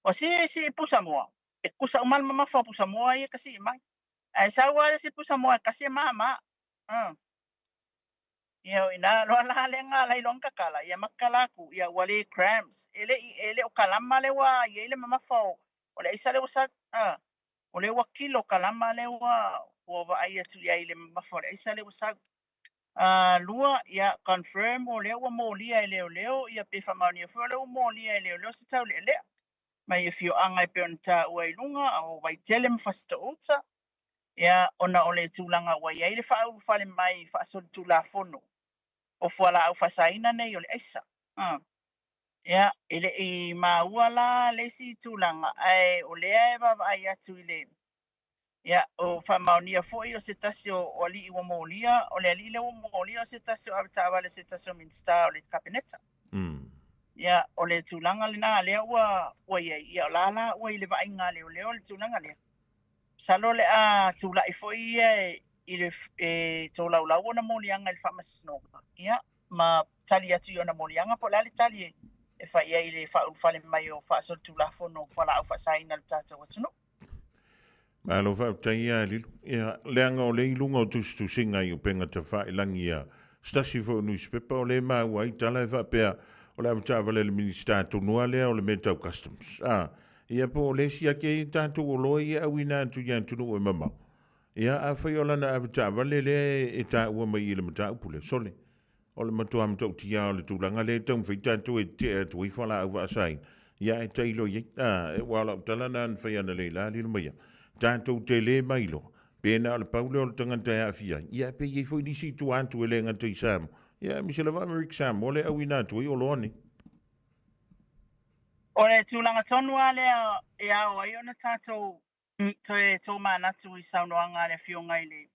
Speaker 13: o si sii pusamoa, e tutusa uma le mamafa o pusamoa ia e kasii mai. Ae sau lava le isi pusamoa e kasi e mama. A. Ia o ina loa la lea na ala ai loa ona tatala, ia ma tatala atu, ia ua le grams. E le i, e le o kalama lea ua i ai le mamafa o, o le aisa lea ua sau. A. O lea ua kilo kalama lea ua, ua vaai atu i ai i le mamafa o le aisa lea ua sau. Lua, ia confirm o lea ua molia e leoleo, ia pe faamaonia foi o lea ua molia e leoleo se taulealea mai afioaga e pei ona taua i luga o Vaitele ma Fasitoo-uta, ia ona o le tulaga ua i ai le faaulufale mai faasolitulafono o fualaau faasaina nei o le aisa. Ia, e le i maua la le isi tulaga, ae o lea e vaavaai atu i le Ia, o faamaonia foi o se tasi o alii ua molia, o le alii lea ua molia o se tasi o avetaavale a se tasi o Minisita o le Kapeneta. Ia, o le tulaga lena lea ua ua i ai, ia o la la ua i le vaaiga a leoleo le tulaga lea. Masalo o le a tulai foi ia i le e tolaulau ona moliaga i le faamasinoga, ia, ma tali atu i ona moliaga po o le a le tali e fai i ai i le faaulufale mai o faasolitulafono fualaau faasaina i le tatou atunuu.
Speaker 4: Malo faafetai ia Lilo. Ia, leaga o lea i luga o tusitusiga i upega tafailagi a se tasi foi o nusipepa o lea e maua ai tala e faapea o le avetaavale a le Minisita tonu lava lea o le mea tau customs. A, ia po o le isi ake ai tatou oloa ia e auina atu i atunuu e mamao. Ia, afai o lana avetaavale lea e taua mai i le mataupu lea, sole, O le matua matautia lava o le tulaga lea e taumafai tatou e tetee atu ai fualaau faasaina, ia ae tailo i ai. A, aua o lau tala lena na fai analeila lilo mai ai, tatou te le mailoa pe na o le pau lea o le tagata e aafia ai, ia pe i ai foi nisi i tua atu e le gata i Samoa, ia aemaise lava Amerika Samoa lea e auina atu ai oloa nei.
Speaker 13: O le tulaga tonu lava lea e ao ai ona tatou toe tomanatu i saunoaga a le Afioga i le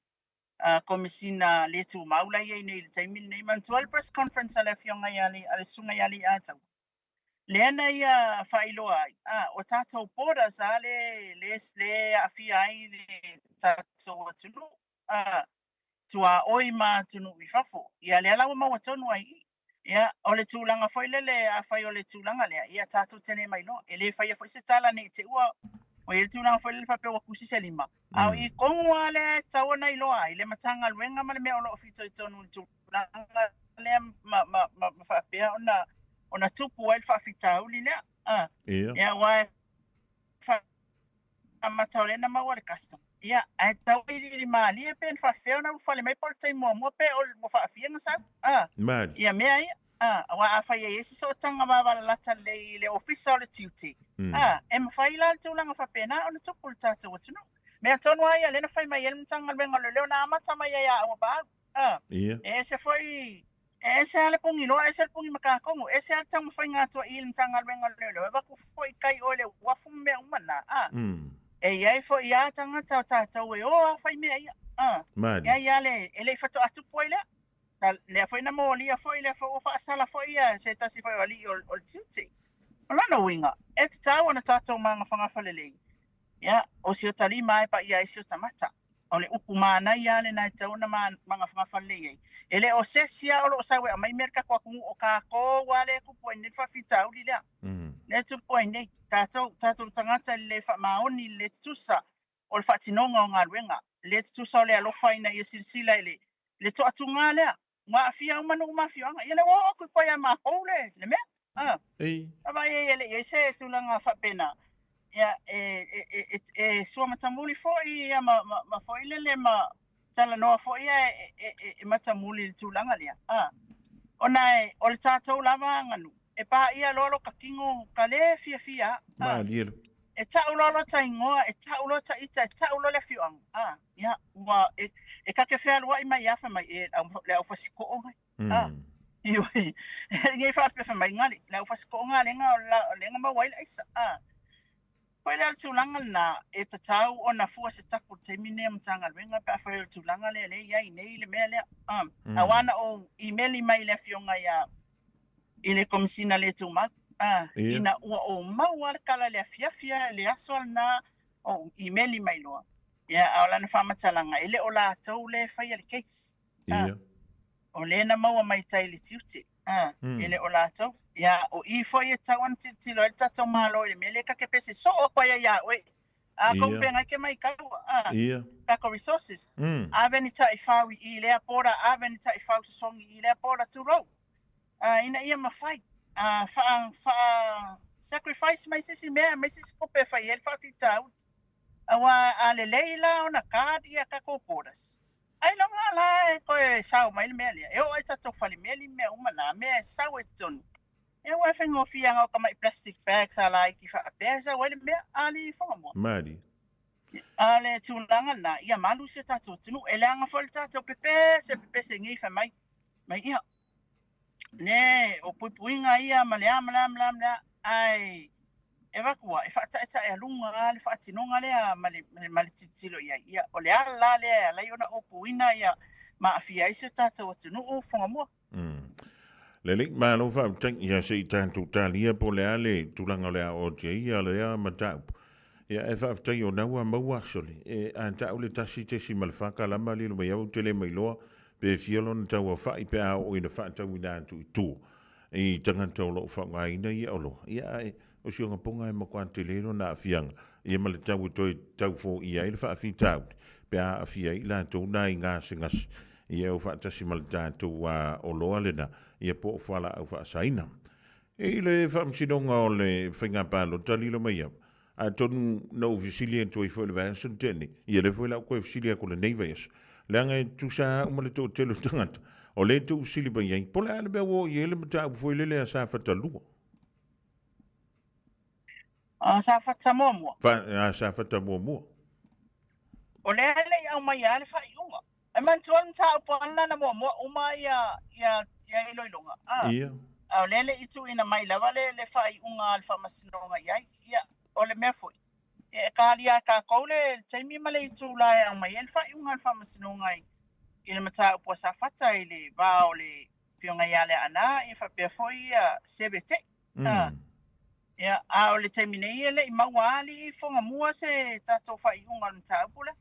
Speaker 13: Komesina le Tumau la e i ai nei i le taimi lenei. Manatua le press conference a le Afioga ia le, a le Susuga ia Leiataua, lea na ia faailoa ai, a, o tatou borders a le, le, le aafia ai le tatou atunuu, a, tuaoi ma atunuu i fafo. Ia lea la ua maua tonu ai i i. Ia, o le tulaga foi lele, afai o le tulaga lea, ia tatou te le mailoa. E le faia foi se tala ne i te i ua ua i ai le tulaga foi lele faapea ua tusi se lima. A o i tonu lava lea e tatau ona iloa ai le Matagaluega ma le mea o lo o fitoitonu i le tulaga lea ma, ma, ma, ma faapea ona, ona tupu ai le faafitauli lea. A, ia, aua e amata o lea na maua le custom. Ia, ae tatau iliili malie pe na faafefea ona ulufale mai po o le taimi muamua pe o ua faafia na sau. Ah,
Speaker 4: Malie.
Speaker 13: ia mea ia. Ah, aua afai e i ai se sootaga vavalalata lelei i le ofisa o le tiute, ah, e mafai la le tulaga faapena ona tupu i le tatou atunuu. Mea tonu lava ia lea na fai mai ai le Matagaluega o Leoleo na amata mai ai ia Auapaau. A,
Speaker 4: Ia.
Speaker 13: e ese foi, e ese lava le pugiloa, ese le pugi makakogo, ese lava le taumafaiga atu ai i le Matagaluega o Leoleo, e avatu foi i tai o i le uafu ma mea uma na. A, e i ai foi lava tagata o tatou e o lava fai mea ia. A,
Speaker 4: Malie.
Speaker 13: e ai lava le, e le i faatoa tupu ai lea. Na, lea foi na molia foi, lea foi ua faasala foi ia se tasi foi o alii o, o le tiute. O lona uiga, e tatau ona tatou magafagafa lelei. Ia, o si ota lima e paia ai si ota mata. O le upu manaia lava lena e tatau ona magafagafa lelei ai. E le o se isi lava o lo o sau e aumai mea i le tatou atunuu, o tatou lava lea e tupu ai nei le faafitauli lea. Lea e tupu ai nei, tatou, tatou tagata i le le faamaoni, i le le tutusa o le faatinoga o galuega, le tutusa o le alofa ina ia silasila i le, le toatuga lea. Ua aafia uma nuu ma afioaga. Ia lea ua oo atu i tua ia matou le, le mea. Ah.
Speaker 4: Ei.
Speaker 13: Vaai ai e le i ai se tulaga faapena. Ia, e, e, e, e, e sua matamuli foi ia ma, ma, ma foi lele ma talanoa foi ia e, e, e, e matamuli i le tulaga lea. Ah. Ona e, o le tatou lava aganuu, e paia loa lota tino ka le fiafia. Ah.
Speaker 4: Malie lo.
Speaker 13: E tau loa lota igoa, e tau loa ta ita, e tau loa le afioaga. Ah. Ia, ua, e, e ta te fealuai mai ia fai mai, e, au, le au fasiko'o ngai. Ah, ioe, nei faapea fai mai, ngali, le au fasiko'o nga lenga o la, lenga maua ai le aisa. Ah, Foi lea o le tulaga lena, e tatau ona fua se tapu i le taimi lenei a Matagaluega pe afai o le tulaga lea lea e i ai nei le mea lea. Aua na ou imeli mai i le afioga ia i le Komesina le Tumau, ina ua ou maua le tala i le afiafi i le aso lena ou imeli mai loa. Ia, a o lana faamatalaga, e le o latou lea e faia le case. O lea na maua mai tai i le tiute. A, e le o latou. Ia, o i foi e tatau ona tilotilo ai le tatou Malo i le mea lea ta te pese soo atu ai ia oe. A, kou feagai ke mai kaua, a, tatou resources. Ave ni taifau i i lea border, ave ni taifau sosogi i lea border, tulou. A, ina ia mafai, a, faa, faa sacrifice mai se isi mea, mai se isi tupe e fai ai le faafitauli. Aua a lelei la ona guard ia tatou borders, Ailoga la e toe sao mai le mea lea, e oo ai tatou falemeli ma mea uma na, mea e sau ai totonu. E ua e faigofie aga o tamai plastic bags a laiti faapea e sau ai le mea, a le Fogamoa.
Speaker 4: Malie.
Speaker 13: A o le tulaga lena, ia malu si o tatou atunuu. E leaga foi le tatou pepese, pepese nei fai mai, mai ia, ne, o puipuiga ia ma le a ma le a ma le a ma le a, ae e avatu a, e faataetaealuga lava le faatinoga lea ma le, ma le tilotilo i ai. Ia, o le ala la lea e ala ai ona opuina ia ma aafia ai si o tatou atunuu Fogamua.
Speaker 4: Lelei, malo faafetai. Ia se i tatou talia po o le a le tulaga o le a oo atu i ai ia lea mataupu. Ia ae faafetai o na ua maua actually. E, a tau le 1.4 kalama lilo mai au ou te le mailoa pe fia lona tauaofai pe a oo ina faatauina atu i tua i tagata o lo o faaaogaina ia oloa. Ia ae o si ona poga e matua tele lona aafiaga ia ma le tau e toe tau foia ai le faafitauli pe a aafia ai i latou na i gasegase ia e o faatasi ma le tatou oloa lena ia po o fualaau faasaina. I le Faamasinoga o le Faiga Palota lilo mai au, atonu na ou fesili atu ai foi i le vaiaso na tea nei, ia lea foi la ou toe fesili atu lenei vaiaso, leaga e tutusa lava au ma le toatele o tagata, o lea e tuufesili mai ai, po o le a le mea ua oo i ai le mataupu foi lele a Safata 2.
Speaker 13: A Safata muamua.
Speaker 4: Fa, a Safata muamua.
Speaker 13: O lea e le i aumaia lava le faaiuga. E manatua le mataupu lena na muamua uma ia ia ia iloiloga. A.
Speaker 4: Ia.
Speaker 13: A o lea e le i tuuina mai lava le le faaiuga a le Faamasinoga i ai. Ia, o le mea foi, ia e talia e tatou le taimi ma le itula e aumai ai le faaiuga a le Faamasinoga i i le mataupu a Safata i le va o le Afioga ia Leaana ia faapea foi ia Seve Tei. A. Ia, a o le taimi nei e le i maua alii Fogamua se tatou faaiuga o le mataupu lea.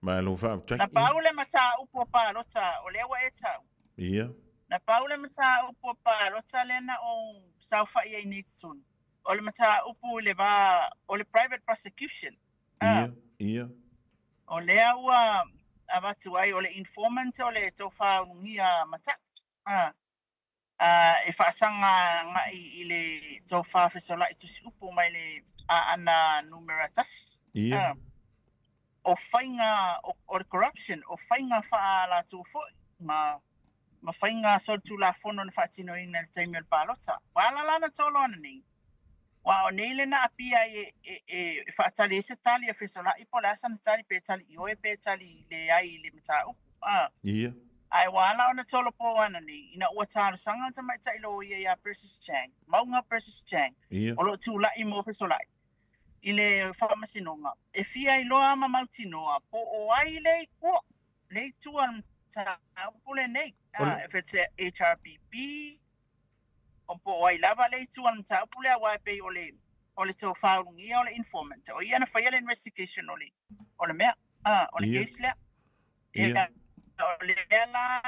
Speaker 4: Malo faafetai.
Speaker 13: Na pau le mataupu o palota, o lea ua e tau.
Speaker 4: Ia.
Speaker 13: Na pau le mataupu o palota lea na ou saofai ai nei i totonu. O le mataupu i le va o le private prosecution.
Speaker 4: Ia, ia.
Speaker 13: O lea ua avatu ai o le informant o le tofa ulugia Mata'i. E faasaga agai i le tofa fesola'i tusiupu mai le aana numera tasi.
Speaker 4: Ia.
Speaker 13: O faiga o le corruption, o faiga faaalatua foi ma ma faiga solitulafono na faatinoina i le taimi o le palota. Ua ala la ona tolo ananei, aua o nei le na apia ai e, e, e faatali ai se tali a Fesola'i po o le a sana tali, pe tali ioe pe tali leai i le mataupu.
Speaker 4: Ia.
Speaker 13: Ae ua ala ona tolopo ananei ina ua talosaga le tamaitai loia ia Persis Chang, Mauga Persis Chang,
Speaker 4: Ia.
Speaker 13: o lo o tula'i mo Fesola'i i le faamasinoga, e fia iloa ma mautinoa po o ai le i tua, le i tua o le mataupu lenei, if it's a HRPP, o po o ai lava le itu o le mataupu lea aua e pei o le o le tofa ulugia o le informant o ia na faia le investigation o le o le mea a o le case lea.
Speaker 4: Ia.
Speaker 13: O lea la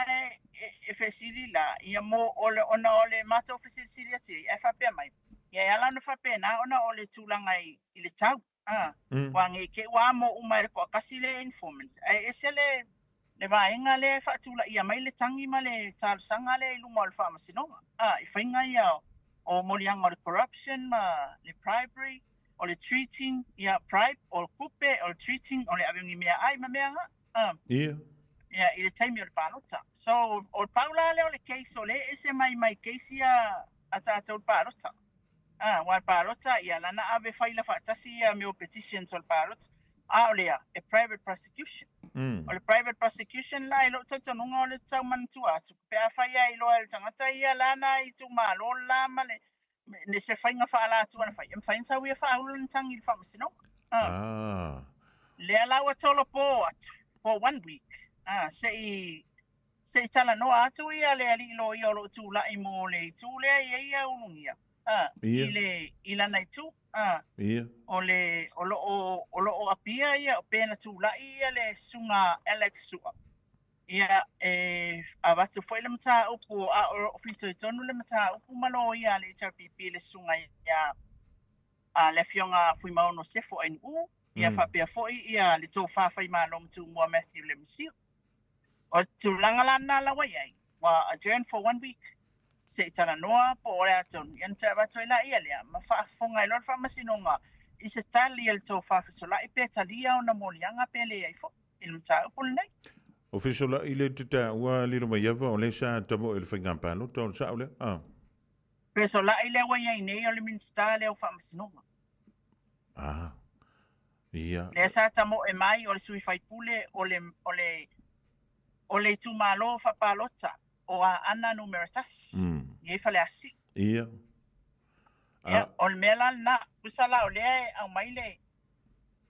Speaker 13: e fesili la ia mo o le ona o le matou fesilisili atu i ai ae faapea mai ia e ala ona faapena ona o le tulaga i le tau. Ua nei te i ua amo uma e le toatasi le informant, ae ese le le vaega lea e faatulaia mai le tagi ma le talosaga lea i luma o le faamasinoga, i faiga ia o moliaga o le corruption ma le bribery, o le treating, ia bribe, o le tupe, o le treating, o le ave o ni meaai ma mea na. Ia, i le taimi o le palota. So, o le pau la lea o le case o lea e ese mai mai case ia a tatou le palota. A, aua e palota, ia, la na ave faila faatasi ia mea o petitions o le palota. A o lea, e private prosecution. O le private prosecution la, i lou talitonuga o le tau manatua atu, pe afai e iloa e le tagata ia lana itumalo la ma le, Ne se faiga faaalatua na fai, e mafai ona sau ia faaulu lana tagi i le faamasinoga. Ah.
Speaker 4: Ah.
Speaker 13: Lea la ua tolopo atu for one week, ah, se i se i talanoa atu ia le alii loia o lo o tulai mo le itu lea e i ai ia Ulugia, ah, i le i lana itu, ah, o le o lo o o lo o apia ia pe na tulai ia le susuga Alex Sua. Ia, e avatu foi le mataupu, a o lo o fitoitonu le mataupu ma loia a le HRPP le susuga ia a le Afioga Fuimaono Sefo Ainuu, ia faapea foi ia le Tofa Faimalo ma Tumua Matthew Lemesio. O le tulaga la lena la ua i ai, ua adjourn for one week se i talanoa po o le a tonu, ia ona toe avatu ai laia lea ma faafofoga ai loa le Faamasinoga i se tali a le Tofa Fesola'i pe talia ona moliaga pe leai foi i le mataupu lenei.
Speaker 4: O Fesola'i le te taua Lilomaiava o lea sa tamoe i le faiga palota o le sao lea? Ah.
Speaker 13: Fesola'i lea ua i ai nei o le Minisita lea o Faamasinoga.
Speaker 4: Ah. Ia.
Speaker 13: Lea sa tamoe mai o le sui faipule o le, o le, o le itumalo faapalota o Aana numera 1. I ai Faleasiu.
Speaker 4: Ia.
Speaker 13: Ia, o le mea la lena, tusa la o lea e aumai le,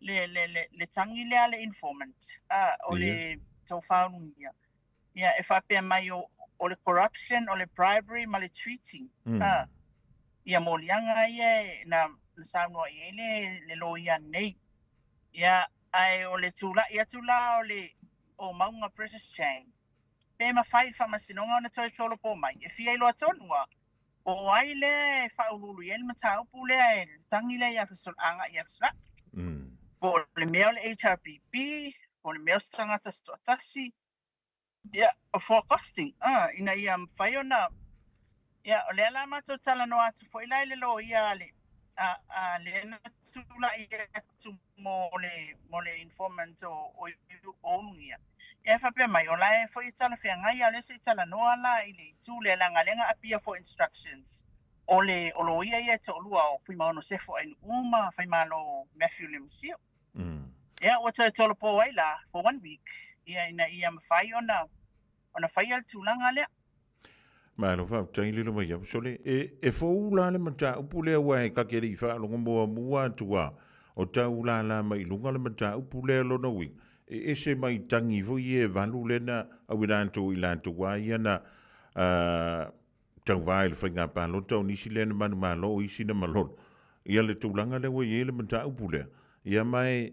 Speaker 13: le, le, le, le tagi lea a le informant, a, o le tofa ulugia, ia, e faapea mai o, o le corruption, o le bribery ma le treating, a, ia moliaga ia e, na, na saunoa i ai le, le loia nei. Ia, ae o le tulai atu la o le, o Mauga Precious Chang, pe mafai i le faamasinoga ona toe tolopo mai, e fia iloa tonu a, Po o ai lea e faauluulu i ai le mataupu lea e tagi lea ia agai ia Fesola'i. Po o le mea o le HRPP, po o le mea o se tagata se toatasi. Ia, for costing, ah, ina ia mafai ona... Ia, o lea la matou talanoa atu foi la i le loia a le, a, a lea na tulai atu mo le, mo le informant o, o, o Ulugia. Ia e faapea mai, o la e foi e talafeagai, a o lea se i talanoa la i le itu lea, leaga lea na appear for instructions o le, o loia ia e toalua o Fuimaono Sefo Ainuu ma Faimalo Matthew Lemisio. Ia, ua toe tolopo ai la for one week, ia ina ia mafai ona, ona faia le tulaga lea.
Speaker 4: Malo faafetai lilo mai au sole. E, e fou la le mataupu lea ua e kake le i faalogo muamua atu a o tau lala mai i luga le mataupu lea lona uiga. E ese mai tangi foi e valu lena au i latou i latou a ia na uh, tauvā i le faiga palota o nisi lea na manumalo o isi na malolo. Ia le tulaga lea ua i ai le mataupu lea. Ia ma e,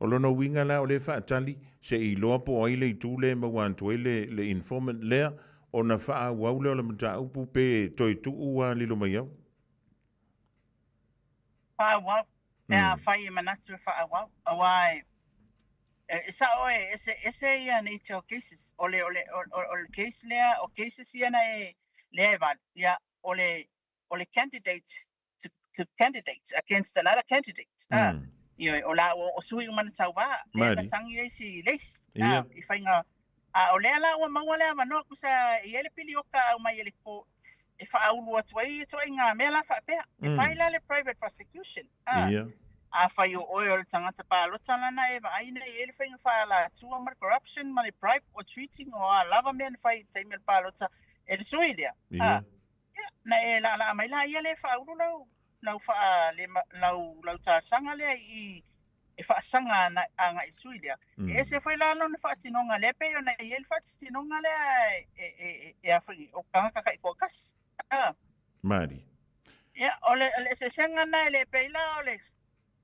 Speaker 4: o lona uiga la o lea e faatali se i iloa po o ai le itu lea e maua atu ai le, le informant lea ona faaauau lea o le mataupu pe toe tuu a lilo mai au.
Speaker 13: Faaauau. Pe afai e manatu e faaauau. Aua e, e sao e ese, ese ia nature o cases. O le, o le, o, o, o le case lea, o cases ia na e, lea e valu. Ia, o le, o le candidate to, to candidate against another candidate. Ah, ioe, o la o, o sui uma na tauvā, lea na tangi le isi, le isi. Ah, i whainga, a o lea la ua maua le avanoa kusa i ai le pilioka au mai e le ko, e whaaulu atu ai e toa i ngā mea la whaapea. E whai la le private prosecution. Ah, a whai o oe o le tangata pālota lana e vaai nei e le whainga whaalatua ma le corruption ma le bribe o treating o a lava mea na whai i taimi o le pālota e le sui lea. Ah, Ia, na e laalaa mai la ia le faaulu lau, lau faa, le, lau, lau talosaga lea i, e faasaga ana, agai i le sui lea. E ese foi la lona faatinoga lea pei ona i ai le faatinoga lea e, e, e, e a foi, o tagata taitoatasi. Ah.
Speaker 4: Malie.
Speaker 13: Ia, o le, o le eseesega lena e le pei la o le,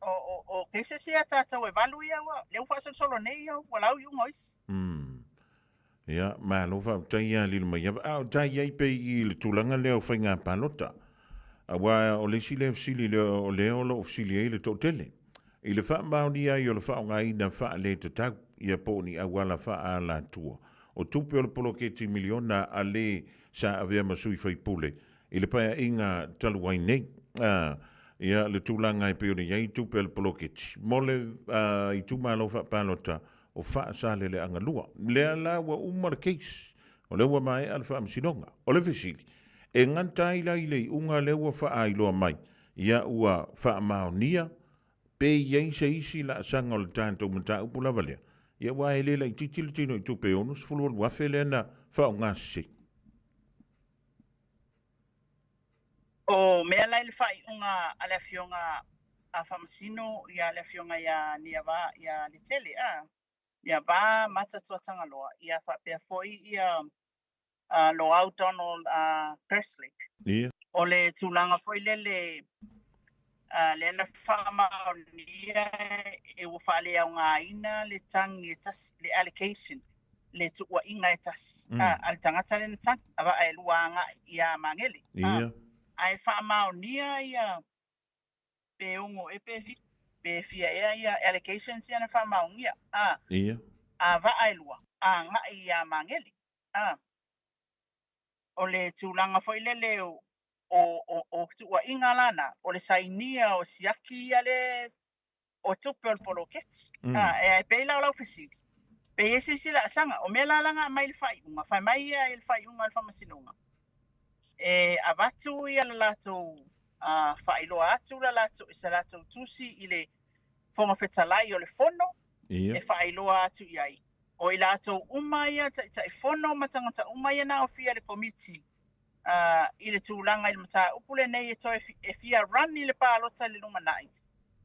Speaker 13: o, o, o cases ia tatou e valu ia ua, lea ua faasolosolo nei ia ua lau iuga o isi.
Speaker 4: Ia, malo faafetai ia Lilomaiava. A o tai ai pei i le tulaga lea o faiga palota. Aua o le isi lea fesili lea o lea o lo o fesili ai le toatele. I le faamaonia ai o le faaaogaina faaletatau, ia po o ni auala faaalatua, o tupe o le poloketi miliona a le sa avea ma sui faipule i le paeaiga talu ai nei. A, ia le tulaga e pei ona i ai tupe a le poloketi mo le itumalo faapalota o Faasaleleaga 2. Lea la ua uma le case, o lea ua maea le faamasinoga. O le fesili, e gata ai la i le iuga lea ua faailoa mai, ia ua faamaonia pe i ai se isi laasaga o le tatou mataupu lava lea? Ia aua e le laitiiti le tino i tupe e $68,000 lea na faaaoga sese.
Speaker 13: O mea la i le faaiuga a le Afioga a Faamasino ia le Afioga ia Niava ia Letele a ia Va Mata Tuatagaloa ia faapea foi ia Loau Donald Kerslake.
Speaker 4: Ia.
Speaker 13: O le tulaga foi lele lea na faamaonia e ua faaleaogaina le tagi e tasi, le allocation, le tuuaiga e tasi a le tagata lea na tagi, a vaa e lua agai ia Magele.
Speaker 4: Ia.
Speaker 13: Ae faamaonia ia pe ono e pe fi pe fia ea ia allegations ia na faamaonia.
Speaker 4: Ia.
Speaker 13: A vaa e lua agai ia Magele. O le tulaga foi lele o tuuaiga lana, o le sainia o siaki ia le o tupe o le poloketi. E pei la o lau fesili, pe i ai se isi laasaga, o mea la laga mai le faaiuga, fai mai ia i le faaiuga a le faamasinoga, e avatu ia le latou faailoa atu la latou, se latou tusi i le Fofoga Fetalai o le Fono, e faailoa atu i ai. O i latou uma ia Taitaifono ma tagata uma ia na aofia i le Komiti i le tulaga i le mataupu lenei e toe e fia run i le palota i le lumanai,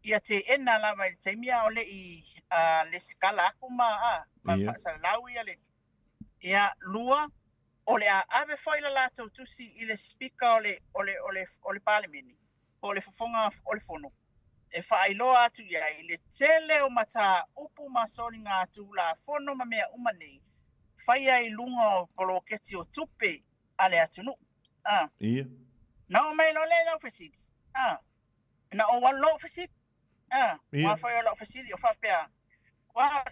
Speaker 13: ia teena lava i le taimi a o le i lesitala atu ma faasalalau ia le ia lua, o le a ave foi le latou tusi i le Speaker o le Palemene po o le Fofoga o le Fono e faailoa atu i ai le tele o mataupu ma soliga tulafono ma mea uma nei faia i luga o poloketi o tupe a le atunuu.
Speaker 4: Ia.
Speaker 13: Na oo mai loa lea i lau fesili. Na ou alu loa ou fesili.
Speaker 4: Ia.
Speaker 13: Ua fai o lau fesili o faapea, ua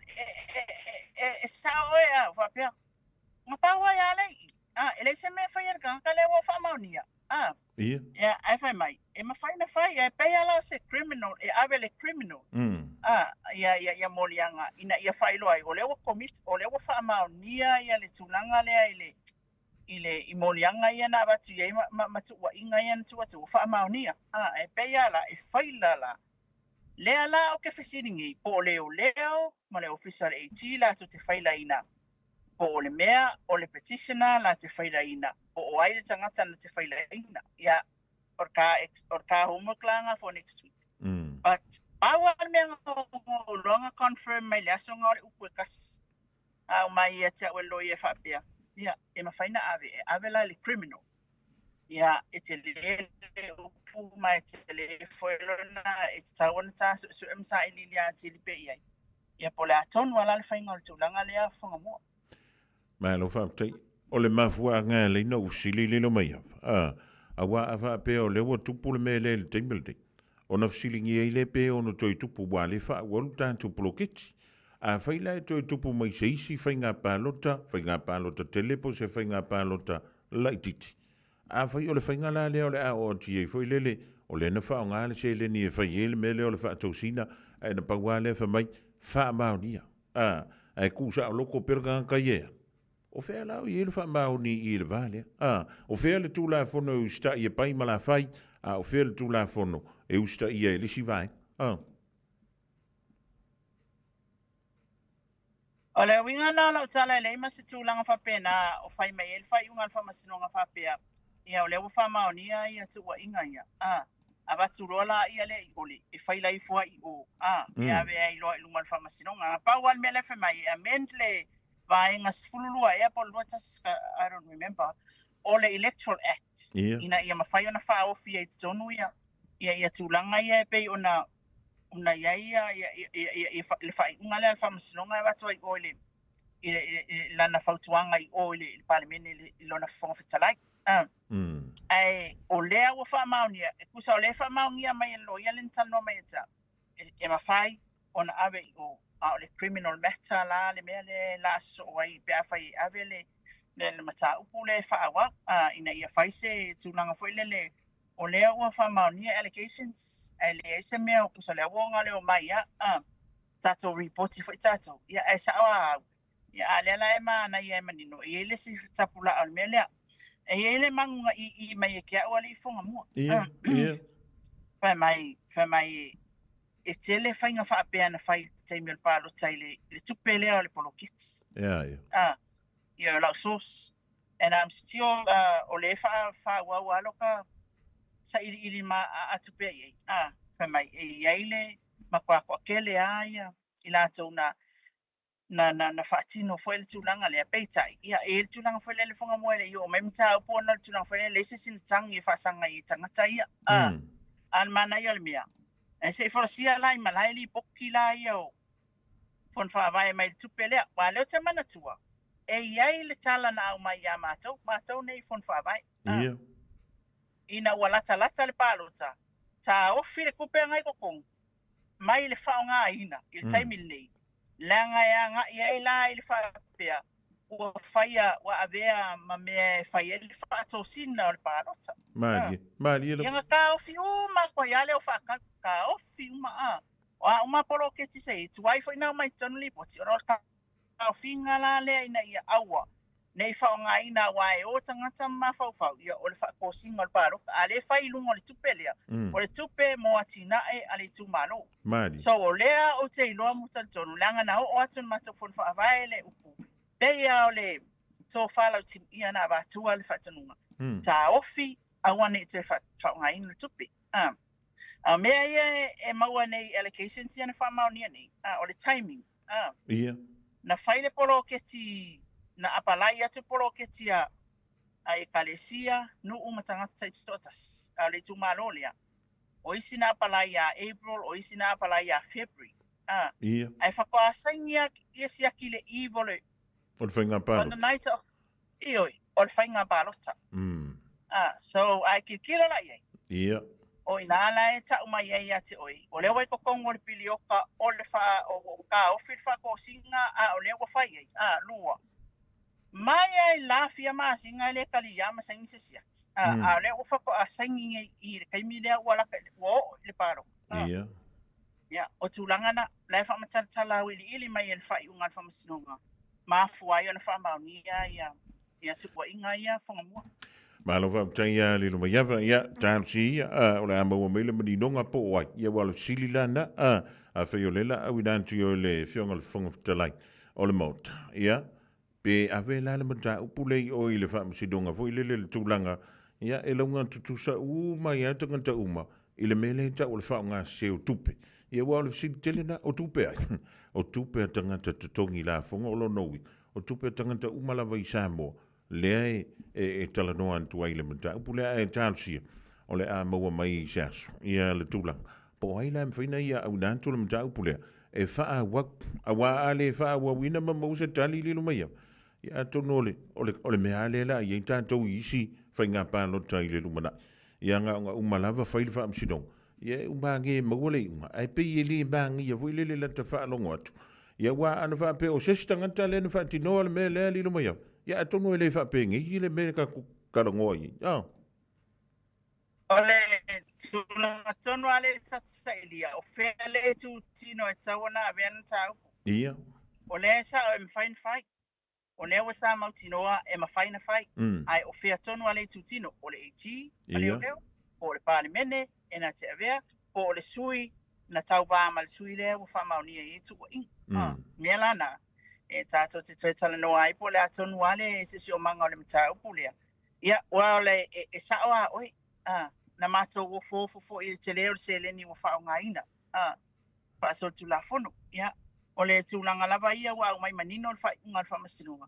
Speaker 13: e sao oe a, o faapea, na pau ai a le i. E leai se mea e faia e le tagata lea ua faamaonia.
Speaker 4: Ia.
Speaker 13: Ia, ae fai mai, e mafai na fai, ae pei lava la o se criminal, e ave le criminal. Ia, ia, ia moliaga, ina ia faailoa ai, o lea ua commit, o lea ua faamaonia ia le tulaga lea i le, i le i moliaga ia na avatu i ai ma tuuaiga ia na tuu atu, ua faamaonia. E pei lava la, e faila la. Lea la ou te fesili nei, po o leoleo ma le ofisa o le AG latou te failaina, po o le mea o le petitioner la te failaina, po o ai le tagata na te failaina. Ia, o le ka, o le ka homework la nga for next week. But, pau lava le mea na ou iloa na confirm mai le aso na o le upu e tasi. A o mai ia te au e lawyer e faapea, ia, e mafai na ave, e ave la i le criminal. Ia, e tele le upu ma e tele foi lona, e tatau ona ta suesue ma sailiili atili pea i ai. Ia, po o le a tonu lava la le faiga o le tulaga lea Fofoga Mua.
Speaker 4: Malo faafetai. O le mafuaaga e alai na ou fesili lilo mai ava, a, auā a faapea o lea ua tupu le mea lea i le taimi lenei, ona fesiligia ai lea pe ono toe tupu ua le faaauau le tatou poloketi. Afai la e toe tupu mai se isi faiga palota, faiga palota tele po o se faiga palota laitiiti, afai o le faiga la lea o le a oo atu i ai foi lele, o lea na faaaoga le seleni e fai ai le mea lea o le faatosina, ae na pau lava lea fai mai, faamaonia. A, ae tuu saoloko pea le tagata ia e alu. O fea la o i ai le faamaoni i le va lea? A, o fea le Tulafono e usitaia e Pai ma Lafai, a o fea le Tulafono e usitaia e le isi vaega? A.
Speaker 13: O le uiga lena o lau tala e leai ma se tulaga faapena o fai mai ai le faaiuga a le Faamasinoga faapea, ia o lea ua faamaonia ia tuuaiga ia, a, avatu loa laia lea i ole, e faila ifo ai i o, a, e ave ai loa i luma o le Faamasinoga. Na pau lava le mea lea e fai mai, e amend le vaega 12 ea po o le 21, I don't remember, o le Electoral Act, ina ia mafai ona faaofi ai i totonu ia, ia, ia tulaga ia e pei ona ona i ai ia, ia, ia, ia, ia, ia le faaiuga lea a le Faamasinoga e avatu ai i o i le, i le, i le, lana fautuaga i o i le, i le Palemene i, le, i lona Fofoga Fetalai. Ae o lea ua faamaonia, e tusa o lea e faamaonia mai e le loia lea na talanoa mai ia te au, e, e mafai ona ave i o, a o le criminal matter la le mea lea e la sosoo ai pe afai e ave le, le, le mataupu lea e faaauau, ina ia fai se tulaga foi lele o lea ua faamaonia allegations ae leai se mea o tusa lea ua ona leo mai a tatou ripoti foi tatou ia ae sao a au ia a lea la e manaia e manino e i ai le isi tapulaa o le mea lea e i ai le manuga i i mai e ke au alii Fofoga Mua.
Speaker 4: Ia, ia.
Speaker 13: Fai mai, fai mai e tele faiga faapea na fai i le taimi o le palota i le, le tupe lea o le poloketi.
Speaker 4: Ia, ia.
Speaker 13: Ia, o lau source. And I'm still, o lea e faaauau lava loka sailiili ma atu pea i ai, a, fai mai, e i ai le matua toatele lava ia i latou na na, na, na faatino foi le tulaga lea. Peitai, ia, e i ai le tulaga foi lea i le Fugamoa e le i oo mai mataupu ona o le tulaga foi lea e leai se isi na tagi e faasaga i tagata ia. A, a o le manaia o le mea, ae se i folasia la i malae lipoti la ia o Fono Faavae mai le tupe lea. Aua o lea ou te manatua, e i ai le tala na aumai ia matou, matou nei i Fono Faavae. A, ina ua latalata le palota, taofi le tupe agai i totonu mai le faaaogaina i le taimi lenei, leaga e agai ai la i le faapea ua faia, ua avea ma mea e fai ai le faatosina o le palota.
Speaker 4: Malie, malie
Speaker 13: Ia na taofi uma atu ai lava lea o faatau, taofi uma a. O a uma poloketi sa i ai, tuai foi na aumai i totonu lipoti, ona o le taofiga la lea ina ia aua ne i faaaogaina aua e o tagata ma mafaufau, ia o le faatosina o le palota, a le fai i luga o le tupe lea, o le tupe mo atinae a le itumalo.
Speaker 4: Malie.
Speaker 13: So o lea ou te iloa ma talitonu, leaga na oo atu i le matou fono faavae le upu, pei lava o le tofa lautimuia na avatua le faatonuga, taofi aua ne i toe faaaogaina le tupe. A o mea ia e maua nei i allegations ia na faamaonia nei, o le timing. A.
Speaker 4: Ia.
Speaker 13: Na fai le poloketi, na apalai atu le poloketi a a Ekalesia, nuu ma tagata taitoatasi, a o le itumalo lea, o isi na apalai ia April, o isi na apalai ia February. A.
Speaker 4: Ia.
Speaker 13: Ae faatoa saini ia siaki i le eve o le
Speaker 4: O le faiga
Speaker 13: On
Speaker 4: palota.
Speaker 13: the night of, ioe, o le faiga palota. A, so, a e kilokilo la i ai.
Speaker 4: Ia.
Speaker 13: O ina la e tau mai ai ia te oe, o lea ua i totonu o le pilioka o le wha, o, o taofi le whaatosina, a o lea ua fai ai. A, lua. Mai ai la fia masina e le tali ia ma saini se siaki. A, a o lea ua whatoa saini nei i le taimi lea ua laka, ua oo i le palota. A.
Speaker 4: Ia.
Speaker 13: Ia, o tulaga na, la e faamatalatala auiliili mai e le faaiuga a le Faamasinoga, mafua ai ona faamaonia ia, ia tuuaiga ia Fugamua.
Speaker 4: Malo faafetai ia Lilo Maiava, ia talosia ia, a, o le a maua mai le maninoga po o ai, ia ua fesili la na, a, afai o lea la auina atu i oe le Afioga i le Fofoga Fetalai o le Maota, ia, Pe ave la le mataupu lea i oe i le faamasinoga foi lele le tulaga, ia, e lauga tutusa uma ai lava tagata uma i le mea lea e tau o le faaaogasese o tupe. Ia aua o le fesili tele lena, o tupe ai? O tupe a tagata totogi lafoga, o lona uiga, o tupe a tagata uma lava i Samoa lea e, e, e talanoa atu ai i le mataupu lea, ae talosia, o le a maua mai i se aso ia le tulaga. Po o ai la e mafai ona ia auina atu le mataupu lea e faaauau, aua a le faaauauina ma maua se tali lilo mai au, ia atonu o le, o le, o le mea lava lea la i ai tatou i isi faiga palota i le lumanai. Ia na ona uma lava fai le faamasinoga, ia e uma ane e maua le iuga, ae pei e le magia foi lele lata faalogo atu. Ia aua ana faapea o se isi tagata lea na faatinoa le mea lea lilo mai au, ia atonu e le faapenei le mea tatou talanoa i ai. Ah.
Speaker 13: O le tulaga tonu lava lea sa sailia, o fea le itutino e tatau ona avea le mataupu.
Speaker 4: Ia.
Speaker 13: O lea e sao e mafai ona fai. O lea ua ta mautinoa e mafai ona fai. Ae o fea tonu lava le itutino? O le AG a leoleo, po o le Palemene e na te avea, po o le sui na tauva ma le sui lea ua faamaonia i ai tuuaiga. Mea la na, e tatou te toe talanoa ai po o le a tonu lava le siosiomaga o le mataupu lea. Ia, aua o le, e, e sao lava oe, a, na matou ofoofo foi i le tele o le seleni ua faaaogaina, a, faasolitulafono. Ia, o le tulaga lava ia ua aumai manino le faaiuga a le Faamasinoga,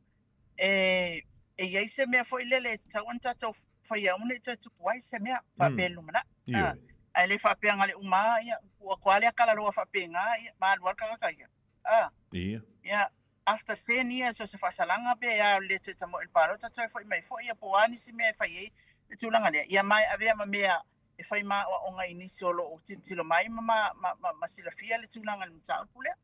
Speaker 13: e, e i ai se mea foi lele e tatau ona tatou faia aua ne i toe tupu ai se mea faapea i le lumanai. A, ae le faapea na o le uma lava, ia, tuu atu lava lea kalaloa faapena, ia, ma alu lava le tagata ia. A, ia, After 10 years o se faasalaga pe a o le le toe tamoe i le palota toe foi mai foi ia po o a nisi mea e fai ai le tulaga lea. Ia ma e avea ma mea e fai ma aoaoga i nisi o lo o tilotilo mai ma, ma, ma, ma, ma silafia le tulaga i le mataupu lea.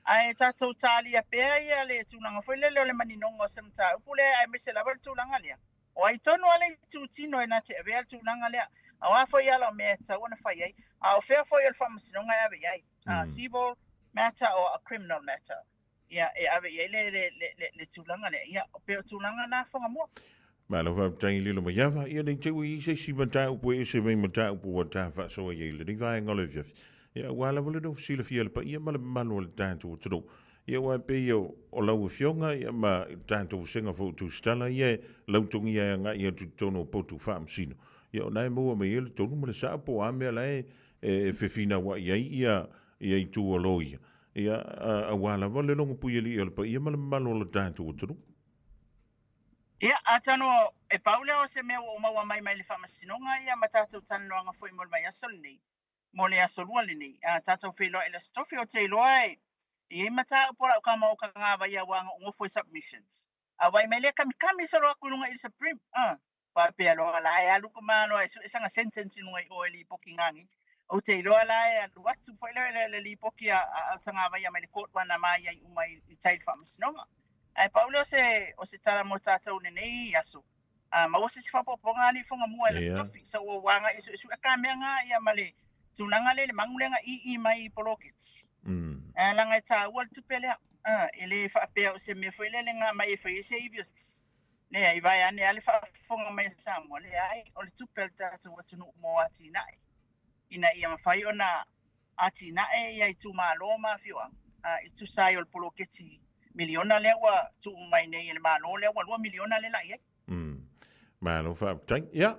Speaker 13: Ae tatou talia pea ia le tulaga foi lele o le maninoga o se mataupu lea aemaise lava le tulaga lea. O ai tonu lava le itutino e na te avea le tulaga lea. A o a foi ala o mea e tatau ona fai ai. A o fea foi o le faamasinoga e ave i ai. A civil matter or a criminal matter. Ia, e ave i ai le, le, le, le, le tulaga lea. Ia, pei o tulaga na Fugamua.
Speaker 4: Malo faafetai Lilo Maiava, ia nei te ui i se isi mataupu e ese mai mataupu ua ta faasoa i ai lenei vaega o le afiafi. Ia aua lava le nofo silafia le paia ma le mamalu o le tatou atunuu. Ia aua e pei o, o lau afioga ia ma tatou vasega foi o Tusitala ia e lautogia e agai atu i totonu o potu faamasino. Ia o na e maua mai ai le tonu ma le sao po o a mea la e e fefinauai ai ia ia itu o loia. Ia auā lava le logo puialii o le paia ma le mamalu o le tatou atunuu.
Speaker 13: Ia, atonu e pau lea o se mea ua ou maua mai mai le Faamasinoga ia ma tatou talanoaga foi mo le vaiaso lenei, mo le aso Lua lenei. A tatou feiloai i le Aso Tofi, ou te iloa e i ai mataupu a lau tama o Kagavai aua na ou nofo i submissions. A vaai mai lea kamikami solo atu i luga i le Supreme. Ah, faapea loa la e alu ma loa e sue sana sentence i luga i o e lipoti nani. Ou te iloa la e alu atu foi le, le, le lipoti a, a, a Tagavaia mai le court wana ma iai uma i, i tai i le faamasinoga. Ae pau lea o se, o se tala mo tatou i lenei aso. A maua se isi faaopoopoga alii Fogamua i le Aso Tofi. So ua ua agai e suesue ka mea nga ia ma le tulaga lea i le manu lea na ii mai i poloketi. Ae leaga e taua le tupe lea. A, e le faapea o se mea foi lele na aumai e fai ai se ivi o se isi. Leai, vaeane lava le faafofoga mai a Samoa, leai, o le tupe a le tatou atunuu mo atinae, ina ia mafai ona atinae ia itumalo ma afioaga, e tusa ai o le poloketi miliona lea ua tuu mai nei e le Malo lea ua $2 miliona lea la i ai.
Speaker 4: Malo faafetai. Ia,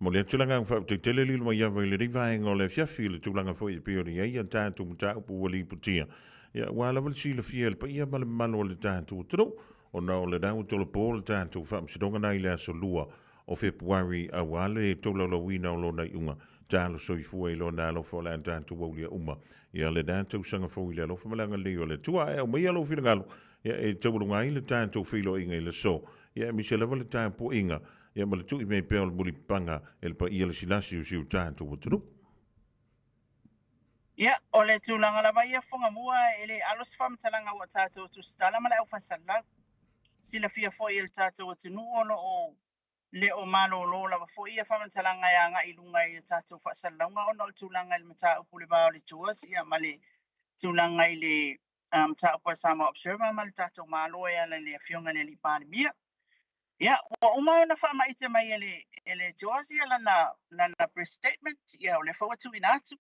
Speaker 4: momoli atu le agaga faafetai tele lilo mai ava i lenei vaega o le afiafi i le tulaga foi e pei ona i ai a tatou mataupu ua lipotia. Ia, aua lava le silafia e le paia ma le mamalu o le tatou atunuu, ona o lena ua tolopo le tatou faamasinoga na i le aso 2 o Fepuari aua le tolaulauina o lona iuga. Talo soifua i lona alofa o le a tatou aulia uma ia lena tausaga fou i le alofa ma le agalelei o le Atua. Ae aumaia lou finagalo ia e taualuga ai le tatou feiloaiga i le aso, ia aemaise lava le tapuaiga ia ma le tui mai pea o le mulipapaga e le paia lasilasi o si o tatou atunuu.
Speaker 13: Ia, o le tulaga lava ia Fogamua e le alo se faamatalaga ua tatou tusitala ma le aufaisalau. Silafia foi e le tatou atunuu o lo o le o malolo lava foi ia faamatalaga e agai i luga i a tatou faasalalauga ona o le tulaga i le mataupu i le va o le Tours ia ma le tulaga i le mataupu a le Samoa Observer ma le tatou Malo e ala i le Afioga i le Alii Palemia. Ia, ua uma ona faamaite mai e le, e le Tours ia lana, lana press statement, ia o lea foi ua tuuina atu.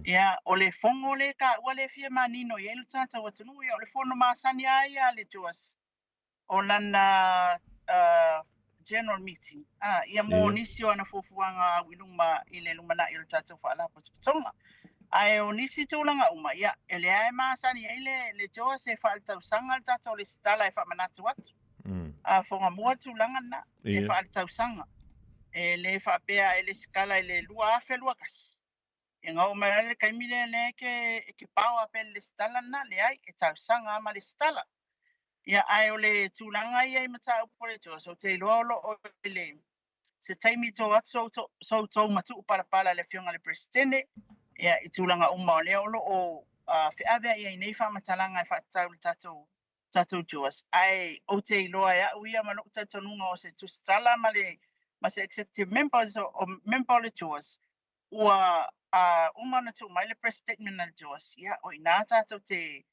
Speaker 13: Ia, o le fono lea e taua lea e fia manino i ai lo tatou atunuu, ia o le fono masani lava ia a le Tours o lana general meeting, ia mo nisi o ana fuafuaga au i luma i le lumanai o le tatou Faalapotopotoga. Ae o nisi tulaga uma, ia, e lea e masani ai le, le JOS e faaletausaga le tatou lesitala e faamanatu atu. A Fogamua le tulaga lena, e faaletausaga. E le faapea e lesitala i le 2021. Ia na oo mai la le taimi lea lea e te, e te paoa pea i le lesitala lena, leai, e tausaga lava ma lesitala. Ia, ae o le tulaga ia i mataupu o le JOS, ou te iloa o lo o i le, se taimi to atu so outou matuu palapala i le Afioga i le Peresetene, ia, i tulaga uma o lea o lo o feaveai ai nei faamatalaga e faatatau i le tatou tatou JOS. Ae ou te iloa e au ia ma lou talitonuga o se tusitala ma le ma se executive members o, o member o le JOS, ua uma ona tuu mai le press statement a le JOS, ia, o i ina tatou te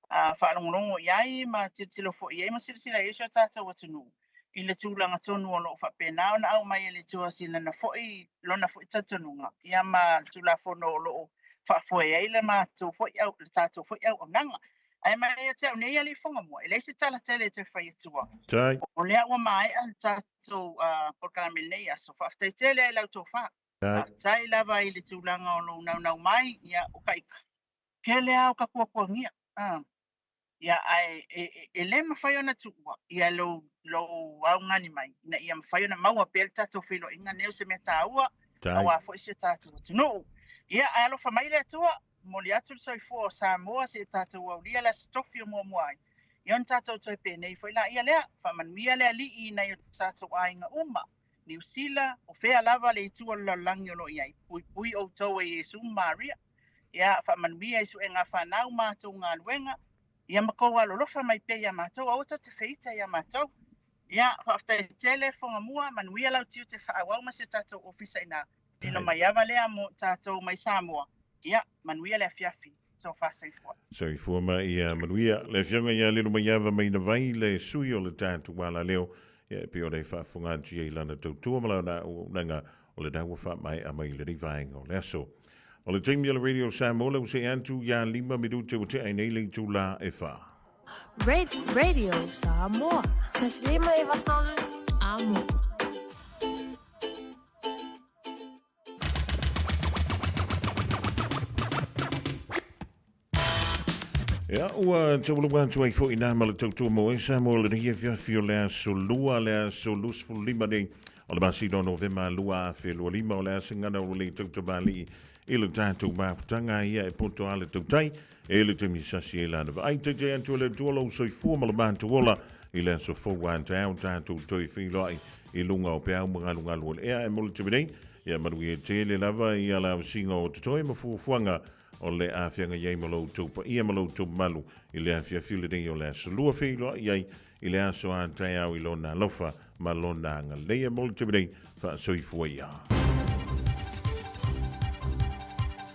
Speaker 13: faalogologo i ai ma tilotilo foi i ai ma silasila i ai si o tatou atunuu i le tulaga tonu o lo o faapena ona aumai e le JOS i lana foi, lona foi talitonuga, ia ma le Tulafono o lo o faafoe ai le matou foi au, le tatou foi auaunaga. Ae mai ia te au nei alii Fogamua, e leai se tala tele e toe fai atua. O lea ua maea le tatou polokalame i lenei aso. Faafetai tele ai lau tofa. Faafetai lava i le tulaga o lou naunau mai, ia o ka ika. Kele lava o ka kuakuagia. Ia ae e, e le mafai ona tuua ia lou, lou augani mai ina ia mafai ona maua pea le tatou feiloaiga nei o se mea taua aua foi si o tatou atunuu. Ia ae alofa mai le Atua, momoli atu le soifua o Samoa seia tatou aulia le Aso Tofi o muamua ai. Ia ona tatou toe penei foi laia lea. Faamanuia le Alii i nai o tatou aiga uma. Niu Sila, o fea lava le itu o le lalolagi o lo o i ai, puipui outou e Iesu ma Maria. Ia, faamanuia i suega fanau matou galuega, ia ma kou alolofa mai pea ia matou, aua tou te feita ia matou. Ia, faafetai tele Fogamua, manuia lau tiute faaauau ma si o tatou ofisa ina. Lilo mai ava lea mo tatou mai Samoa. Ia, manuia le afiafi. Tofa soifua.
Speaker 4: Soifua ma ia manuia. Le afioga ia Lilomaiava Mainavai, le sui o le tatou alaleo, ia e pei ona e faafofoga atu i ai lana tautua ma lana auaunaga o lena ua faamaea mai i lenei vaega o le aso. O le taimi o le Radio Samoa lea ua see atu ia 5 minute ua tea ai nei le itula e 4.
Speaker 15: Radio Samoa. Taslima e vatolu. Amo.
Speaker 4: ua tauluga atu ai foi nā ma le tautua mo e Samoa lenei afiafi o le aso lua, le aso 25 nei o le masina o Novema 2025, o le a se gana ua le tautamalii i le tatou mafutaga ia e poto a le tautai e le taimi sasi e lana vaai. Taitai atu e le Atua lou soifua ma le matou ola i le aso fou a taeao tatou toe feiloai i luga o peau ma galugalu o le ea e mo le taimi nei. Ia manuia tele lava ia le avasiga o totoe ma fuafuaga o le a feagai ai ma lo outou paia ma lo outou mamalu i le afiafi lenei o le aso lua feiloai ai i le aso a taeao i lona alofa ma lona agalelei. E mo le taimi nei, faasoifua ia.